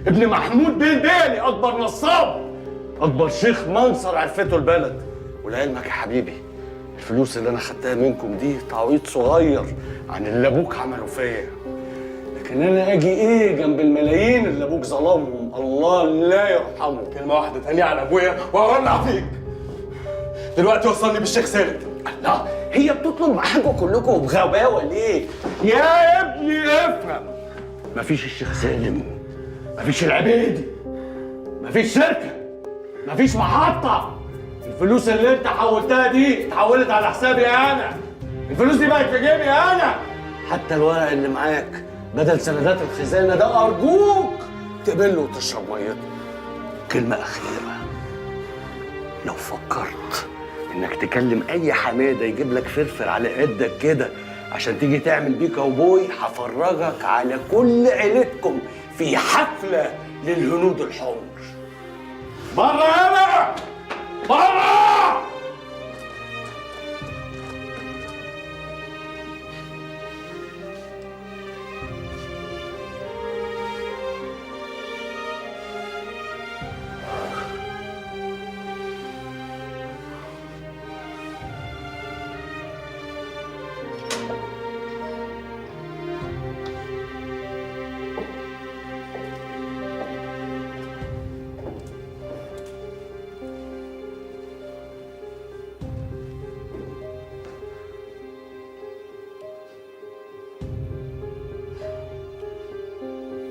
ابن محمود بيه البيلي، اكبر نصاب، اكبر شيخ منصر عرفته البلد. ولعلمك يا حبيبي، الفلوس اللي انا خدتها منكم دي تعويض صغير عن اللي ابوك عمله فيا، لكن انا اجي ايه جنب الملايين اللي ابوك ظلمهم، الله لا يرحمه. كلمة واحدة تانية على ابويا وهولع فيك. دلوقتي وصلني بالشيخ سالم. الله، هي بتطلب معاكم كلكم بغباوه ليه؟ يا ابني افهم، مفيش الشيخ سالم، مفيش العبيدي، مفيش شركة، مفيش محطة. الفلوس اللي انت حولتها دي اتحولت على حسابي انا، الفلوس دي بقت في جيبي انا. حتى الورق اللي معاك بدل سندات الخزانة ده ارجوك تقبله وتشرب ميته. كلمة اخيرة، لو فكرت انك تكلم اي حمادة يجيب لك فرفر على قدك كده عشان تيجي تعمل بيه كاوبوي، هفرجك على كل عيلتكم في حفلة للهنود الحمر. بره يالا بره.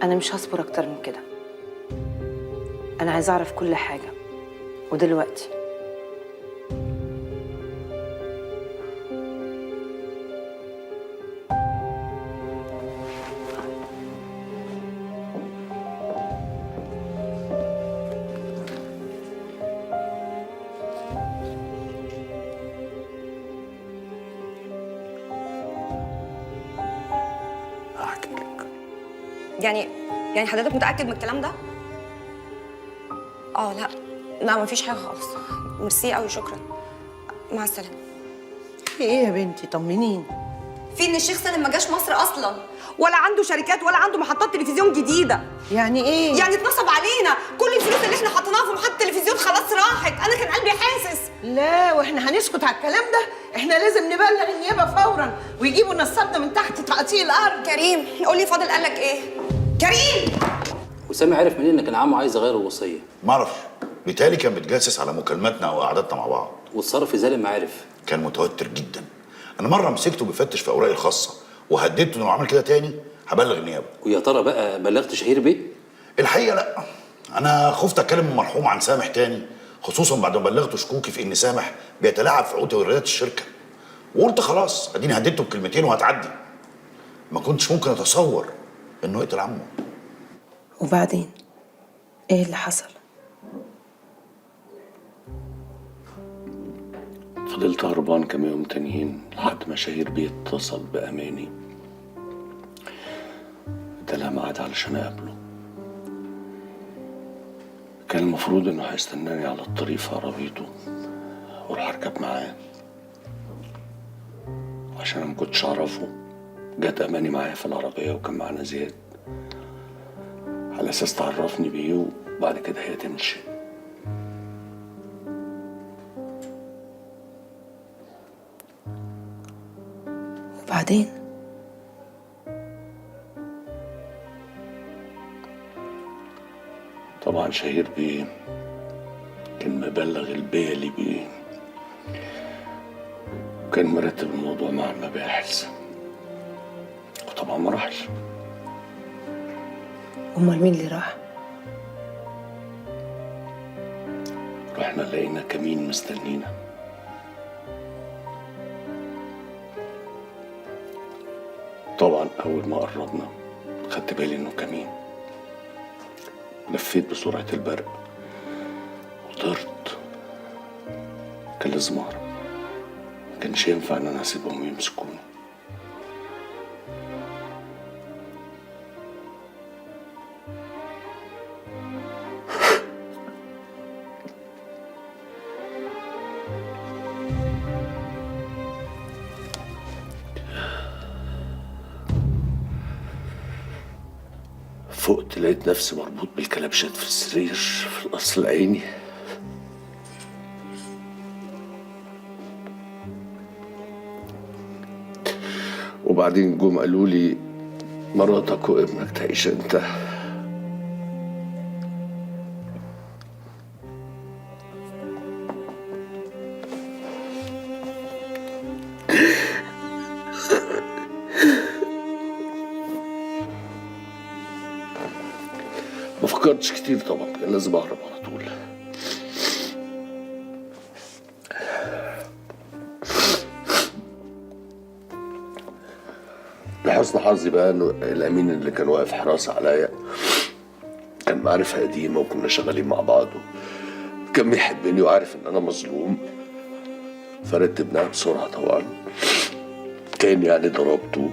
أنا مش هصبر أكتر من كده. أنا عايزة أعرف كل حاجة ودلوقتي. يعني حضرتك متأكد من الكلام ده؟ لا لا مفيش حاجة خالص. ميرسي قوي، شكرا، مع السلامة. في ايه يا بنتي؟ طمنيني. في ان الشيخ سالم ما جاش مصر اصلا، ولا عنده شركات ولا عنده محطات تلفزيون جديدة. يعني ايه؟ يعني اتنصب علينا، كل الفلوس اللي احنا حطيناها في محطة تلفزيون خلاص راحت، انا كان قلبي حاسس. لا واحنا هنسكت على الكلام ده؟ احنا لازم نبلغ النيابة فورا ويجيبوا نصابنا من تحت تقطيع الارض. كريم قول لي فاضل قال لك ايه؟ كريم. وسامي عرف منين ان كان عمه عايز يغير الوصية؟ ما اعرفش، بيتهيألي كان بيتجسس على مكالماتنا او قعداتنا مع بعض. واتصرف ازاي لما عرف؟ كان متوتر جدا. انا مرة مسكته بيفتش في اوراقي الخاصة وهددته انه لو عمل كده تاني هبلغ النيابة. ويا ترى بقى بلغت شهير بيه؟ الحقيقة لا، انا خفت اتكلم المرحوم عن سامح تاني، خصوصا بعد ما بلغته شكوكي في ان سامح بيتلاعب في عقود توريدات الشركة، وقلت خلاص اديني هددته بكلمتين وهتعدي. ما كنتش ممكن اتصور انه يقتل عمه. وبعدين ايه اللي حصل؟ فضلت هربان كام يوم تانيين لحد ما شهير بيه اتصل بأماني، ادالها ميعاد علشان اقابله. كان المفروض انه هيستناني على الطريق في عربيته واروح اركب معاه. عشان انا ما كنتش اعرفه جت اماني معايا في العربية وكان معانا زياد على اساس تعرفني بيه وبعد كده هي تمشي. وبعدين؟ طبعا شهير بيه كان مبلغ البالي بيه وكان مرتب الموضوع مع المباحث، وطبعا ما راحش. امال مين اللي راح؟ رحنا لقينا كمين مستنينا. طبعا اول ما قربنا خدت بالي انه كمين. لفيت بسرعة البرق وطرت. كان لازم اهرب، ما كانش ينفع ان انا اسيبهم يمسكوني. فقت لقيت نفسي مربوط بالكلبشات في السرير في القصر العيني. وبعدين جم قالوا لي مراتك وابنك تعيش انت. ما فكرتش كتير طبعا، كان لازم اهرب على طول. لحسن حظي بقى انه الامين اللي كان واقف حراسة عليا كان معرفة قديمة وكنا شغالين مع بعض، كان بيحبني وعارف ان انا مظلوم، فرتبناها بسرعة طبعا. كان يعني ضربته،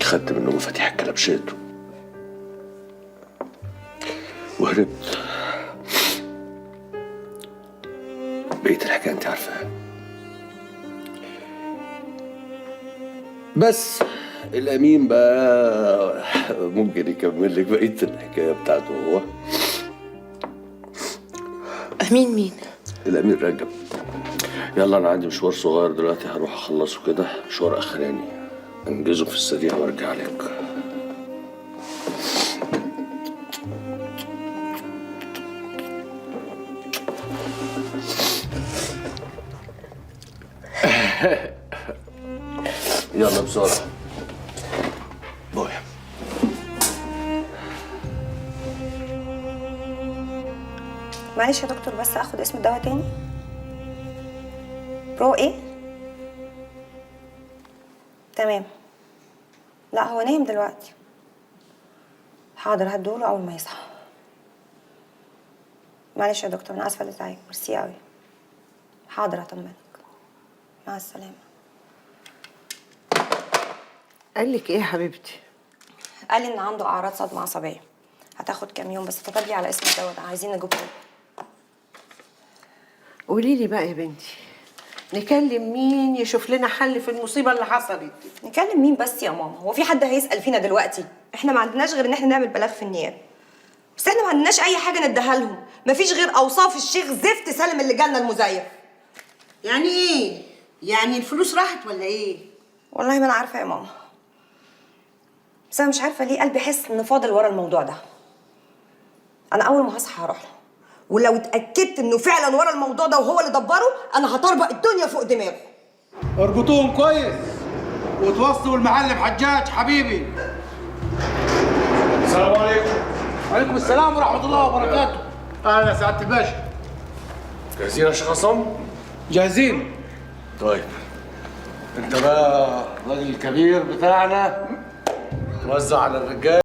خدت منه مفاتيح الكلبشات وهربت. بقية الحكاية انت عارفاها. بس الأمين بقى ممكن يكمل لك بقية الحكاية بتاعته هو. أمين مين؟ الأمين رجب. يلا أنا عندي مشوار صغير دلوقتي هروح أخلصه كده، مشوار أخراني أنجزه في السريع وأرجع لك. يلا بسرعة. باي. معلش يا دكتور بس اخد اسم الدواء تاني. برو ايه؟ تمام. لا هو نايم دلوقتي. حاضر هدوله اول ما يصحى. معلش يا دكتور انا اسفه لازعاجك، ميرسي قوي. حاضر هطمنك. مع السلامة. قال لك ايه يا حبيبتي؟ قال لي ان عنده اعراض صدمة عصبية، هتاخد كام يوم بس. كتب لي على اسم الدواء ده، عايزين نجيبه. قولي لي بقى يا بنتي، نكلم مين يشوف لنا حل في المصيبة اللي حصلت دي؟ نكلم مين بس يا ماما؟ هو في حد هيسأل فينا دلوقتي؟ احنا ما عندناش غير ان احنا نعمل بلاغ في النيابة، بس احنا ما عندناش اي حاجة نديها لهم، مفيش غير اوصاف الشيخ زفت سالم اللي جالنا المزيف. يعني ايه؟ يعني الفلوس راحت ولا ايه؟ والله ما انا عارفة يا ماما، بس انا مش عارفة ليه قلبي حس ان فاضل ورا الموضوع ده. انا اول ما هصحى هروح له، ولو اتأكدت انه فعلا ورا الموضوع ده وهو اللي دبره انا هطربق الدنيا فوق دماغه. اربطوهم كويس وتوصلوا المعلم حجاج حبيبي. السلام عليكم. وعليكم السلام ورحمة الله وبركاته. اهلا يا سعادة الباشا. جاهزين يا شيخ عصام؟ جاهزين. طيب انت بقى الراجل الكبير بتاعنا، توزع على الرجال.